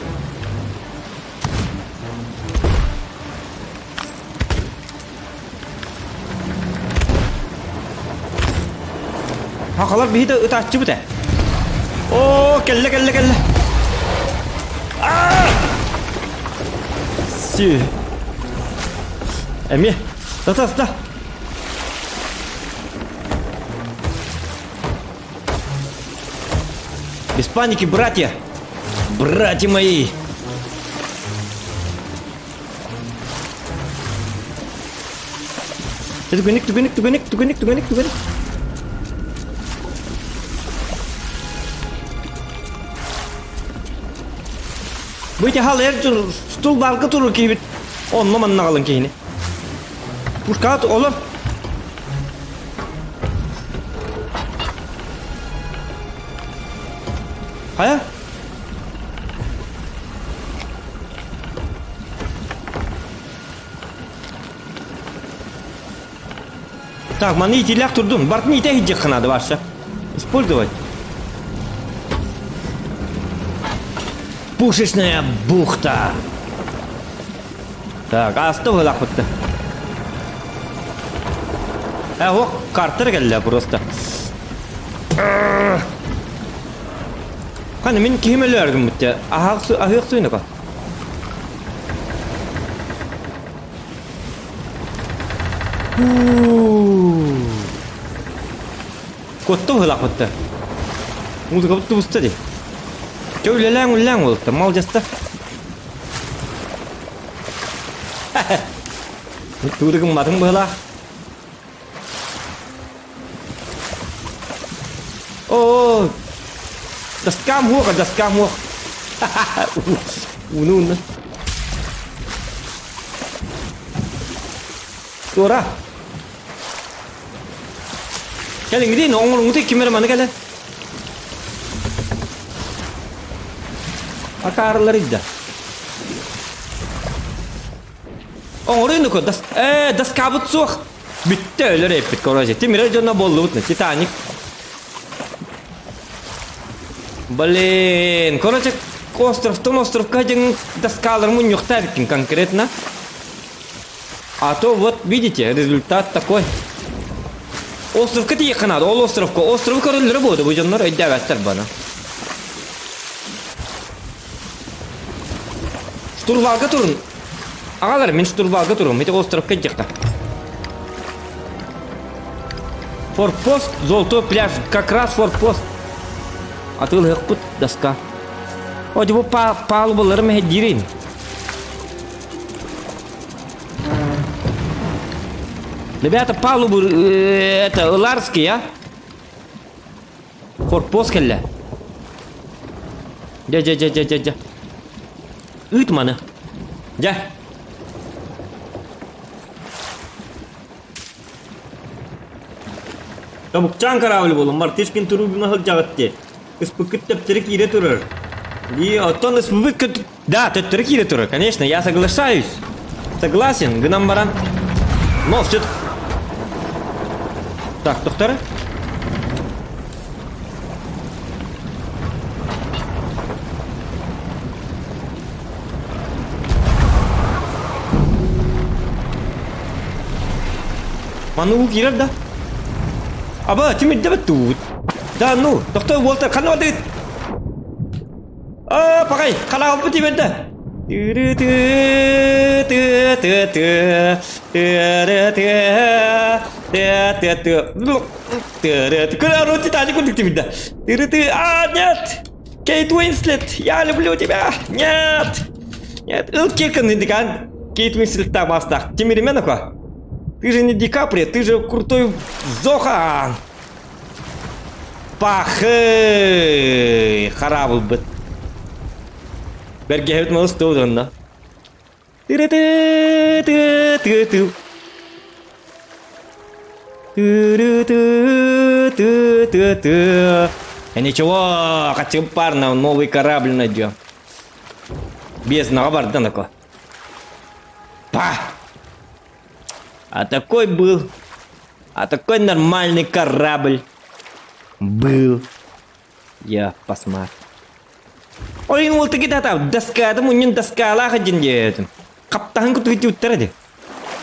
S1: Хахалар биһи да ытааччыбыт ээ. Оо, кэллэ, кэллэ, кэллэ. Аа! Си. Эмиэ. Тата, тата. Без паники, братья. Братья мои. Түгүнүк, түгүнүк, түгүнүк, түгүнүк, түгүнүк, түгүнүк. Бу ити хал эр стул барга турur киһибит. Онно манна қалын киһини. Пушкаат олор. Хайа? Так, маны итилээх турдум. Бартын итэ иһдьиэххэ наада Вася. Использовать. Пушечная бухта. Так, ааста быһылаахпытта. Э, о, картер кэллэ просто. Хана мин киһим өлөөр гыммыт аһыах суйнака. Куотта быһыылаахпытта. Музыкабыт тубуста дии. Чэ үлэлээҥ үлэлээҥ буолта, малдьаста. Тугу гымматыҥ быһыылаах. Оо, доскам уох, доскам уох. Уну уну. Туора. Кэлиҥ диин, оҥоруҥҥутуй ким эрэ маны кэлэн. Акаарылар илдьэ. Оҥоруйнуку, дас, ээ, доскабыт суох. Бүттэ өлөр эппит, короче. Тимирэр дьоно буоллубут, Титаник. Блин, короче, островтан островка дьиҥ доскалар мунньуохтаа эбиккин конкретно. А то вот, видите, результат такой. Островка тиийиэххэ наада, ол островка. Островы көрөллөрө буолуо, бу дьоннор өйдөөбөттөр баны. Штурвалга турун. Аҕалар, мин штурвалга турум. Ити островка дьиэххэ. Форпост, золотой пляж, как раз форпост. Атыылаһыахпыт доска. О, бу палубалары мэһэйдиирин. Ребята, палубу, это, Ларский, а? Форпост кэллэ. Дьэ, дьэ, дьэ, дьэ, дьэ, дьэ. Ыыт маны. Дьэ. Тобукчаан корабль буолун, Мартышкин турубуна сылдьаҕыт дии. Ыспыккыт төптөрү киирэ турар. И оттон ыспыбыт Да, төттөрү киирэ турар, конечно, я соглашаюсь. Согласен, гынан баран. Но все... Так, доктор? Манна уу киирэр да? Аба, тимирдэбит туут. Да ну, доктор Уолтер, ханна бардыгыт? Аа, пакай, хараалбыт тимирдэ. А, нет! Кейт Уинслет, я люблю тебя! Нет! Нет, ыл киркин индикан. Кейт Уинслет бастах. Тимиримен аква. Ты же не Ди Каприо, ты же крутой Зохан. Пахы! Хараабылбыт. Бэргэһэбит малыс туудунна. Тыры-ты-ты-ты-ты. Тыры-ты-ты-ты-ты. Ничего, хотим парно, новый корабль найдем. Без барда нако. Па! А такой был. А такой нормальный корабль был. Я посмотрю. Ой, ол тыгытата доскада мунньун доскалаах дьин диэтим. Хаптаһын кутугу уттара ди.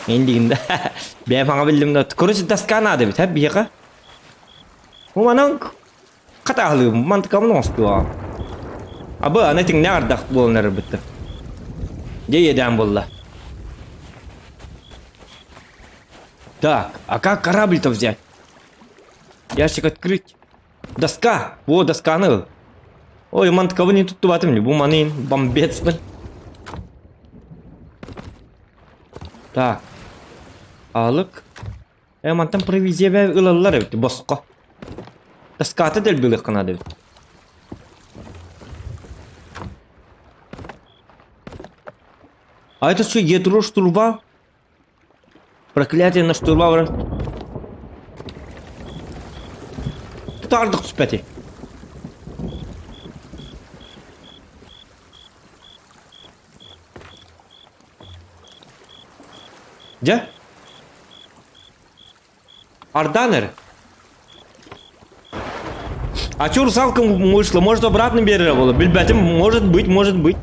S1: Мен дигин да. Бэйэм хаҥа биллим да. Короче, доска надо бит, биһиэхэ. Манан хатаалыым, мантыкабын оҥостуо. Абы аны тиҥнэ ардах буолан эрэрбиттэр. Дьэ иэдээн буолла. Так, а как корабль-то взять? Ящик открыть. Доска! Во, досканы ыл. Ой, мантыкабын не туттубатым, бу маны бомбецпин. Так. Аалык. Э, мантан провизия ылаллар эбит, босхо. Доската дэлби ылыахха наада эбит. А это что, ядро штурвал? Проклятие на штурвал. Тутаардык түспэти. Дьэ? Ардан эрэ. А чё русалка вышла? Может обратно берер было? Билбэтим, может быть, может быть.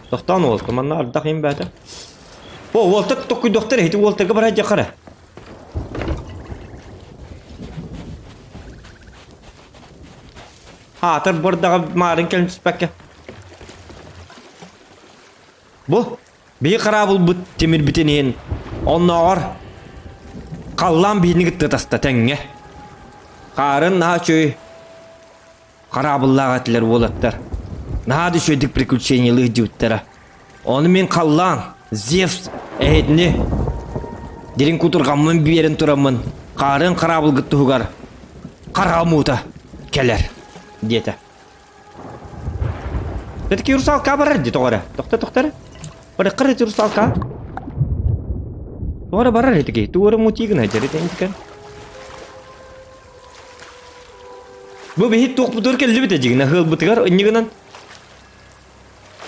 S1: Тохтоон уолта, манна ардах им бээтэ. О, уолта токуйдохтор, ити уолтарга барар дьахара. Аатар бордаҕа маарын кэлин түспэккэ. Бу биһи хараабылбыт тимирбитин иһин оннооҕор халлаан биһини кытта таста тэҥҥэ. Хаарын наһаа үчүгэй хараабыллаах этилэр уолаттар. Наһаа да үчүгэйдик приключениелыы сылдьыбыттара. Ону мин халлаан, Зевс эһитини дириҥ кутурҕаммын биэрэн тураммын хаарын хараабылгыт туһугар хараҕым уута кэлэр диэтэ. Все-таки русалка барар дии тоҕо эрэ. Тохто тохто эрэ. Барыххар эти русалка. Тоҕо эрэ барар этики. Тугу эрэ мутии гына дьэрит интикэн. Бу биһи туохпутугар кэллибит эдьигинэ ыалбытыгар иннигинэн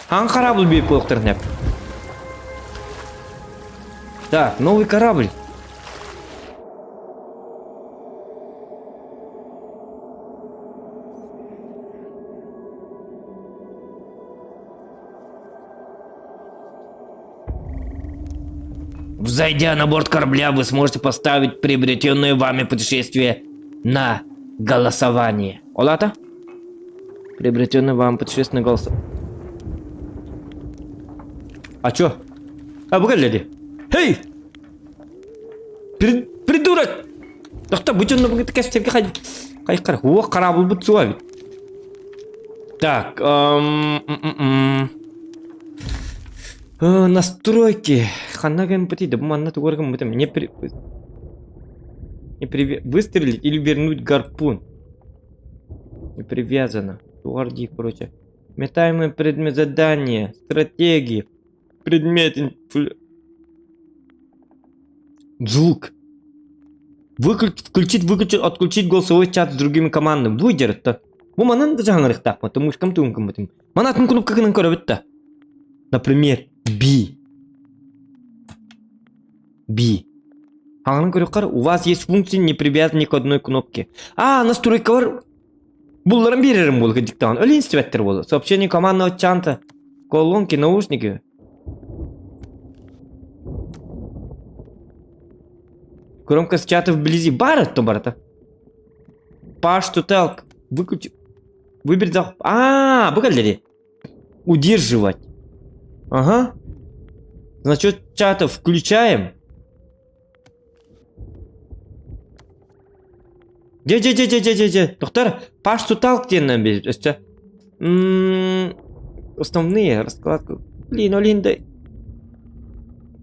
S1: Хан корабль биир буолуохтарын Так, новый корабль.
S2: Взойдя на борт корабля, вы сможете поставить приобретенное вами путешествие на голосование.
S1: Олата? Приобретенное вам путешествие на голосование. А чё? А, бу кэллэ Эй! Придурок! Тохто, бу дьонно бу кэстэргэ хай хайкар. Уох хараабылбыт суа эбит. Так, эм, настройки. Ханна гэмпити, да манна тугар гэмпити. Не при... Не при... Выстрелить или вернуть гарпун. Не привязано. Тугарди, короче. Метаемый предмет задания, стратегии, предмет... Звук. Выключить, включить, выключить, отключить голосовой чат с другими командами. Выдерт-то. Бу манан да жаңырыктаахпын, тумушкам туункуммутум. Манатын кнопкакынан көрөбүт да. Например, B. B. Хаҥан көрүөххэр, у вас есть функции не привязаны ни к одной кнопке. А, настройкалар булларан биэрэрим буолука диктаан. Өлүн истибэттэр буолла. Сообщение командного чанта. Колонки, наушники. Громкость чата вблизи. Бар это барата. Паш тутелк. Выключи. Выбери за... А, бу кэллэри. Удерживать. Ага. Значит, чата включаем. Дьэ, дьэ, дьэ, дьэ, дьэ, дьэ, дьэ. Доктор, Паш туталк диэн биир өстө. Основные раскладку. Блин, олин да.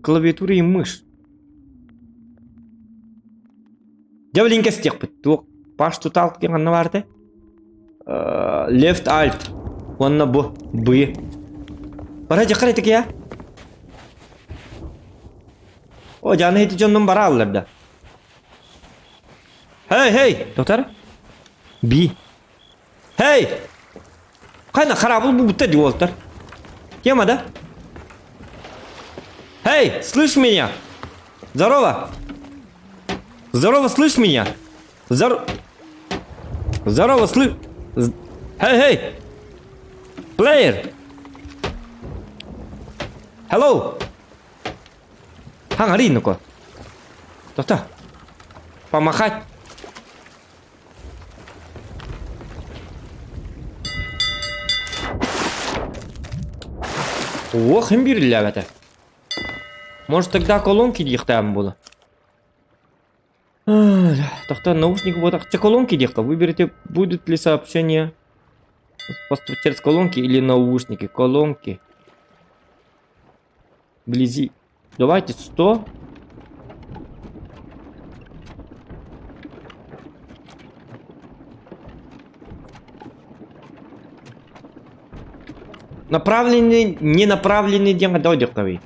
S1: Клавиатура и мышь. Дьэ, блин, кэстиэхпит. Туох Паш туталк диэн ханна баар этэ? Left Alt. Уонна бу Б. Бара дьахар этик я. О, дьаны ити дьоннум бара аллар да. Хей, хей, доктор. Би. Хей! Хайна харабыл бу бутта диолтар. Тема, да? Эй, слышь меня? Здорово! Здорово, слышь меня? Здор... Здорово, слышь... Эй, эй! Плеер! Hello! Хаҥарый ну-ка. Тота. Помахать. Ох, им бириллээбэтэ. Может тогда колонки диэхтээн буола. Тохтоо наушник буотах. Чэ колонки диэххэ. Выберите, будет ли сообщение через колонки или наушники. Колонки. Вблизи. Давайте 100. Направленный, не направленный диэн дойдуковый.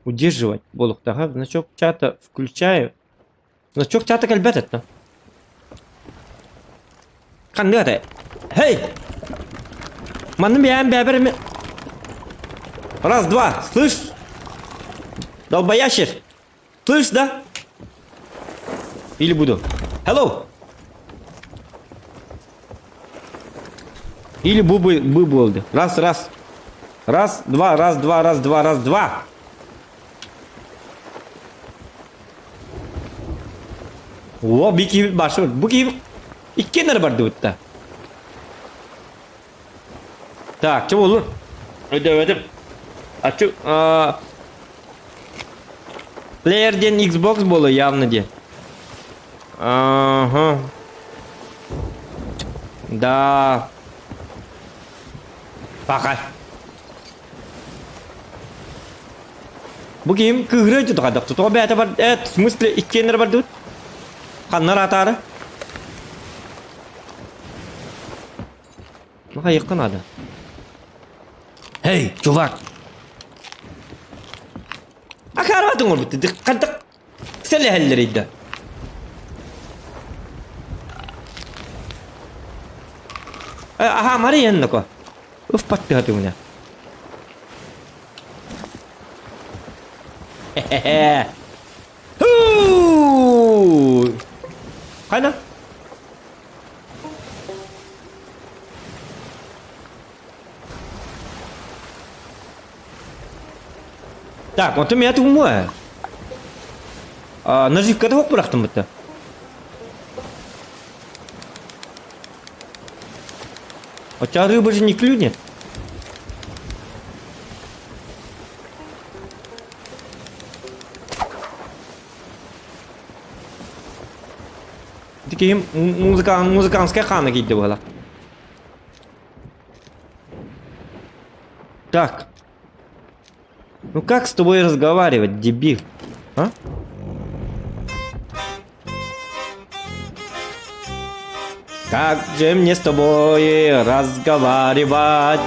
S1: Удерживать буолуохтааҕа. Значок чата включаю. Значок чата кэлбэт этэ. Ханнык этэ? Эй! Манны бэйэм бэйэбэр эми... Раз, два, слышь? Долбоящер! Слышь, да? Или буду? Hello! Или бу бы, бы болды. Раз, раз. Раз, два, раз, два, раз, два, раз, два. О, би киһи башы, бу киһи иккиэннэр бардыбытта. Так, чэ болur. Өйдөөбөтүм. Ачу, Player диэн Xbox буолуо явно диэн. Ага. Да. Пока. Бу киһим кыыһырыа дьутҕадах. Тоҕо бэйэтэ бар... Э, в смысле иккиэннэрэ бардыбыт? Ханнар атаары? Хайыахха наада. Эй, чувак! Акаарбатын оҥорбут. Хантак сэлэһэллэрий да? Аха, Мария энноко. Уф паттыһа түгүнэ. Хе-хе-хе. Хуу! Хайна? Так, онтон миэхэ тугум ээ? Наживката суох бырахтым бытта. Хотя рыба же не клюнет. Ити музыка, музыканская хана кийдэ буола. Так. Ну как с тобой разговаривать, дебил? А? Как же мне с тобой разговаривать?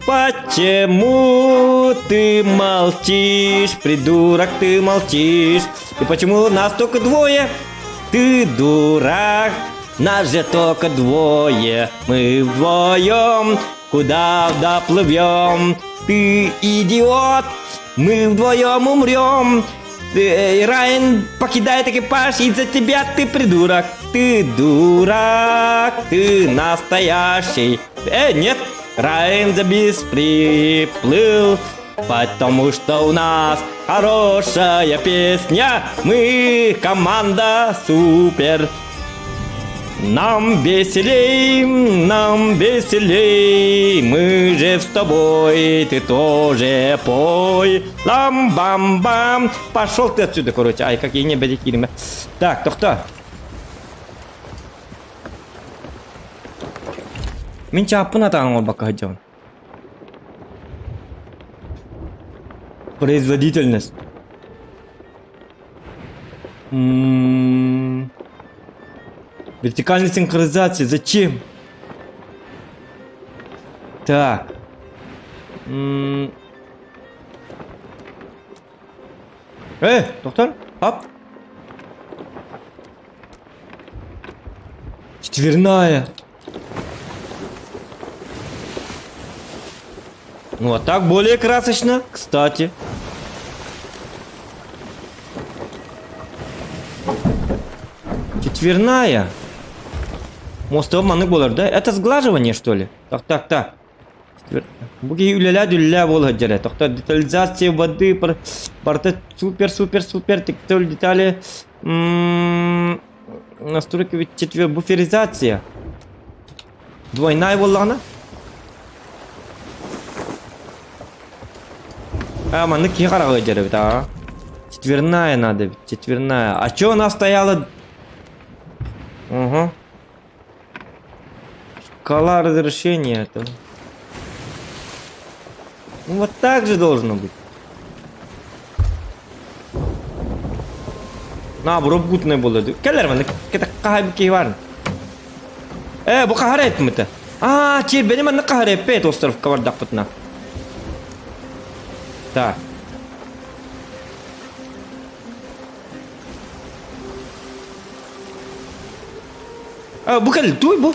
S1: Почему ты молчишь, придурок, ты молчишь? И почему нас только двое? Ты дурак, нас же только двое. Мы вдвоем куда доплывем? Ты идиот, мы вдвоем умрем. Ты, Райан покидает экипаж из-за тебя, ты придурок. Ты дурак, ты настоящий. Нет, Райан за приплыл, потому что у нас хорошая песня. Мы команда супер. Нам веселей, нам веселей, мы же с тобой, ты тоже пой. Лам-бам-бам. Пошел ты отсюда, короче. Ай, какие не бедикирме. Так, то кто? Мин чааппын атаан оҥорбокко сылдьабын. Производительность. М-м-м. Вертикальная синхронизация. Зачем? Так. М-м. Э, доктор, ап. Четверная. Ну а так более красочно, кстати. Четверная. Мостов маннык буолар да? Это сглаживание, что ли? Так, так, так. Бу киһи үлэлээ дүллээ буола сылдьар Тохто детализация воды барыта супер супер супер тектоль детали настройка ведь четвер буферизация двойная буоллаҕына а маннык киһи хараҕа ыалдьар эбит аа четверная надо ведь четверная а чё она стояла угу Шкала разрешения этого. Ну вот так же должно быть. На, бробгутный буолла. Кэлэр манна кета хаһай киһи баар. Э, бу хаһар эппимите. Аа, чиэрбэни манна хаһар эппет островка бардахпытына. Так. А, бу кэл, туй бу.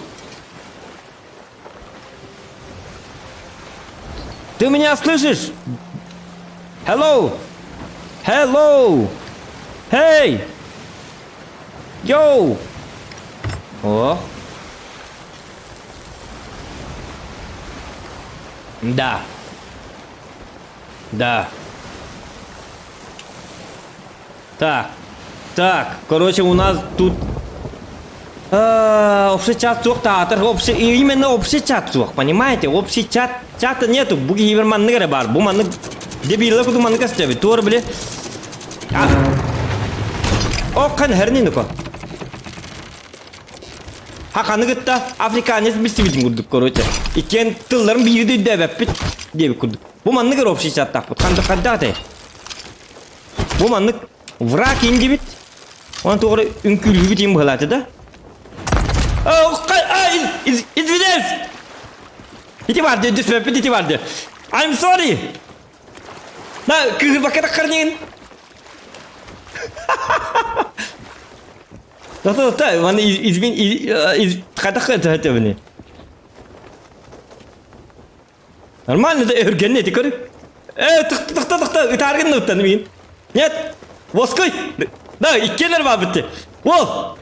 S1: Ты меня слышишь? Hello! Hello! Hey! Yo! О! Да. Да. Так. Так, короче, у нас тут общий чат суох таатар, общий, именно общий чат суох, понимаете? Общий чат, чата нету, бу киһи маннык эрэ баар, бу маннык дебилла кудук маннык көстөбүт, туор били. Окхан хернин уко. Хаханы кытта африканец билсибитин курдук, короче. Иккиэн тылларын биири да өйдөөбөппүт диэбит курдук. Бу маннык эрэ общий чаттаахпыт. Ханнык хайдаах Бу маннык враг индибит. Онон туох эрэ үҥкүүлүүбүт иин быһалаата да. Извиняюсь! Ити бар дии, түспэппит ити бар дии. I'm sorry! На, кыыһырбакка таххар Да, да, маны извин, хайдах это Нормально да өргенне ити көр. Э, тыхта тыхта тыхта ытааргын ыттан мин. Нет. Воской. Да, иккиэннэр баар битти. Ол.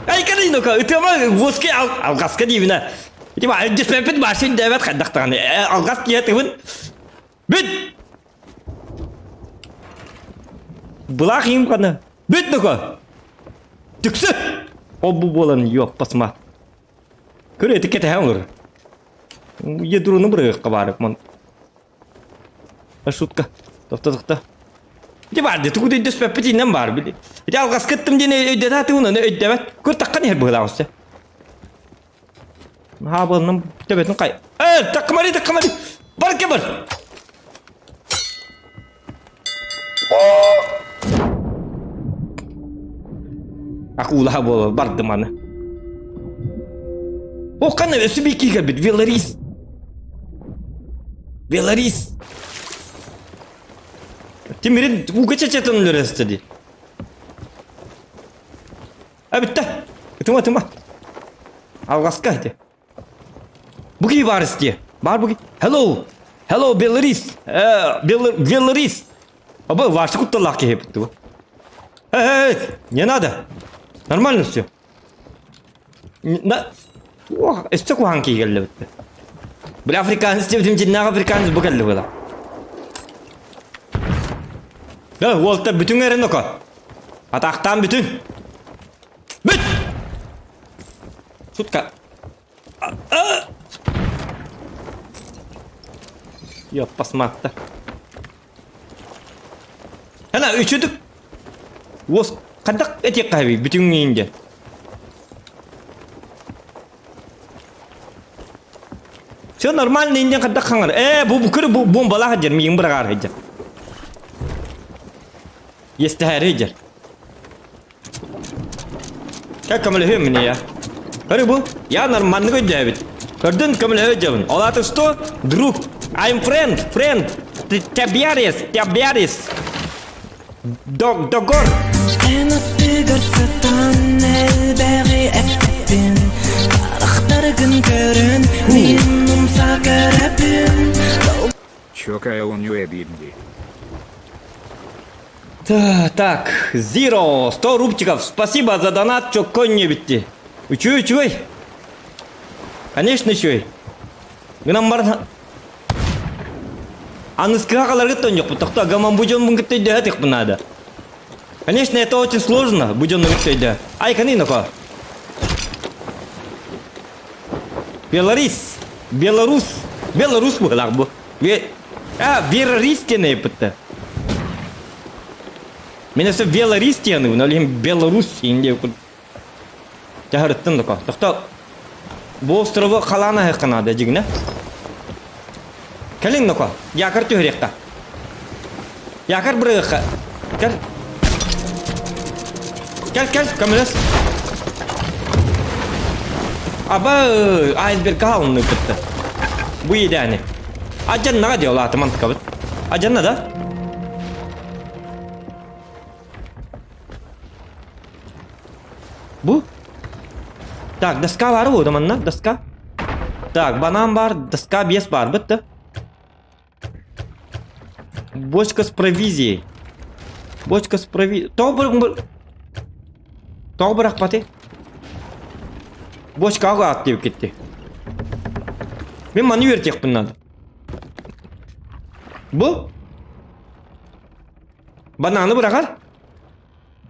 S1: Ай кэлин ну-ка, ытыама воски алгаска диибинэ. Ити ба өйдөспөппүт башын дэбэт хайдах даҕаны. Алгас киһи тыгын. Бүт. Былаах им кана. Бүт ну-ка. Түксү. Ол бу буолан юоппасма. Көр ити кэтэһэн олорор. Ядрону бырыгыахха баар мон. Шутка. Тохто тохто. Ити баар дии тугу да өйдөспөппүт иннэн баар били. Ити алҕаска ыттым диэн өйдөтө сатыыбын ону өйдөбөт. Көр таххан иһэр быһыылаах өссө. Наһаа буоланным төбөтүн хай. Э, таккамари таккамари. Бар кэ бар. Акулаһа буола бардым аны. О, ханна өссө биир киһи кэлбит. Велорис. Велорис. Тимирин ууга чачатын өлөрөстө дии. А бүттэ. Ытыма ытыма. Алҕаска ити. Бу киһи баар истиэ. Баар бу киһи. Hello. Hello, Беларис. Беларис. Аба, ваша кутталлаах киһи эбит бу. Эй, не надо. Нормально все. На... Ох, өссө куһаҕан киһи кэллэ битте. Бля, африканец диэбитим дьиннээх африканец бу кэллэ была. Да, уолта бүтүн эрэн око. Атахтаан бүтүн. Бүт! Шутка. Йоппасмаатта. Ана үчүдүк уос хайдах этиэххэ эбий бүтүҥҥиин диэн. Все нормально индиэн хайдах хаҥар. Ээ бу бу бу бомбалаах дьэр миигин быраҕаар сылдьар. Иэстэһээри дьэр. Как көмөлөһүөм мин я? Көрү бу, я нормальный өйдөөбүт. Көрдүн көмөлөһө дьабын. Ол аата что? Друг. I'm friend, friend. Тебярис, тебярис. Дог, догор.
S4: Эн аттыгар сытан элбэҕи эппин Харахтаргын көрөн мин умса көрөбүн
S5: Чокая он обидный.
S1: Так, Zero, 100 рубчиков. Спасибо за донат, чокконне битти. Үчүгэй, үчүгэй. Конечно, үчүгэй. Гынан баран Аныскыга қаларгыт тонньохпут. Тохто, гаман бу дьон кытта өйдөһө надо. Конечно, это очень сложно, бу дьонну кытта өйдөһө. Ай, каны ноко. Беларис. Беларус. Беларус быһылаах бу. А, Верарис диэн эппитте. Мен өссө Беларис диэн ол иһин Беларусь иин диэбит Дьаһарыттан доко. Тохто бу острову халаан аһыахха наада дьигинэ. Кэлиҥ доко. Якорь түһэриэххэ. Якорь бырыахха. Кэл. Кэл, кэл, көмөлөс. Аба, айсбергка хаалынны кытта. Бу иэдээни. Адьаннаҕа дии ол аата мантыкабыт. Адьанна да? Бу? Так, доска баар буо манна, доска. Так, банан баар, доска биэс баар бытты. Бочка с провизией. Бочка с провизией. Тоҕо Тоҕо бырахпатый? Бочкаҕа аат диэбит китти. Мин маны үөрэтиэхпин надо. Бу? Бананы быраҕар.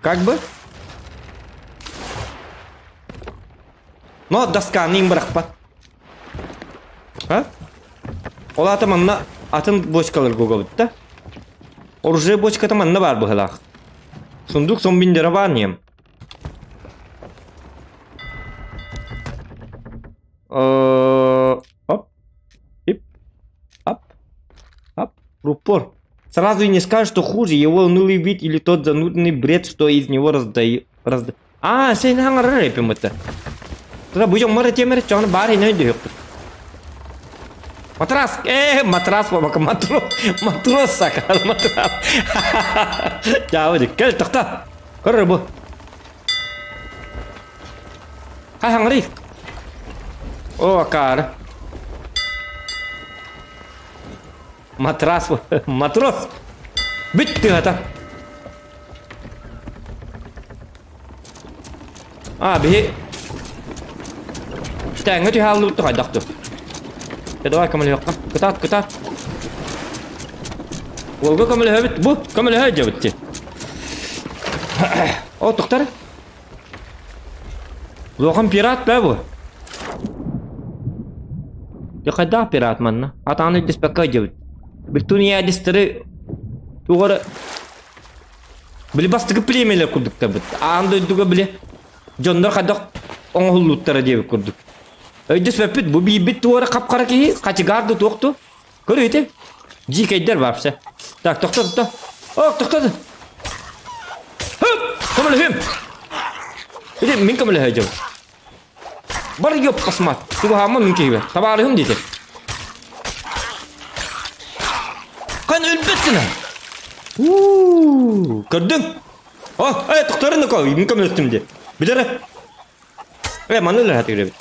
S1: Как бы. Но досканы им бырахпат. А? Ол аата манна атын бочкалар гогобут да. Оружие бочката манна бар быһылаах. Сундук зомбиндерованием. Оп. Ип. Ап. Ап. Рупор. Сразу и не скажешь, что хуже, его унылый вид или тот занудный бред, что из него раздай... Разда... А, сен хаҥарар эпим это. Тогда будем мара темер, чон бар и нөйдү Матрас, матрас, бабака, матрос, матрос сакар, матрас. Чао, кел, тохто. Көрөр бу. Хаһаҥарый. О, акаары. Матрас, матрос. Бүт тыата. А, биһи Тэҥҥэ түһэ аллыбыт хайдах ту. Давай көмөлөһүөххэ. Кытаат, кытаат. Уолга көмөлөһөбүт. Бу көмөлөһө дьэбит ти. О, тохтар. Улахан пират бэ бу. Дьэ хайдах пират манна? Атааны диспекка дьэбит. Битуньядистары тугары били бастакы племелер курдуктарбыт. Аан дойдуга били дьоннор хайдах оҥоһуллуттара диэбит курдук. Өйдөспөппүт бу биирбит туора хап-хара киһи хачыгаар да туохту. Көрү Дьиикэйдэр вообще. Так, тохто, тохто. О, тохто. Хөп! Көмөлөһүм! Или мин көмөлөһөйдүм. Бар ёп посмат. Тугахама мин киһибэ. Табаарыһым диэтэ. Хан өлбөттүн. Уу, көрдүң? О, эй, тохторун ко, мин көмөлөстүм де. Билere. Э, маны өлөр хатыгыр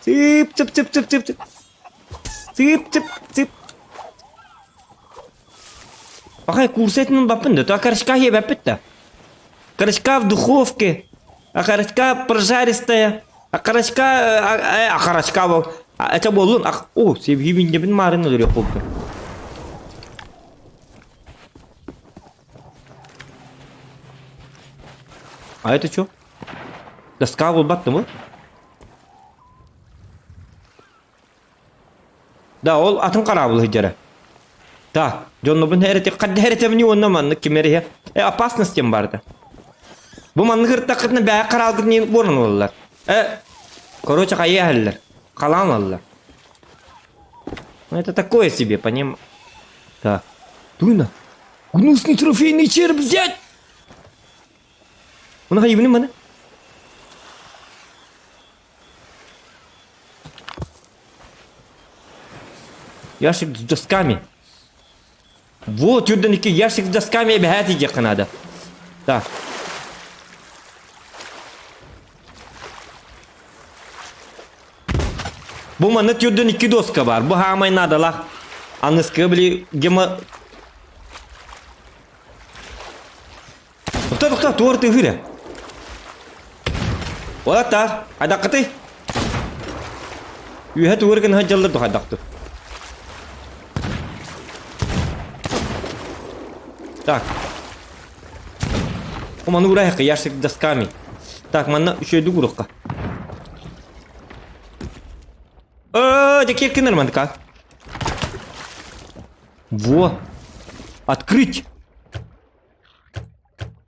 S1: Цып, цып, цып, цып, цып, цып. Цып, цып, цып. Пахай курсетин баппын да, то окорочка ебеппит да. Окорочка в духовке, окорочка прожаристая, окорочка, окорочка бол. Это болун, о, себибин дебин марын өлөрөк болду. А это что? Доска болбатты мы? Да, ол атын хараабыл сылдьара. Так, дьоннобун эрэтик хадда эрэтэбини уонна маннык ким эриһэ э опасность диэн баарда. Бу маннык ырыттаххытына бэйэ хараалгыт нин буоран ылаллар. Э, короче, хайа иһэллэр. Халаан ылаллар. Ну это такое себе, поним... Так. Туйна. Гнусный трофейный череп взять! Муну хайыбыны маны. Ящик с досками. Вот, үрдэники ящик с досками эбэһээт диэххэ наада. Так. Бу манна түрдэн икки доска бар. Бу хаамай наадалаах. Аныскы били гема... Тохтоо, тохтоо, туор тыһыыр. Уолаттар, хайдаххытый? Үөһэ тугур гына сылдьаллар дуо хайдахту? Так. О, маны уурайхка, ящик досками. Так, манна үчүгэйдик уурукка. Э, дьэ киркинер мандыка. Во. Открыть.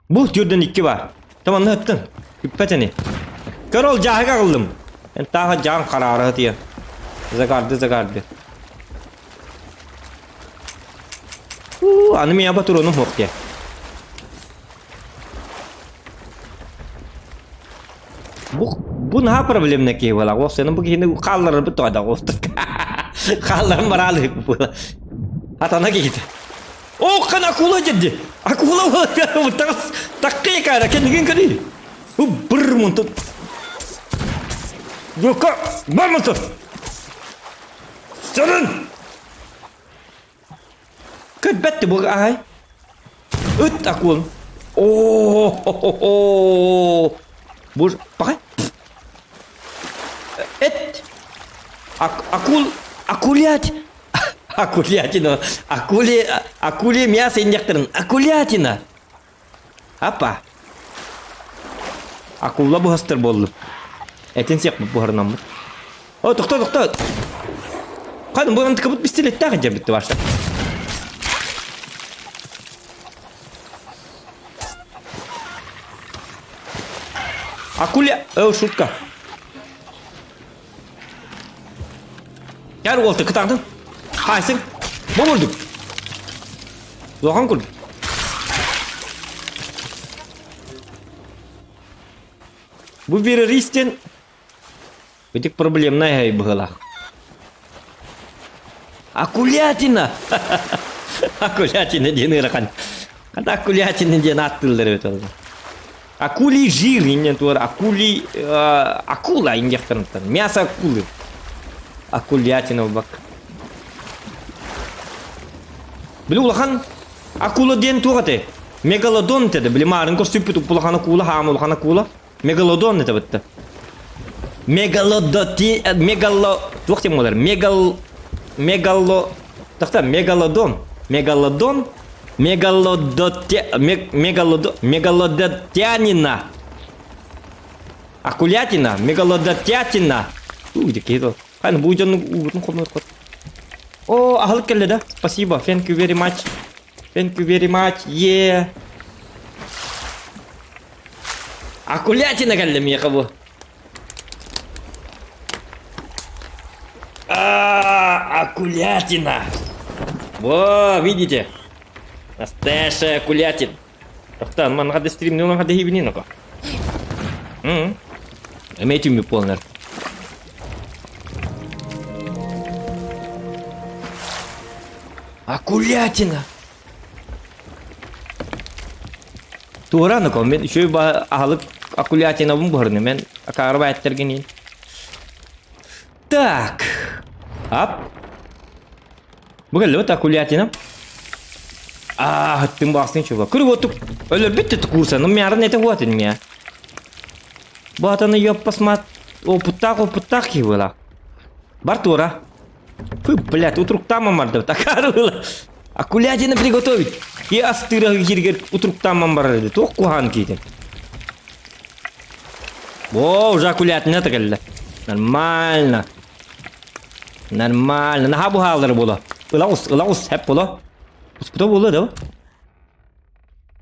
S1: Бу түрдэн икки бар. Там онно ыттын. Күппэт ини. Көр ол дьааһыга аҕыллым. Эн тааха дьаам хараара тиэ. Загарды, загарды. Уу, аны меня батуруну суох диэ. Бу, бу наһаа проблемна киһи буолар. Уопсайынан бу киһини хаалларарбыт тоҕо уопсай. Хаалларан бараалык буола. Атана киһитэ. О, хан акула деді. Акула таккай кара кеннигин көрүй. Бу бір мунтут. Юка, бар мунтут. Сарын. Көрбәтті бұл ай. Үт акул. О, Боже, пахай. Эт. Акул, акулять. Акулятина. Акули, акули мясо инъекторын. Акулятина. Апа. Акула буһастар буоллум. Этин сиэхпит буһарынаммыт. О, тохто, тохто. Ханым, бу антыкабыт пистолеттээх дьэбитти башта. Акуля... О, шутка. Кәр уолты кытаҕдын. Хайсың. Бу бурдук. Улахан курдук. Бу террористен Битик проблемнай хай быһылаах. Акулятина! Акулятина диэн ыарахан. Хата акулятина диэн ааттыыллар эбит ол. Акулий жир иннен туар акулий акула инжектарыттан. Мясо акулы. Акулятина бак. Били улахан акула диэн туох этэй? Мегалодон этэ били маарын көрсүппүт улахан акула хаам улахан акула. Мегалодон это бытта. Мегалодоти мегало туох диэн буолар? Мегал мегало тохта мегалодон мегалодон мегалодоте мегалодо мегалодотянина акулятина мегалодотятина Уу, Хайны бу дьону уутун хомуйар О, аһылык кэллэ да. Спасибо. Thank you very much. Thank you very much. Yeah. Акулятина кэллэ миэхэ бу. А, акулятина. Во, видите? Настоящая акулятина. Тохтан, манна хадда стримни улан хадда хибини ноко. Эмээ түмүк буолнар. Акулятина! Туора ноко, мен үчүгэй ба аһылык акулятинабын буһарны, мен акаарба эттергин Так. Ап. Бу кэллибит акулятина. Аа, хаттын баҕастын чуба. Күр уотук. Өлөрбүт да курсаны мярын эте хуатын мя. Бу атаны ёппасмат опыттаах опыттаах киһи буолаах. Бар туора. Фу, блядь, утруктааман барды. Такары было. Акулятина приготовить. И астыра киргер утруктааман барар edi. Туох куһаан киитин. О, уже акулятина кэллэ. Нормально. Нормально. Наһаа буһааллар буоло. Ыла ус, ыла ус, хэп буоло. Успута буолуо да?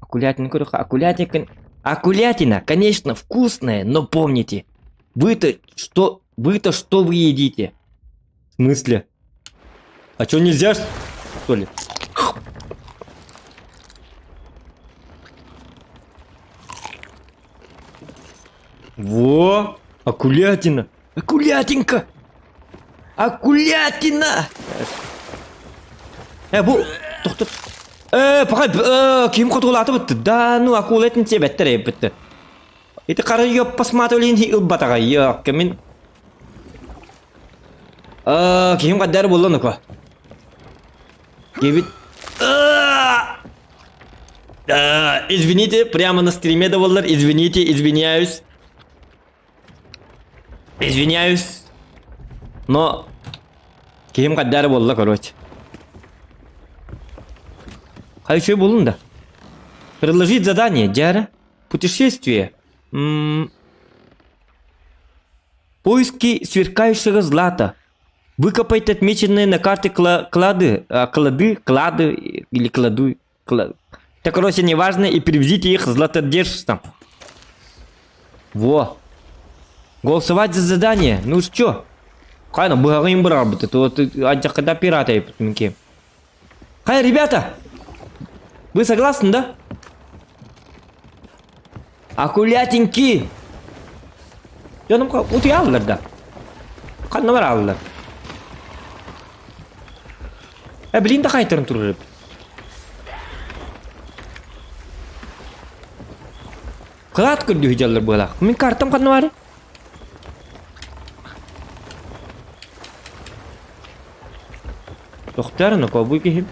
S1: Акулятина көрөххө, акулятина, акулятина, конечно, вкусная, но помните, вы-то что, вы-то что вы едите? В смысле? А что нельзя, что ли? Во, акулятина, акулятинка, акулятина. Э, бу, тохтот. Э, пока, э, ким хотулааты Да, ну, акулятин себеттер эбитти. Ити қара ёппасмааты өлін ылбатаға, йок, мин Киһим хаддар буолла нука. Киһибит Извините, прямо на стриме да буоллар, извините, извиняюсь. Извиняюсь. Но киһим хаддар буолла, короче. Хай булун да. Предложить задание, дьэ. Путешествие. М Поиски сверкающего злата. Выкопайте отмеченные на карте клады, а, клады, клады или кладу, кла... Так, короче, неважно, и привезите их златодержцам. Во. Голосовать за задание. Ну что? Хайна, быһаҕын бырабыт, то когда пираты Хай, ребята! Вы согласны, да? Акулятинки! Дьонум утуйаллар да. Ханна бараллар. Э, блин, да хайтарын турар. Кылаат көрдүү дьаллар буолаах. Мин картам ханна бары? Тохтар, ну кобуй киһим.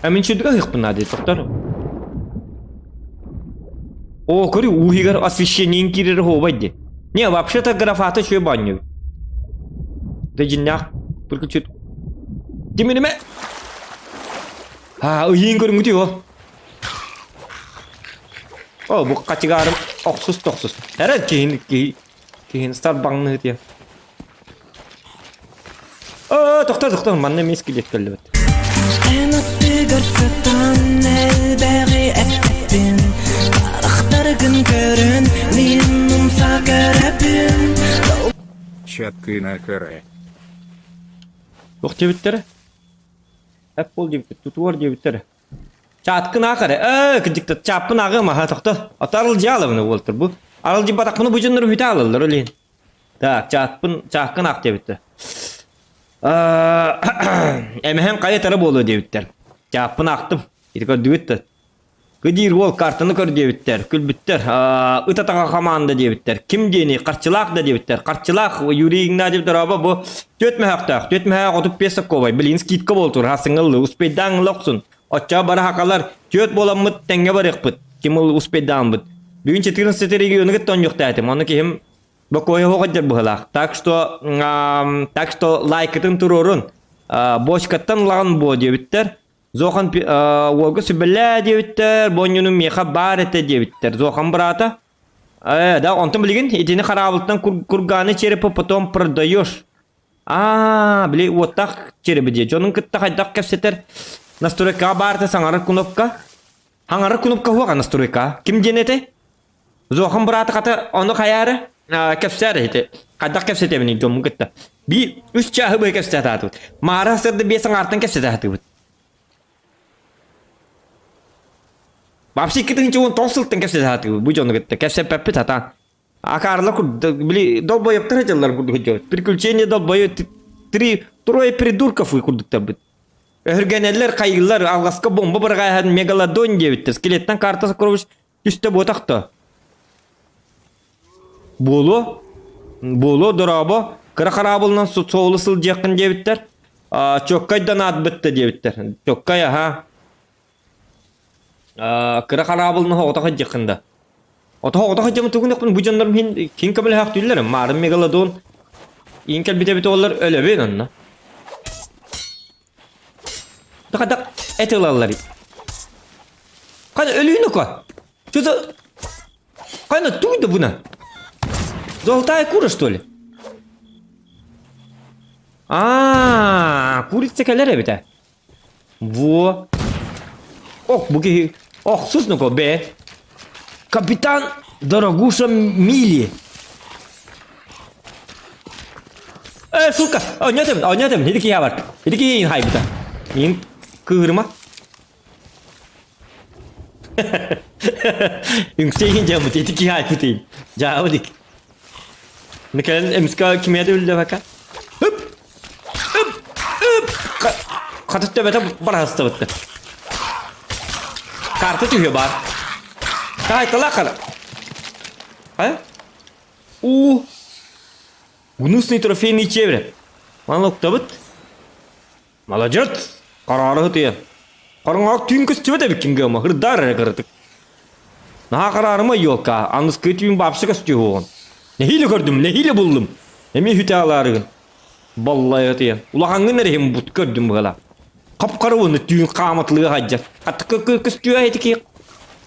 S1: А мин чүдүгэ ыһыкпын наада тохтор. О, көрү ууһигар освещениең киирэр оһуобай дии. Не, вообще-то графата үчүгэй баанньык. Дьиннээх бүркүчүт. Тимиримэ! Аа, ыйыын көрүҥүтүй ол. О, бу хачыгаарым охсус тохсус. Эрэ киһин киһи киһин сарбаҥныһыт я. Оо, тохтоо, тохтоо, манна эмиэ скелет кэллибит.
S4: Эн аттыгар сытан элбэҕи эппэппин Харахтаргын көрөн мин умса көрөбүн
S5: Чапкына көрө.
S1: Туох диэбиттэрэ? Apple диэбиттэр, тутуар диэбиттэрэ. Чааткын аах эрэ. Ээ, кырдьыкта чааппын ааҕыам аха тохто. Ото арылдьы аалабын уолтар бу. Арылдьыбатахпына бу дьоннорум үтэ аалаллар ол иһин. Так, чаатпын, чааккын аах диэбиттэр. Эмэһэн хайа тара буолуо диэбиттэр. Чааппын аахтым. Ити көрдүгүт да. Кыдиир уол картаны көр диэбиттэр, күлбүттэр. Ыт атаҕа хамаанда диэбиттэр. Ким диэни харчылаах да диэбиттэр. Харчылаах Юрий Игнатьев дорообо бу түөрт мөһөөхтөөх, түөрт мөһөөх 35 сокковай. Билигин скидка буолтур, хасыҥыллы, успейдаан ыла охсун. Оччоҕо бары хакалар түөрт буоламмыт тэҥҥэ барыахпыт. Ким ыл успейдааммыт. Бүгүн 14 региону кытта оонньуохтаатым. Ону киһим бокуойа суох дьэр быһылаах. Так что, так что лайкытын туруорун. Бочкаттан ылаҕын буо диэбиттэр. Зохан уолга сүбэлээ диэбиттэр, бу онньуну миэхэ баар этэ диэбиттэр. Зохан быраата э, да, онтон билигин итини хараабылтан курганы черепа потом продаешь. Аа, били уоттаах череби дии. Дьонун кытта хайдах кэпсэтэр настройкаҕа баар этэ саҥарар кнопка. Хаҥарар кнопка суох настройка. Ким диэн этэй? Зохан быраата хата ону хайаары кэпсээр ити. Хайдах кэпсэтэбиний дьоммун кытта. Би үс чааһы быһа кэпсэтэ Маара сырды биэс аҥаартан кэпсэтэ сатыыбыт. Вообще 2019 сылтан кэпсэтэ сатыыбыт бу дьону кытта кэпсэппэппит сатаан. Акаарла курдук, били долбоебтар дьыллар курдук дьон. Приключения долбоеб три трое придурков курдуктарбыт. Өһүргэнэллэр, хайыыллар, алҕаска бомба быраҕааһын мегалодон диэбиттэр. Скелеттан карта сокровищ Түстэ буотах да? Буолуо. Буолуо, дорообо. Кыра хараабылынан суолу сылдьыаххын диэбиттэр. Чоккай да наадбытта диэбиттэр. Чоккай, аха. Кыра хараабылынан оҕото сылдьыаххын да. Ото оҕото сылдьаммын тугун өхпүн бу дьоннорум иһин ким көмөлөһөөхтүүллэр. Маарын мегалодон иин кэлбит эбит олар өлөбүн онно. Хайдах эт ылаллар. Хана өлүүнү ко. Что за... Хана туйда буна? Золотая кура, что ли? А, курица кэлэр эбитэ. Во. Ох, бу киһи. Ох, сус ну бе. Капитан Дорогуша Мили. Э, сука! Оонньоотум, оонньоотум. Ити киһи бар. Ити киһи хайбыта. Мин кыырма. Үҥсейин дьаммыт, ити киһи айбытын. Дьаабы дик. Микелен эмискэ кимиэде үллэ бака. Үп! Үп! Үп! Хата төбөтө барастыбытты. Карта түһүө бар. Кайтала қара. А? У! Гнусный трофейный чевре. Маны октабыт. Молодец! Караары ытыйа. Караңаак түүн көстүбэт эбиккин гыама, ырдаар эрэ кыратык. Наһаа караарыма елка, аныскы түүн баапсы көстүө Нэһиилэ көрдүм, нэһиилэ буллум. Эмиэ хүтэ алаарыгын. Баллай ытыйа. Улахаҥҥын эрэ иһин бут көрдүм быһала. Хап-хара уонна түүн хааматылыга хаджар. Хата көстүө ити киһи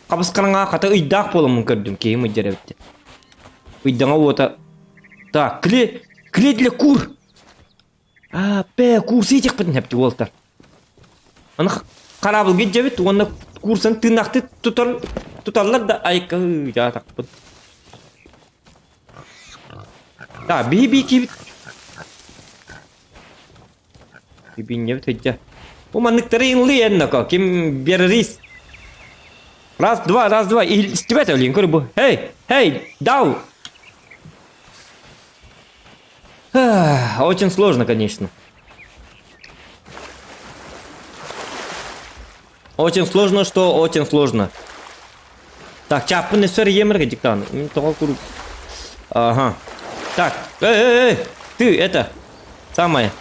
S1: хабыс хараҥа хата ыйдаах буоламмын көрдүм киһим ыйдьар эбит. Ыйдаҥа уота. Так, клей, клей для кур. Аа, бээ, курсы этихпитин хэпти уолтар. Аны хараабылга илдьэбит уонна курсан тыыннаахтыы тутар туталлар да айка дьаатахпын. Да, биһи бии киһибит. Бибиннебит ыйдьа. Бу манныктары инли энноко, ким берерис. Раз, два, раз, два. Истибэт өлүн көр бу. Эй, эй, дау. Очень сложно, конечно. Очень сложно, что очень сложно. Так, чаппын өссөр емірге диктан. Тоҕо курук. Ага. Так, эй, эй, эй, ты это, самое,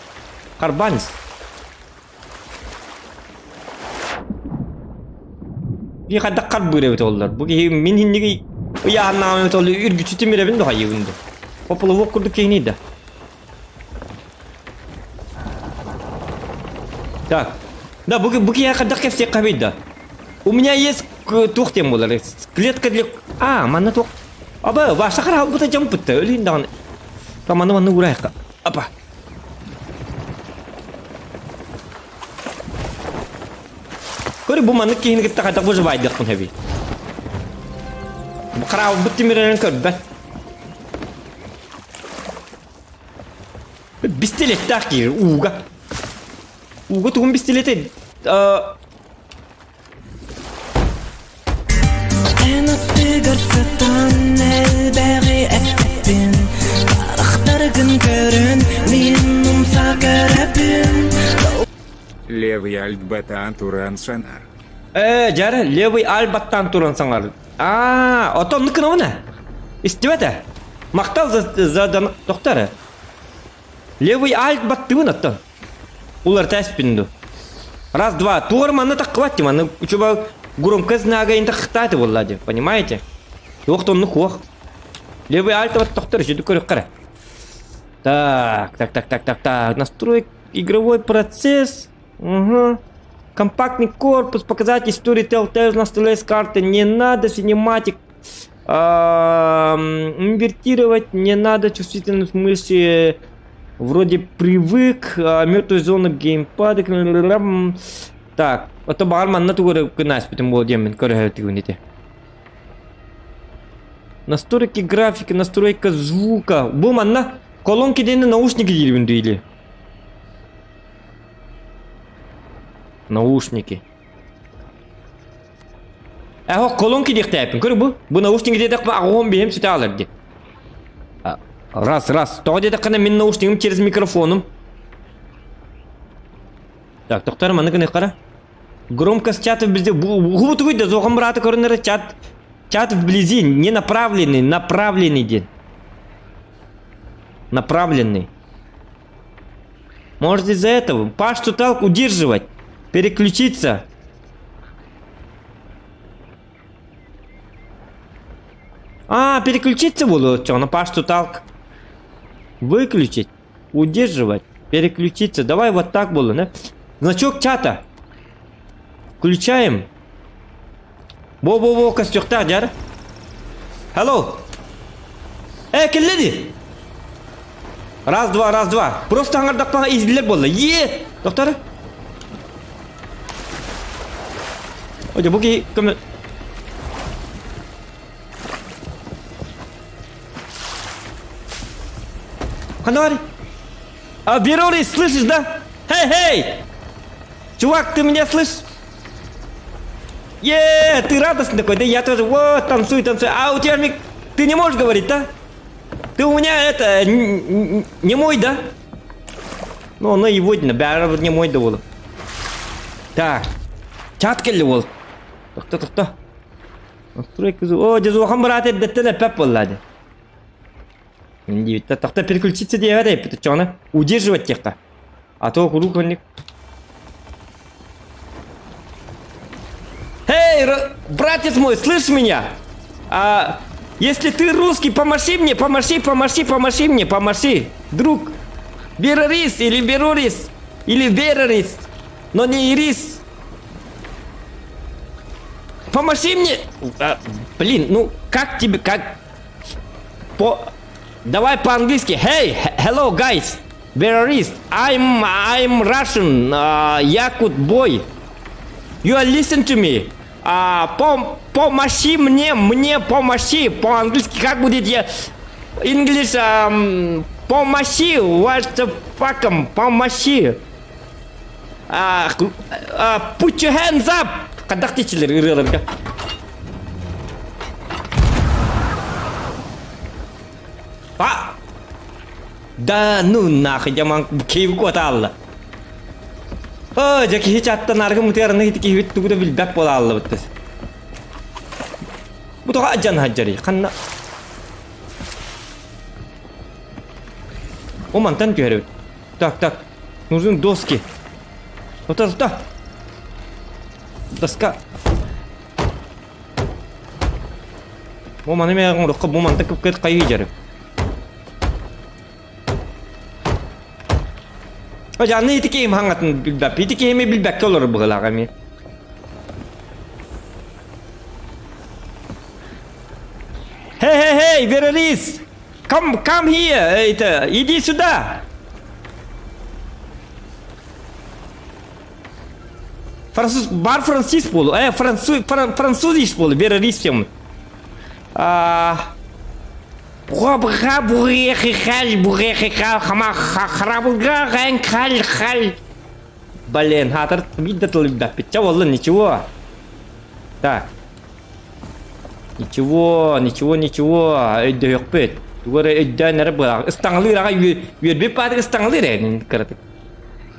S1: карбанец. Би хайдах харбыыр эбит оллар. Бу киһи мин инниги ыйааһыннаҕым эбит ол үргүчү тимирэбин да хайыыбын да. Поплавок курдук киһиний да. Так. Да, бу, бу киһи хайдах кэпсиэххэ да. У меня есть туох диэн буолар? Клетка для... А, манна туох... Аба, Ваша хараалбыта дьампытта. Өлүүн даҕаны. Манна манна уурайха. Апа. Көрү бу маннык киһини кытта хайдах выживайдыахпын хэби. Хараалбыт тимирэрин көрбөт. Бистилеттээх киһи ууга. Ууга тугун бистилети?
S4: Эн аттыгар сытан элбэҕи эппэппин Харахтаргын көрөн мин умса көрөбүн
S5: Левый альт батаан туран санар.
S1: Э, дьара, левый аль баттаан туран саҥар. Аа, оттон оннук гынабын ээ. Истибэт ээ. Махтал за, за дан... Тохтор ээ. Левый альт баттыбын оттон. Уларыта эспин ду. Раз, два. Туор манна таххыбат ти манна учуба громко знага ин тахтааты буолла ди, понимаете? Туох тоннук хуох. Левый альт вот тохтор үчүдүк көрүк Так, так, так, так, так, так. Настрой игровой процесс. Угу. Компактный корпус, показать историю Telltale на столе с карты. Не надо, синематик. Инвертировать не надо, чувствительность мыши вроде привык. А, мертвую зону геймпада. Так, а то баҕар манна тугу эрэ гынаспытым буол диэммин көрөһө ити. Настройки графики, настройка звука. Бу манна колонки диэни наушники диирбин или? Наушники. Эһо колонки диэхтээппин. Көр бу. Бу наушники диэтэхпэ аҕыһым биһим сүтэ алар ди. Раз, раз. Тоҕо диэтэххинэ мин наушнигым через микрофоном. Так, тохтор маннык гыныаххара. Громкость чата вблизи. Бу тугуй да зохан брата көрүнэр чат чат вблизи не направленный, направленный диэн. Направленный. Может из-за этого. Паш Туталк удерживать. Переключиться. А, переключиться буду. Че, на Паш Туталк. Выключить. Удерживать. Переключиться. Давай вот так было, да? Значок чата. Включаем. Во-во-во, костюхта, дяр. Hello. Э, кэллэ Раз, два, раз, два. Просто аҥардахпаҕа иһиллэр буолла. Е! Доктор? Ой, бу киһи көмө... Ханар! А, Верори, слышишь, да? Эй, эй! Чувак, ты меня слышишь? Е, ты радостный такой, да я тоже, вот, танцуй, танцуй. А у тебя мик... Ты не можешь говорить, да? Ты у меня это, не мой, да? Ну, оно его бәрібір не мой да ол. Так, чат келли ол. Тохто, тохто. Настройка О, дезухан брат эрдэттэн эппэт буолла Диэбиттэ тохто переключиться диэбэт эппит чоҕуна удерживать диэххэ. А то куруук оннук Эй, братец мой, слышь меня? А, если ты русский, помаши мне, помаши, помаши, помаши мне, помаши. Друг, Берорис или Берорис, или Верорис, но не Ирис. Помаши мне. А, блин, ну как тебе, как... По... Давай по-английски. Hey, hello, guys. Terrorist. I'm Russian. Yakut boy. You are listen to me. А, пом, помаши мне, мне помаши. По-английски как будет я... English, помаши, what the fuck, помаши. А, а, put your hands up. Хайдах диэччилэр ырыаларга. А! Да ну нахуй, дьаман киви куотаалла. Оо, дьэ киһи чаттан аргы мутыарына ити киһибит тугу да билбэт буолааллыбыт. Бу тоҕо адьан хаджарый, ханна? О, мантан түһэрбит. Так, так, нужны доски. Тота, тота. Доска. Бу маны мен оҥороххо бу манта кып-кыт хайыы дьарык. Аны ити киһим хаҥатын билбэп. Ити киһими билбэккэ олорор быһыылаах эмиэ. Hey, hey, hey, Вералис! Come, come here! Это, иди сюда! Француз, бар француз буолу. Э, француз, фран, французиш буолу, Вералис тем. А, Блин, хатыр биир тыл билбэппит. Чэ буолла, ничего. Так. Ничего, ничего, ничего. Өйдөһүөхпүт. Тугу эрэ өйдөөн эрэ быһаах. Ыстаҥалыыр аҕай үөрбүт баатык ыстаҥалыыр ээ кыратык.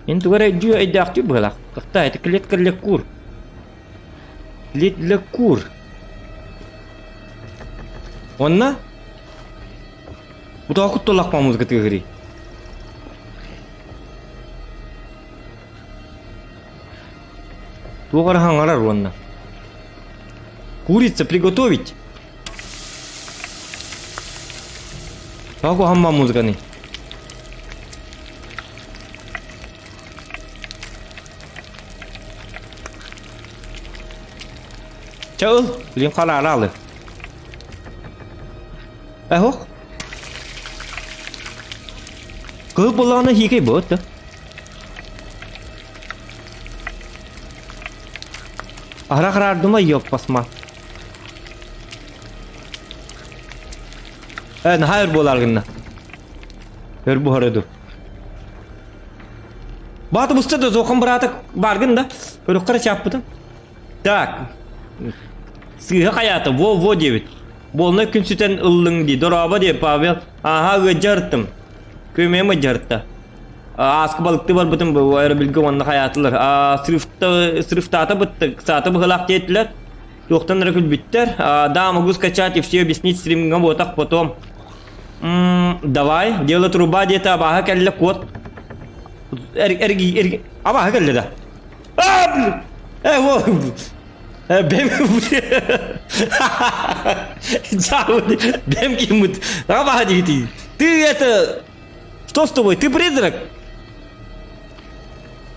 S1: Ин тугу эрэ өйдүү өйдөөхтүү быһалаах. Тохтоо, это клетка для кур. Клет для кур. Онно Бу кутталлаах музыка тыаһырый. Туох эрэ хаҥарар уонна. Курица приготовить. Тоҕо хамма музыканы? Чэ ыл, билин хараара алы. Эһох. Кыһыл буоллаҕына хиикэй буолуот да. Аһара хараардыма ёппасма. Э, наһаа өр буолаар гынна. Өр буһары ду. Бааты буста да зохан быраата баргын да. Көрөххө чааппытым. Так. Сыыһа хайаата, во-во диэбит. Буолна күн сүтэн ыллыҥ дии. Дорообо диэ, Павел. Ааһа ыадьарыттым. Күөмэйим ыадьарытта. Ааскы балыкты барбытым аэробилгэ уонна хайаатылар. Срывта, срывтаата бытты, саата быһылаах диэтилэр. Туохтан эрэ күлбүттэр. Да, могу скачать и все объяснить стримҥа буотах потом. М, давай, дело труба диэтэ абааһы кэллэ куот. Эр, эрги, эрги, абааһы кэллэ да. А, блин! Э, во! Э, бэм... Бэм киммит. Абааһы диэти. Ты это... Что с тобой? Ты призрак?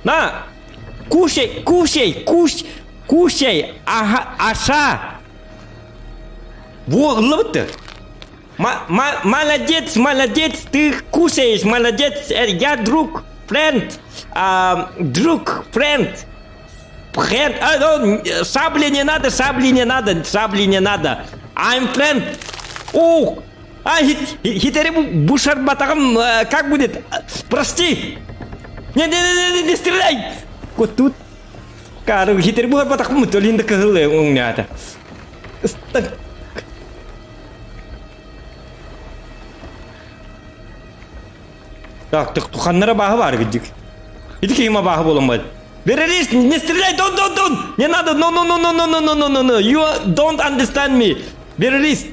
S1: На! Кушай, кушай, куш, кушай, ага, аша! Во, ыллабытты. Молодец, молодец, ты кушаешь, молодец, я друг, friend, а, друг, friend. Friend, а, ну, сабли не надо, сабли не надо, сабли не надо. I'm friend. Ух, а, хитери бушарбатаҕым, как будет? Прости. Не, не, не, не, не стреляй. Вот тут. Кары хитери бушарбатахым, төлінде кыһыл уҥнаата. Так, туханнара бааһы баар гидик. Ити киһим абааһы буолан баар. Берерис, не стреляй, don't, don't, don't! Не надо, no, no, no, no, no, no, no, no, no, no, you don't understand me. Берерис.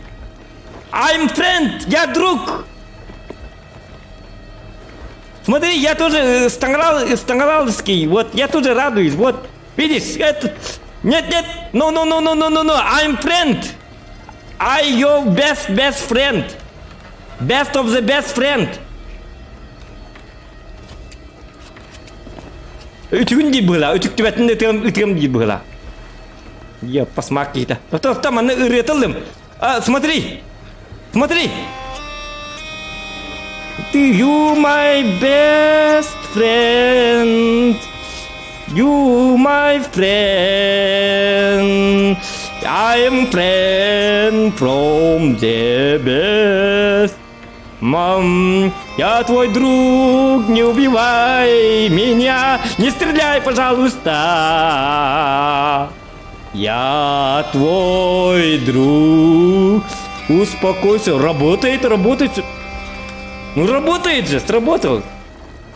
S1: I'm friend, я друг. Смотри, я тоже стангралский, вот, я тоже радуюсь, вот. Видишь, это... Нет, нет, no, no, no, no, no, no, no, I'm friend. I your best, best friend. Best of the best friend. Үтүгүн дии быһыла, үтүктүбэтин ытыам, ытыам дии быһыла. Я посмак киһитэ. Тоқта, манна ырыатыллым. А, смотри! Смотри! Ты you my best friend. You my friend. I am friend from the best. Мам, я твой друг, не убивай меня, не стреляй, пожалуйста. Я твой друг. Успокойся. Работает, работает. Ну работает же, сработал.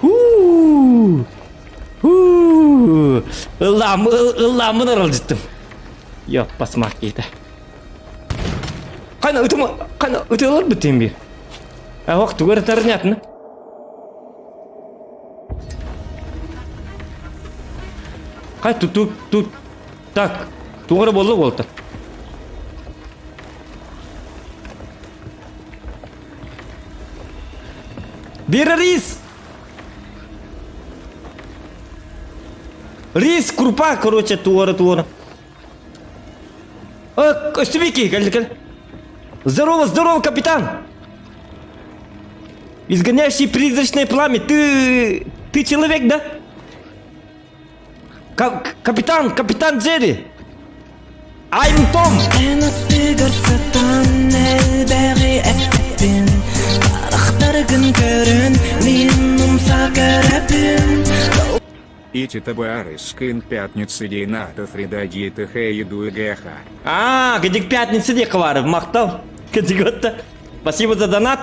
S1: Фу. Фу. Ыллам, ылламын аралдьыттым. Я посмотри-то. Қана ытым, қана ытылар бітем бир. Ақ тугар тарнятны. Хай тут тут тут так тугара болла болта. Берерис! Рис, крупа, короче, туора, туора. Э, Костюмики, кэл, кэл. Здорово, здорово, капитан! Изгоняющий призрачное пламя, ты... Ты человек, да? Капитан, капитан Джерри! I'm Tom!
S4: Эн аттыгар сытан элбэҕи эппин Харахтаргын көрөн мин умса көрөбүн
S5: Ити табаарыскын пятницы динатов редагиты еду ГХ.
S1: А, кыдьык пятница диэххэ баар, махтал. Кыдьык Спасибо за донат.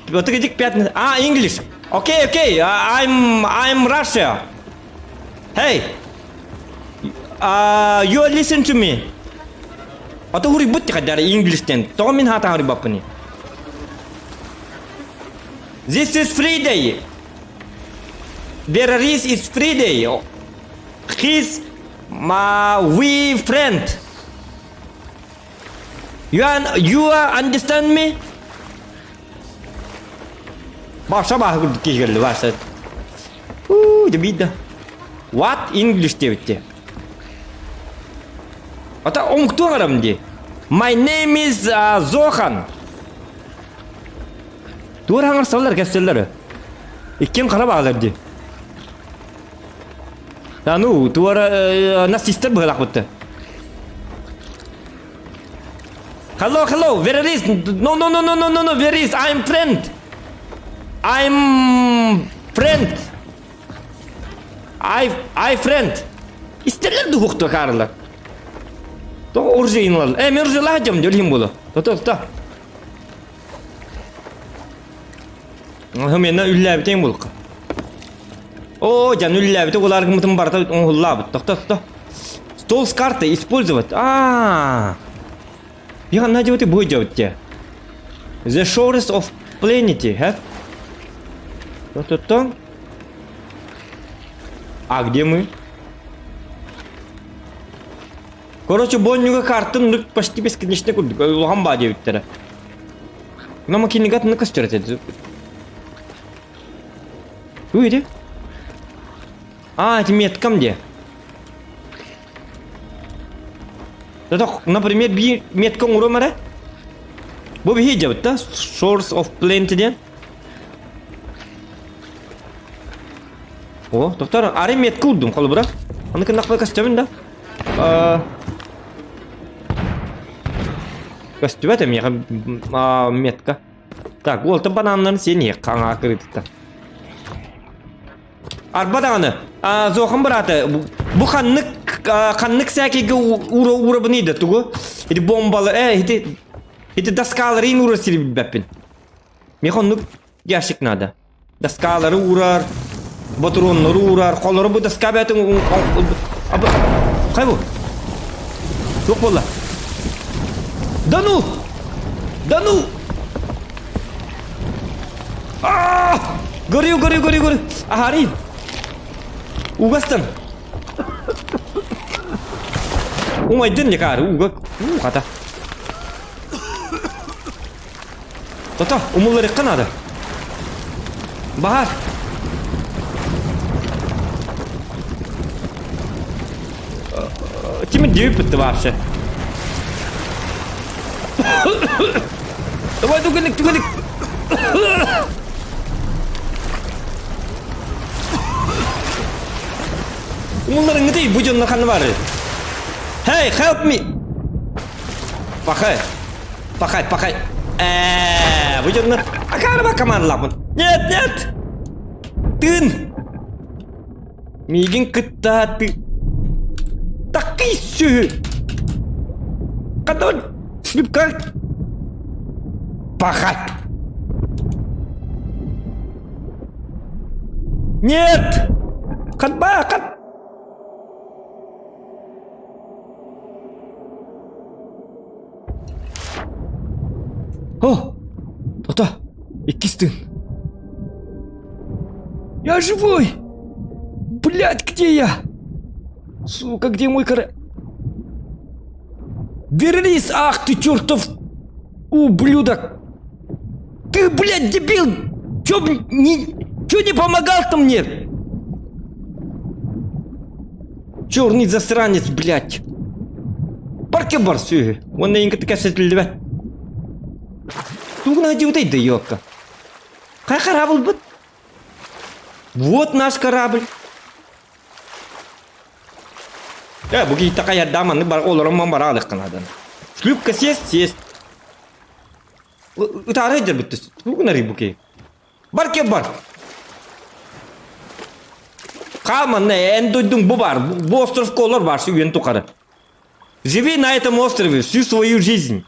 S1: Вот кыдьык пятница. А, English. Окей, окей, I'm, I'm Russia. Hey, uh, you listen to me. Ото хуруйбут тихаддар Englishтен. Тоҕо мин хаата хуруйбаппыный? This is Friday. There is Friday. He's my we friend. You are, you are understand me? Баша баһы курдук киһи кэллэ баша. Уу, дьэ биирдэ. What English диэбиттэ. Ата омуктуу аҥарабын дии. My name is uh, Zohan. Туор хаҥарсаллар кэпсэллэр. Иккиэн хара баалар дии. Да ну, туора нацистар быһалаах Hello, hello, where is? No, no, no, no, no, no, no, where is? I'm friend. I'm friend. I, I friend. Истерлер дуһукту карылар. То оружие инлар. Э, мен оружие лаһдьам, дөлһин буолу. То, то, Миэнэ үллээбитиҥ булка. Оо, дьан үллээбити улааргыммытын барыта оҥоһуллаабыт. Тохто, тохто. Стол с картой использовать. А, Я надеюсь, будет те. The shores of Plenty, ха? То-то-то. А где мы? Короче, боннюга картын почти бесконечно курдук. Улахан баа диэбиттэрэ. Нам кинигат на костер этэ. Уйди. А, это меткам где? Это, например, би меткам уромара? Бу биһи дьабыт да? Source of Plenty диэн. О, доктор, ары метка урдум холобура. Аны кыннахпай костюмун да. Көстүбэт эмиэхэ метка. Так, уолта бананнарын сиэн иһиэх хаҥаа кырыытыттан. Арба даҕаны, Зохан быраата, бу ханнык ханнык сээкэйгэ уура уурабыный да тугу? Ити бомбалар, э, ити ити доскаларын уура сири билбэппин. Миэхэ оннук ящик надо. Доскалары уурар, ботуруоннары уурар, холору бу доска бээтин Хай бу? Туох буолла? Да ну! Да ну! А! Горю, горю, горю, горю. Аһарый. Угастан. Умайдын лекары, уга. У, хата. Тото, умулларыхха наада. Баһаар. Тимир диэбиппит вообще. Давай түгэнник, түгэнник. Умулларыҥҥытый бу дьонно ханна бары? Hey, help me! Пахай. Пахай, пахай. Э, бу дьоннор акаарыба командалаахпын. Нет, нет! Тыын! Миигин кытта ты... Такый сүһү! Ханна как? Пахать! Нет! Хатба, хат! О! Тота! Иккис тыын. Я живой! Блядь, где я? Сука, где мой кора... Вернись! Ах ты чертов ублюдок! Ты, блядь, дебил! Чё не, чё не помогал-то мне? Черный засранец, блядь. Парке бар сүһү. Уонна иҥ кытта кэпсэтиллибэт. Тугун дьыбытай да ёпта. Хай корабль быт? Вот наш корабль. Э, бу киһи такайардаан маннык бар олорон ман бара алыхханадан. Шлюпка сесть, сесть. Ытаары дьарбыт. Тугун арый бу киһи? Бар кеп бар. Хаал манна эн дойдуҥ бу бар. Бу островка олор бар үйэн тухары. Живи на этом острове всю свою жизнь.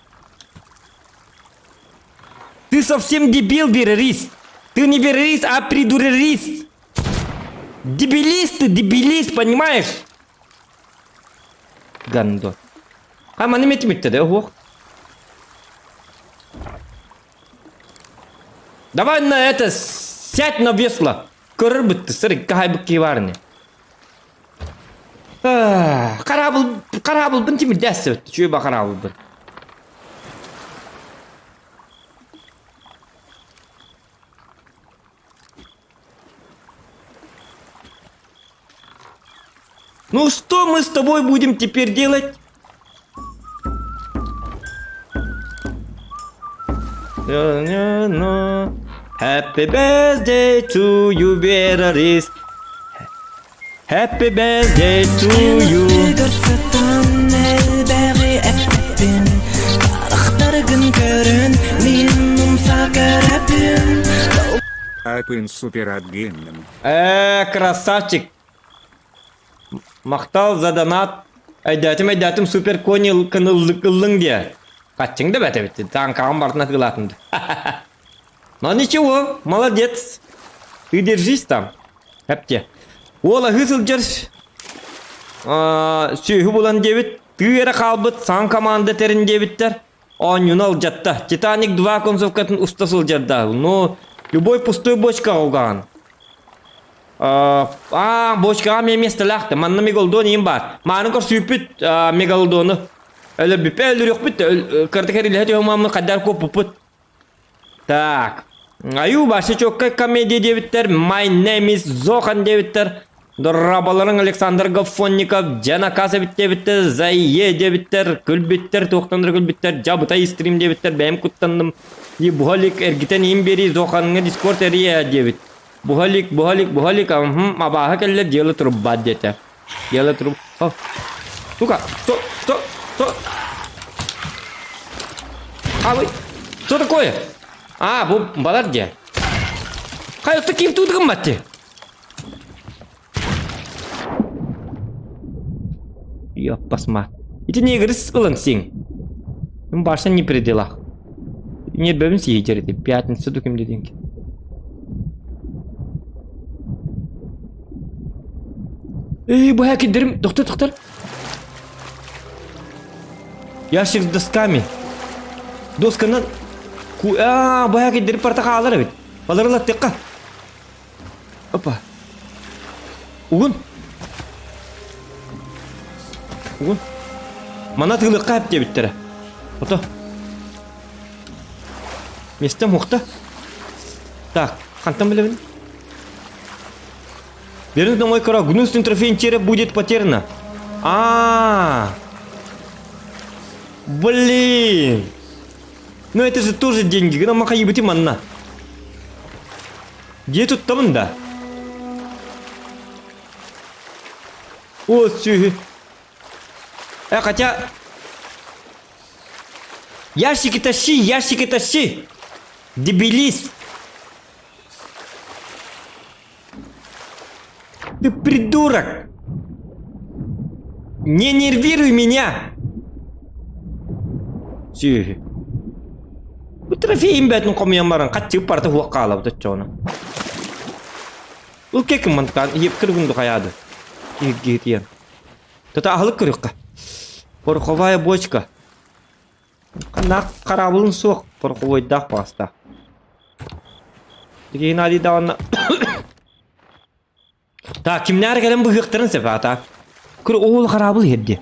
S1: Ты совсем дебил, верерист. Ты не верерист, а придурерист. Дебилист ты, дебилист, понимаешь? Гандо. А маны метимитте де ох. Давай на это, сядь на весла. Көрөр бүтті, сыр кахайбык киварны. Карабыл, карабыл бын тимир дәсті өтті, чүйе ба карабыл бын. Ну что мы с тобой будем теперь делать? Happy birthday to you, Berries. Happy birthday to you.
S4: Сытан элбэҕи эппин Харахтаргын көрөн мин умса көрөбүн
S5: Апын супер адгинным.
S1: Э, красавчик. Махтал за донат. Өйдөөтүм, өйдөөтүм, супер кони ыллыҥ диэ. Хаччыҥ да бэт эбит. Таанкаҕын бартын атыылаатым да. Но ничего, молодец. Ты держись там. Эпте. Уол аһыы сылдьар сүөһү булан диэбит, тыы эрэ хаалбыт саҥа команда тэрин диэбиттэр. Оонньууну алдьатта. Титаник 2 концовкатын уста сылдьарда. Ну, любой пустой бочкаҕа угаҕын. Аа, бочкаҕа эмиэ миэстэлээх Манна мегалодон иин баар. Мааны көрсүүппүт мегалодону. Өлөрбүппэ өлөрүөхпүт кырдык эрилэһэ түһүмаммыт хайдар куоппуппут. Так. Аю башы чоккай комедия диэбиттэр. My name is Зохан диэбиттэр. Дорабаларың Александр Гафонников, Жана Касабит диэбиттэр, Зайе диэбиттэр, күлбүттэр, туохтаннар күлбүттэр, Жабытай стрим диэбиттэр, бэйэм куттанным. И буһалик эргитэн иин биэрии Зоханҥа дискорд эрийэ диэбит. Буһалик, буһалик, буһалик, абааһы кэллэ, дело турбат диэтэ. Дело труб... О! Сука! Что? Что? Что? А вы... Что такое? А, бу балар дии. Хайа, ким тут гымматты? Ёппасма. Ити негрис ылан сиң. Башта не при делах. Не бөбүн сиһи ити. Пятница дуким дединки. Эй, бу хакидерим. Доктор, доктор. Ящик с досками. Досканан... Ку... Аа, бу хакидерим парта хаалар эбит. Баларыла тыкка. Опа. Угун. Угун. Мана тыылыкка эп диэбиттэрэ. Ото. Месте мухта. Так, хантан билэбин? Вернуть на мой корабль. Гнусный трофей череп будет потеряно. А, -а, -а. Блин. Ну это же тоже деньги. Гына маха ебути манна. Дьиэ туттабын да? О, сүһү. Э, хотя... Ящики тащи, ящики тащи! Дебилист! Ты придурок! Не нервируй меня! Сүһү. Бу трофейым бээтин хомуйан баран хаччы парта хуох хаалабыт оччоҕуна. Ыл кекин мантан иеп кыргынду хайаады. Киһиргиһитиэн. Тата аһылык көрүөххэ. Пороховая бочка. Ханнаах хараабылын суох пороховойдаах баҕастаах. Геннадий даҕаны Так, кимнээр кэлэн быһыахтарын сөп аата. Көр оол хараабыл иһэрди.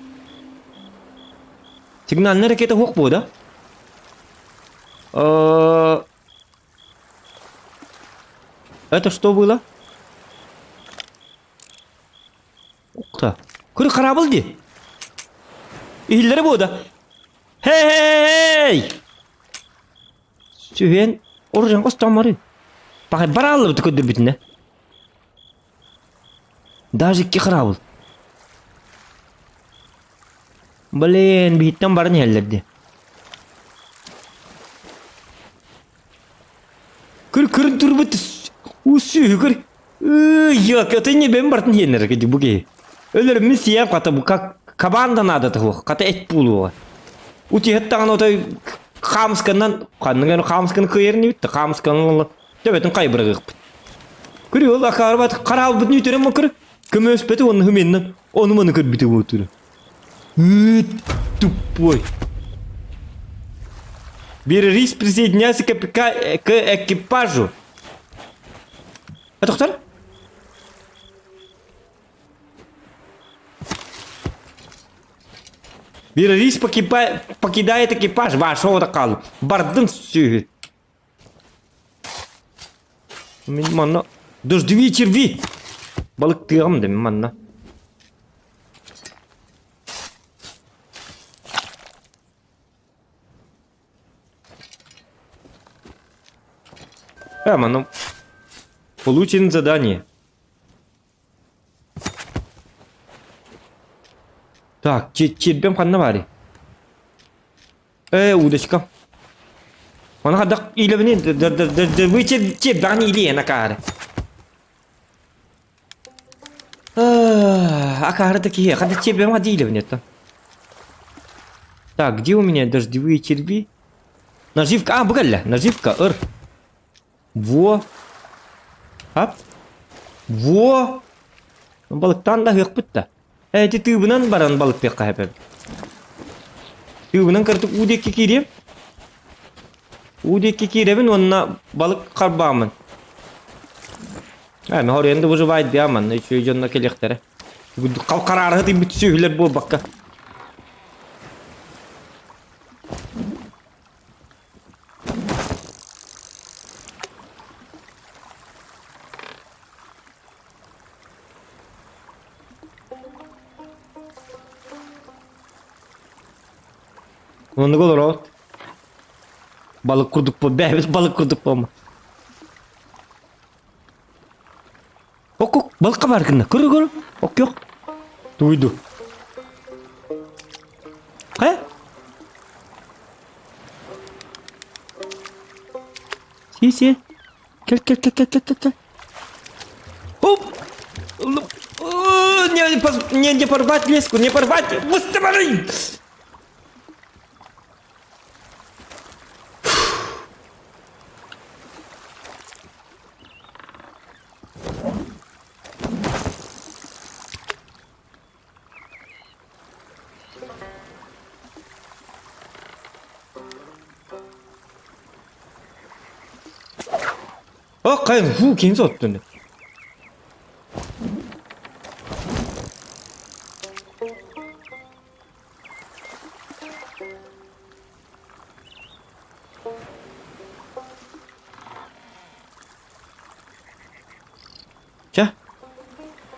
S1: Сигнальная ракета хуох буо да? Это что было? Ух ты. Көр хараабыл дии. Иһиллэрэ буода. Хей! Сүһүөн оружан хостооммору. Пахай барааллыбыт көрдөрбүтүнэ. Даже икки хараабыл. Блин, биһиттэн баран иһэллэр дии. Көр көрөн турбут усү көр. Йок, это не бэм бартын хиэннэр кedi бу киһи. Өлөрүммүн сиэм хата бу как кабан да надо того, хата эт буолуоҕа. Утиһат таҕан отой хаамысканан ханныган хаамысканы кыайар не битті хаамысканан төбөтүн хайбырыгыппыт. Көрү ол акаарбат хараалбытын үтөрөн көр көмөспөтү онну хыменнан ону маны көрбүтү буотуру. Тупой. Берерис присоединяйся к, к экипажу. Доктор? Берерис покидает экипаж. Вашего такал. Бардын сүйі. Мин манна дождевые черви. Балыктыам да манна. Э, манна получен задание. Так, чербем ханна бари. Э, удочка. Она хадак илебини вы чербани или накары. Акары такие, хада чербем хадилевни это. Так, где у меня дождевые черви? Наживка, а, бугалля, наживка, р. Во. Ап. Во. Балыктан да хыппыт да. Эти тыыбынан баран балыктыахха сөп. Тыыбынан кыртык уу диэки киириэм. Уу диэки киирэбин уонна балык харбаамын. Ээ, хоруйан да выживает манна үчүгэй дьонно кэлиэхтэрэ. Халхараарыһы тыйбыт сүөһүлэр буолбакка. Оннук олороот. Балык курдук бу бэйэбит балык курдук буолма. Ок, балыкка бар гына. Көрө көрө. Ок yok. Туйду. Э? Си си. Кел кел кел кел кел кел кел. Оп! Не, не, не порвать леску, не порвать! Быстро! О, кайын, ху, ким соттун? Чэ,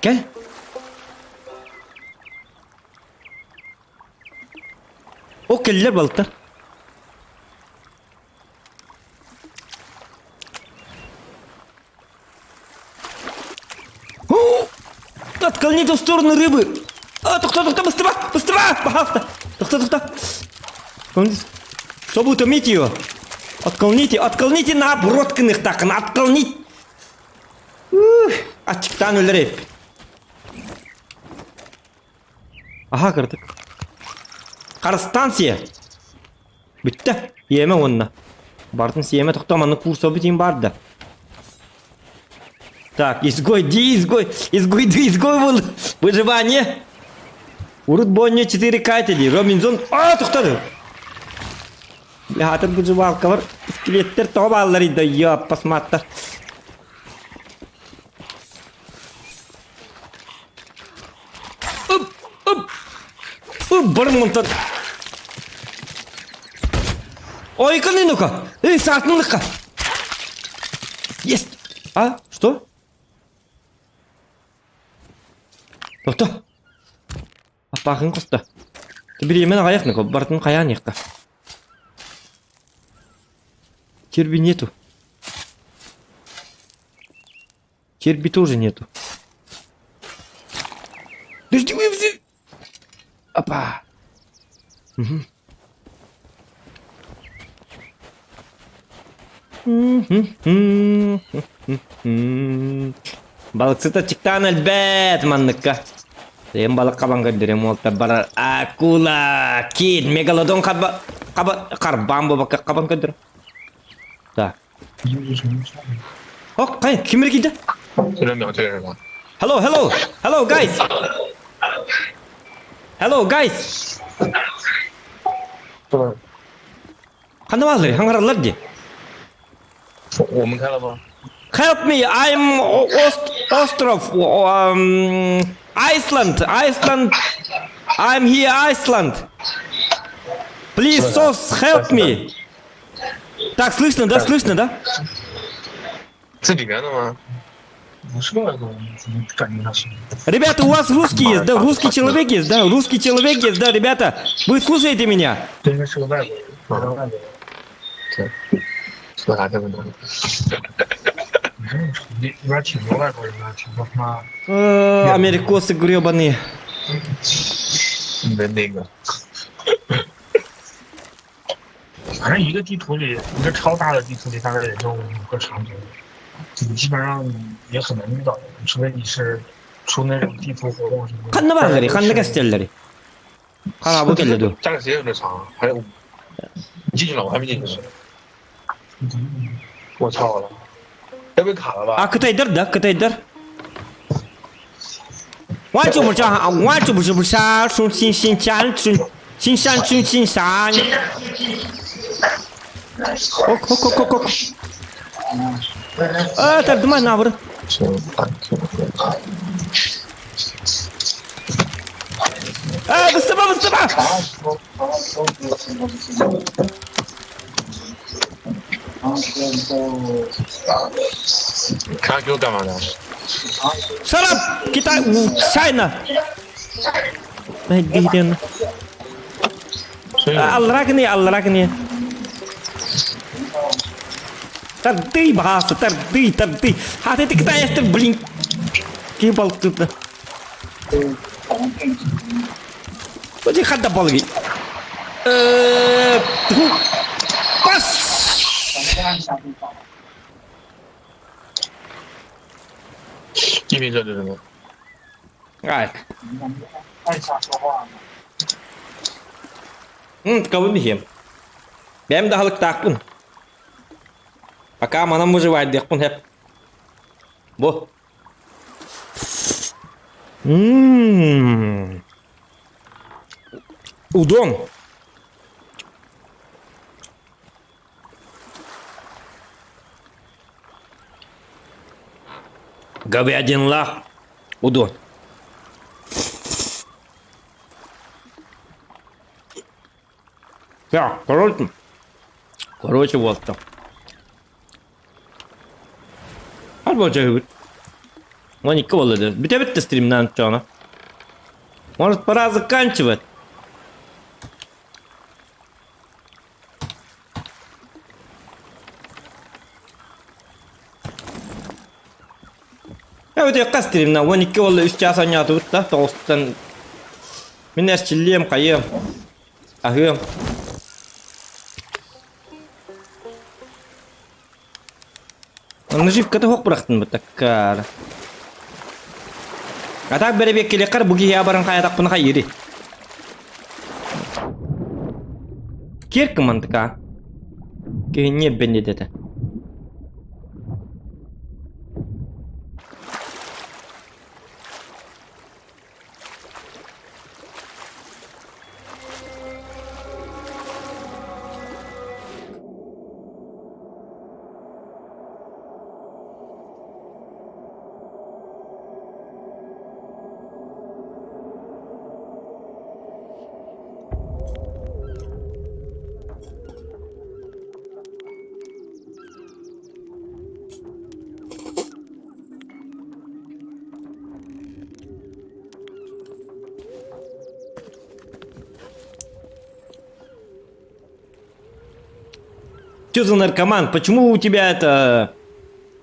S1: кэл. О, кэллэр балыктар. Отклоните в сторону рыбы! А, тохто, тохто, быстро, быстро, пожалуйста! Тохто, тохто! Чтобы утомить ее! Отклоните, отклоните наоборот кыныхтакын, отклонить! Ачыктан өлөр Аха кырдык. Харстанция! Бүттэ. Иэмэ уонна. Бартын сиэмэ тохтоо маннык курсобут иин баар да. Так, изгой, ди изгой, изгой, ди изгой был. Выживание. Урут Бонни 4 катели, Робинзон. А, тохтоду. Бля, атын выживалкалар, скелеттер тоҕо бааллар да, ёп, посматтар. Оп, оп. Оп, барым онтон. Ой, ну-ка! Эй, саатынлыкка! Есть! А, что? Что? Аппаахын хосто. Бириэмэн аҕайах нako, барытын хайаан иэххэ. Черви нету. Черви тоже нету. Подожди, Опа. Угу. Балыксыта чыктаан элбэт манныкка. Эм балык хабан көрдөрөм уолта барар акула, кит, мегалодон хаба хаба харбаан буолбакка хабан көрдөрөм. Так. Ок, кай, ким киирдэ? Hello, hello, hello, guys. Hello, guys. Ханна бааллар, хаҥараллар дии.
S6: 我们开了吗？
S1: Help me, I'm Ost Ostrov, Iceland, Iceland. I'm here, Iceland. Please, SOS, help me. Так, слышно, да, слышно, да?
S6: 这里面的吗？
S7: 不是外国人，怎么感觉他是？
S1: Ребята, у вас русский есть, да? Русский человек есть, да? Русский человек есть, да, ребята? Вы слушаете меня?
S7: 这应该是个外国人，是个外国人。
S6: 对，是啥这个东西？
S7: 你这里边挺多外国人的，挺多他妈。
S1: Америкосы гребаные.
S6: 你的那个，
S7: 反正一个地图里，一个超大的地图里，大概也就五个场景，你基本上也很难遇到，除非你是出那种地图活动什么的。
S1: Ханна баалларый, ханна кэстэллэрий. Хараабы кэллэ дуу?
S6: 加个时间有点长，还有你进去了，我还没进去。我操了，要被卡了吧？
S1: А кытайдар да, кытайдар. 我就不讲，我就不是不啥，从新新疆从新山从新山。Ок, ок, ок, ок, ок. А, тардыма набыр. А, быстыма, быстыма!
S6: 卡给我干嘛呢？
S1: Shut up! Китай, China! Диэн. Алларакны, алларакны. Тарды, баҕааса, тарды, тарды. А ты китаецтэр, блин. Киһи балыктыыта. Бу ханна балыгый. Бас!
S6: 一米这这这。
S1: Ай. Кабын иһиэм. Бэйэм да аһылыктаахпын. Пока манан выживайдыахпын сөп. Бу. Ммм. Удон. Говядинлаах. Удон. Так, короче. Короче, вот так. Арбача Моника буолла Бүтэбит да стримнаан чоно. Может, пора заканчивать? Эбэтиэххэ стримна 12 уолла үс чаас оонньоотубут да тоҕустан мин эрчиллиэм хайыам аһыам Наживката суох бырахтын бу таккаара. А так бэрэбиэккэлиэххэр бу киһи абаран хайатахпына хайыырый. Киэр кымантыка. Киһи ньиэрбэн диэтэ. Что за наркоман? Почему у тебя это...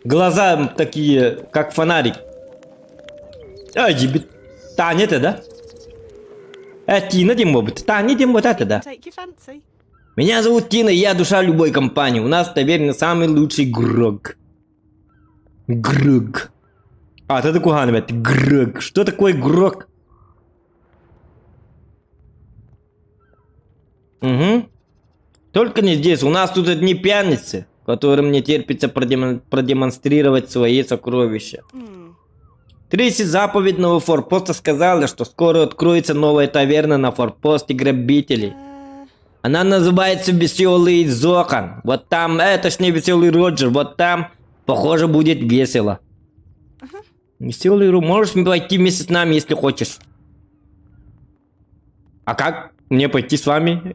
S1: Глаза такие, как фонарик? Ай, дебит. Таня это, да? Тина диэн буолбут. Таня диэн вот это, да? Меня зовут Тина, я душа любой компании. У нас в таверне самый лучший грог. Грог. А, это кухан, ребят. Грог. Что такое грог? Угу. Только не здесь. У нас тут одни пьяницы, которым не терпится продемонстрировать свои сокровища. Трейси заповедного форпоста сказала, что скоро откроется новая таверна на форпосте грабителей. Она называется Веселый Зохан. Вот там, точнее, Веселый Роджер. Вот там, похоже, будет весело. Веселый Ру, можешь пойти вместе с нами, если хочешь. А как мне пойти с вами?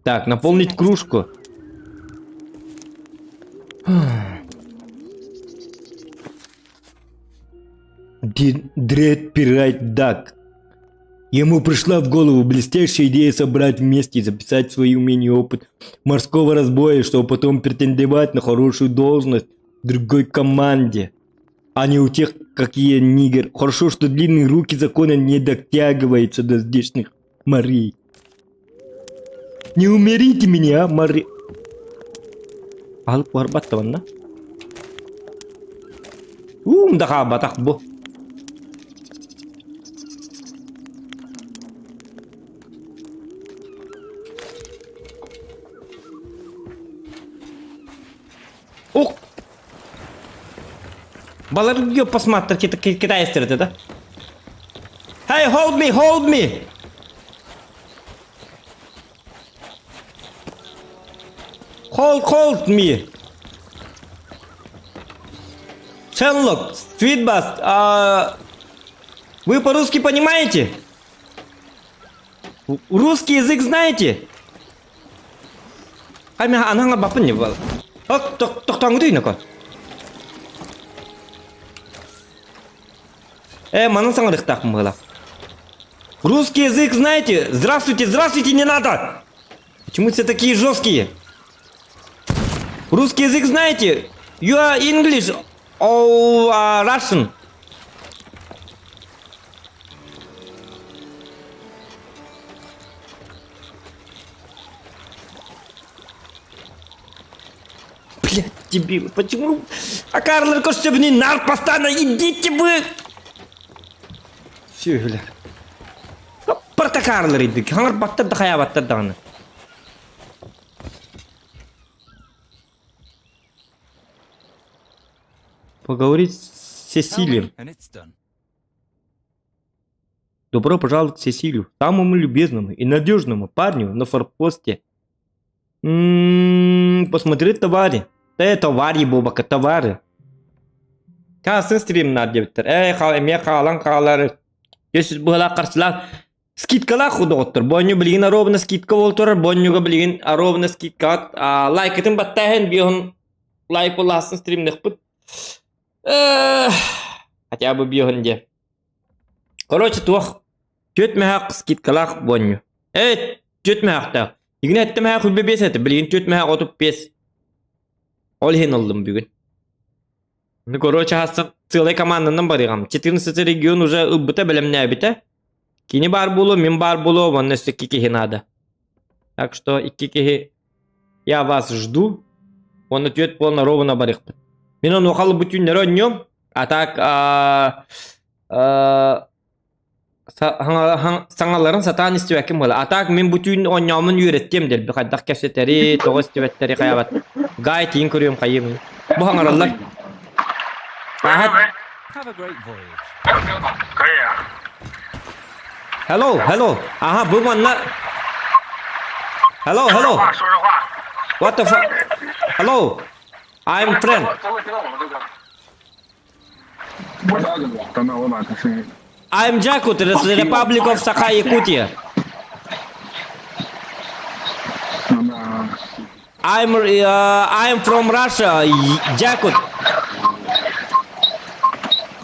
S1: Так, наполнить кружку. Дред Пират Дак. Ему пришла в голову блестящая идея собрать вместе и записать свои умения и опыт морского разбоя, чтобы потом претендовать на хорошую должность в другой команде, а не у тех, какие нигер. Хорошо, что длинные руки закона не дотягиваются до здешних морей. Не умерите меня, а, Мари... Алып барбаттабын да? Уум да хаабатах бу. Ух! Балар посмотри, китайцы это, да? Hey, hold me, hold me! Hold, hold me! Шенлок, Твитбаст, а... Вы по-русски понимаете? Русский язык знаете? Ай, мен бапын не был. Тоқтаңды манан саҥарыахтаахпын была. Русский язык знаете? Здравствуйте, здравствуйте, не надо! Почему все такие жесткие? Русский язык знаете? You are English or Russian? Блядь, дебилы, почему? А Карлер Костебни, нар постоянно, идите вы! Все, бля. Протокарлер иди, хаңар баттар да хая баттар даҕаны. Поговорить с Сесилием. Добро пожаловать к Сесилию, самому любезному и надежному парню на форпосте. М-м-м, посмотреть товары. Э, товары, Бобака, товары. Касын стримнар диэбиттэр. Э, эмиэ хаалан хаалар. Өс быһалаах харчылаах скидкалаах доҕоттор. Бонню билигин ровно скидка буолтурар. Боннюга билигин ровно скидка. Лайкытын баттаһын биоһун лайк буласын стримнехпыт. Хотя бы биоһун де. Короче, туох түөрт мөһөөх скидкалаах бонню. Э, түөрт мөһөөхтөөх. Игин эттэ мөһөөх үлбэ биэс этэ. Билигин түөрт мөһөөх отут биэс. Ол иһин ыллым бүгүн. Ну, короче, хассан целая команданан барыгам. 14 регион уже ылбыта бэлэмнээбитэ. Кини баар буолуо, мин баар буолуо, уонна өссө икки киһи наада. Так что икки киһи я вас жду. Уонна түөрт буолан ровно барыахпыт. Мин онуоха ылбыт түүннэри оонньуом. А так саҥаларын сатаан истибэккин буола. А так мин бу түүн оонньоомун үөрэттиэм дэлби хайдах кэпсэтэри, тоҕо истибэттэри хайабат. Гай тиин көрүөм хайыым. Бу хаҥараллар. Аха. Hello, hello. Аха, бу манна Hello, hello. What the fuck? Hello. I'm friend. I'm Jakut, the Republic of Sakha Yakutia. I'm from Russia, Jakut.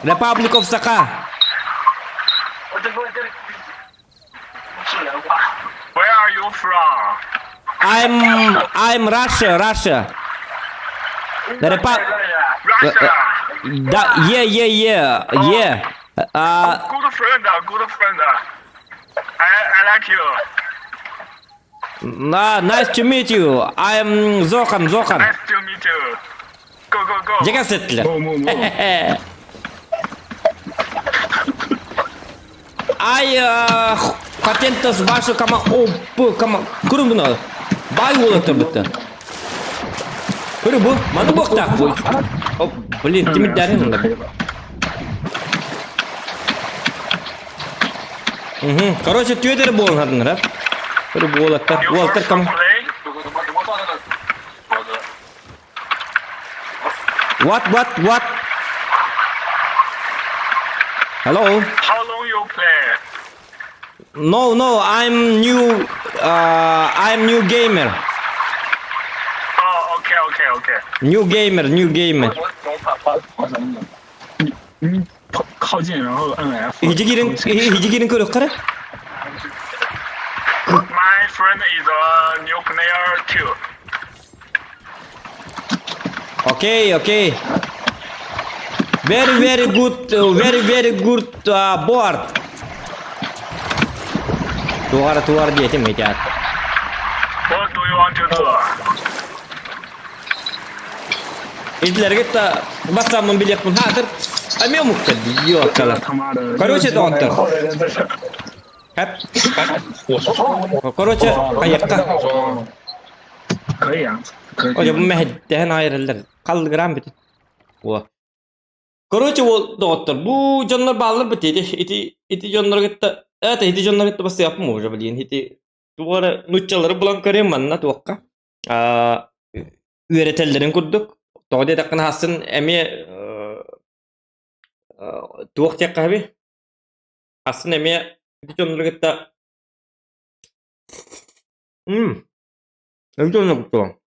S1: Republic of Sakha.
S7: Where are you from?
S1: I'm I'm Russia, Russia. The Repa-
S7: Russia.
S1: Да, yeah, yeah, yeah, yeah. Uh,
S7: Good friend, good friend. I I like you.
S1: na, nice to meet you. I'm Zohan, Zohan.
S7: Nice to meet you. Go go go.
S1: Дьэ кэпсэттилэр.
S5: Mo mo mo.
S1: Ай, э, хотел вашу команду... О, команду... Көрүҥ гына. Бай уолаттар бытта. Көрү бу, маны буохтаах бу. О, блин, тимирдэрин онно. Угу. Короче, түөдэр буолан хатыннар, Көрү бу уолаттар.
S7: You
S1: Уолаттар
S7: first
S1: ком...
S7: play?
S1: What, what, what? Hello?
S7: How long you play?
S1: No, no, I'm new... Uh, I'm new gamer.
S7: Oh, okay, okay, okay.
S1: New gamer, new gamer.
S5: 你你靠靠近，然后摁 F。
S1: Иһдьигирин, иһдьигирин көрүөххэ
S7: My friend is a new player too.
S1: Окей, окей. Very, very good, very, very good uh, board. Тугара тугар диэтим этят.
S7: What do you want to do?
S1: Итилэргэ та бассааммын билиэхпин хаатыр. Эмиэ омуктар дии, ёккала.
S5: 他妈的！
S1: Короче, доктор. Хэп. Короче, хайакка.
S5: 可以啊，可以。
S1: О, бу мэһэддэһэн айыраллар. Халлыгыраан бүтүн. О. Короче, ол доҕоттор, бу дьоннор бааллар бит ити ити ити дьоннор кытта это ити дьоннор кытта бассыаппым уже блин ити туора нуччалары булан көрөм манна туохха. Аа үөрэтэллэрин курдук. Тоҕо диэтэххинэ хасын эмиэ туох диэххэ эбий? Хасын эмиэ ити дьоннору кытта М ити дьоннору кытта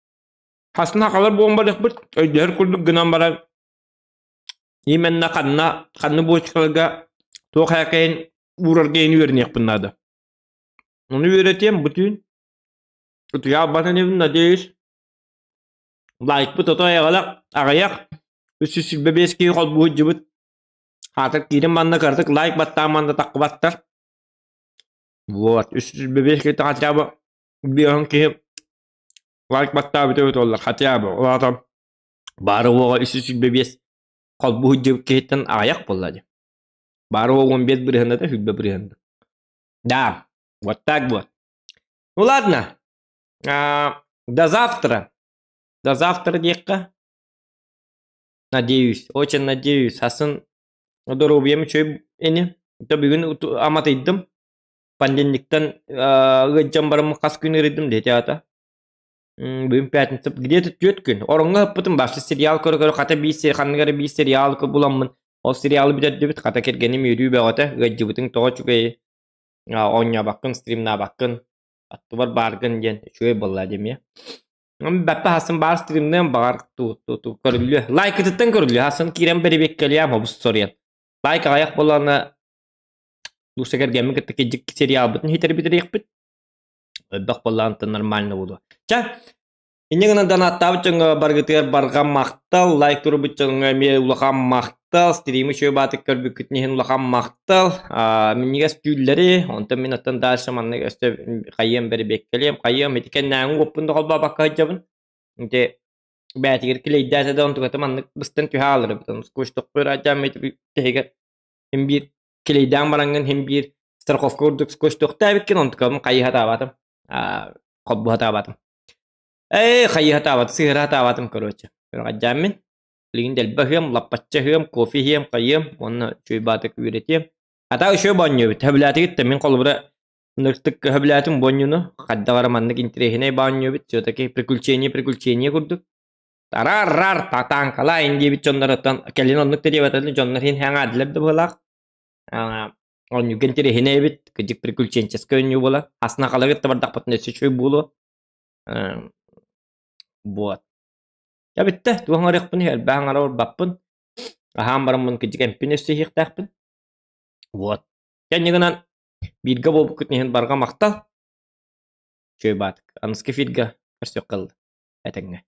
S1: Хасын сахалар буолан барыахпыт, өйдөһөр курдук гынан баран именно ханна ханны буочукаларга туох ээкэйин уурарга иһин үөрэниэхпин наада. Ону үөрэтиэм бу түүн. Утуйаабатын инибин надеюсь. Лайкпыт ото айаҕалах аҕыйах 325 киһи холбуу сылдьыбыт. Хаатар киирэн манна кыратык лайк баттаан манна таххыбаттар. Вот, 325 киһи хотя бы биэһин киһи лайк баттаабыта эбит буоллар хотя бы. Ол аата баара уоҕа 325 холбуу сылдьыбыт киһиттэн аҕыйах буолла дии. Баара уоҕа 15 бырыһыана да 20 бырыһыана. Да, вот так вот. Ну ладно, а, до завтра. До завтра диэххэ. Надеюсь, очень надеюсь. Хасын доруобуйам үчүгэй ини. Это бүгүн аматыйдым. Понедельниктан ыалдьан бараммын хас күн ыарыйдым диэтэ аата. Бүгүн пятница где-то түөрт күн. Ороҥҥо ыппытым башы сериал көрө-көрө хата биир ханнык эрэ биир сериал буламмын ол сериалы бүтэрдибит хата кэргэним үөрүү бөҕөтө ыалдьыбытыҥ тоҕо үчүгэй оонньообоккун стримнаабаккын аттыбар бааргын диэн үчүгэй буолла диэмиэ. Баппа хасын баар стримныам баҕар ту ту ту көрүллүө. Лайкытыттан көрүллүө. Хасын киирэн бэрэбиэккэлиэм обус соруйан. Лайк аҕыйах буоллаҕына душа кэргэммин кытта кидьик сериалбытын хитэрбитэриэхпит. Элбэх буоллаҕына нормально буолуо. Чэ, инньэ гынан донаттаабыт дьоҥҥо баргытыгар барҕа махтал, лайк туруйбут дьоҥҥо эмиэ улахан махтал, стримы үчүгэй баатык көрбүккүтүн иһин улахан махтал. Аа, минньигэс түүллэри, онтон мин оттон дальше маннык өссө хайыам бэрэбиэккэлиэм, хайыам ити кэннээҥи уоппун да холбообокко сылдьабын. Ити бэйэтигэр килэйдээтэ да онтуката маннык быстан түһэ хаалар эбит. Скотч ыраатаам ити тэһигэр син биир килэйдээн бараҥҥын син биир страховка курдук скотчтуохтаабыккын онтукабын хайыһа сатаабатым. Аа, холбуу сатаабатым. Ээ, хайыһа сатаабатым, сыһыра сатаабатым короче. Көрөҕөдьээммин. Билигин дэлби аһыам, лаппачча аһыам, кофе иһиэм, хайыам уонна үчүгэй баатык үөрэтиэм. А так үчүгэй бонньуубут. Сөбүлээтигит да мин холобура ыныртык сөбүлээтим бонньууну. Хайдах эрэ маннык интэриэһинэй баанньуубут. Все-таки приключение приключение курдук. Тарар-рар татааҥкалаайын диэбит дьонноруттан кэлин оннук да диэбэтэллэр дьоннор иһин сэҥээрдилэр да быһыылаах. Оонньууга интэриэһинэй эбит, кырдьык приключенческай оонньуу буолар. Астына халыгыт да бардахпытына өссө үчүгэй буолуо. Вот. Дьэ бүттэ, туох оҥоруохпун элбэх аҥара барбаппын. Аһаан бараммын кырдьык эмпин өссө иһиэхтээхпин. Вот. Кэннигинэн бииргэ буолбуккут иһин барҕа махтал. Үчүгэй баатык. Аныгыскы эфиргэ көрсүөххэ дылы. Этэҥҥэ.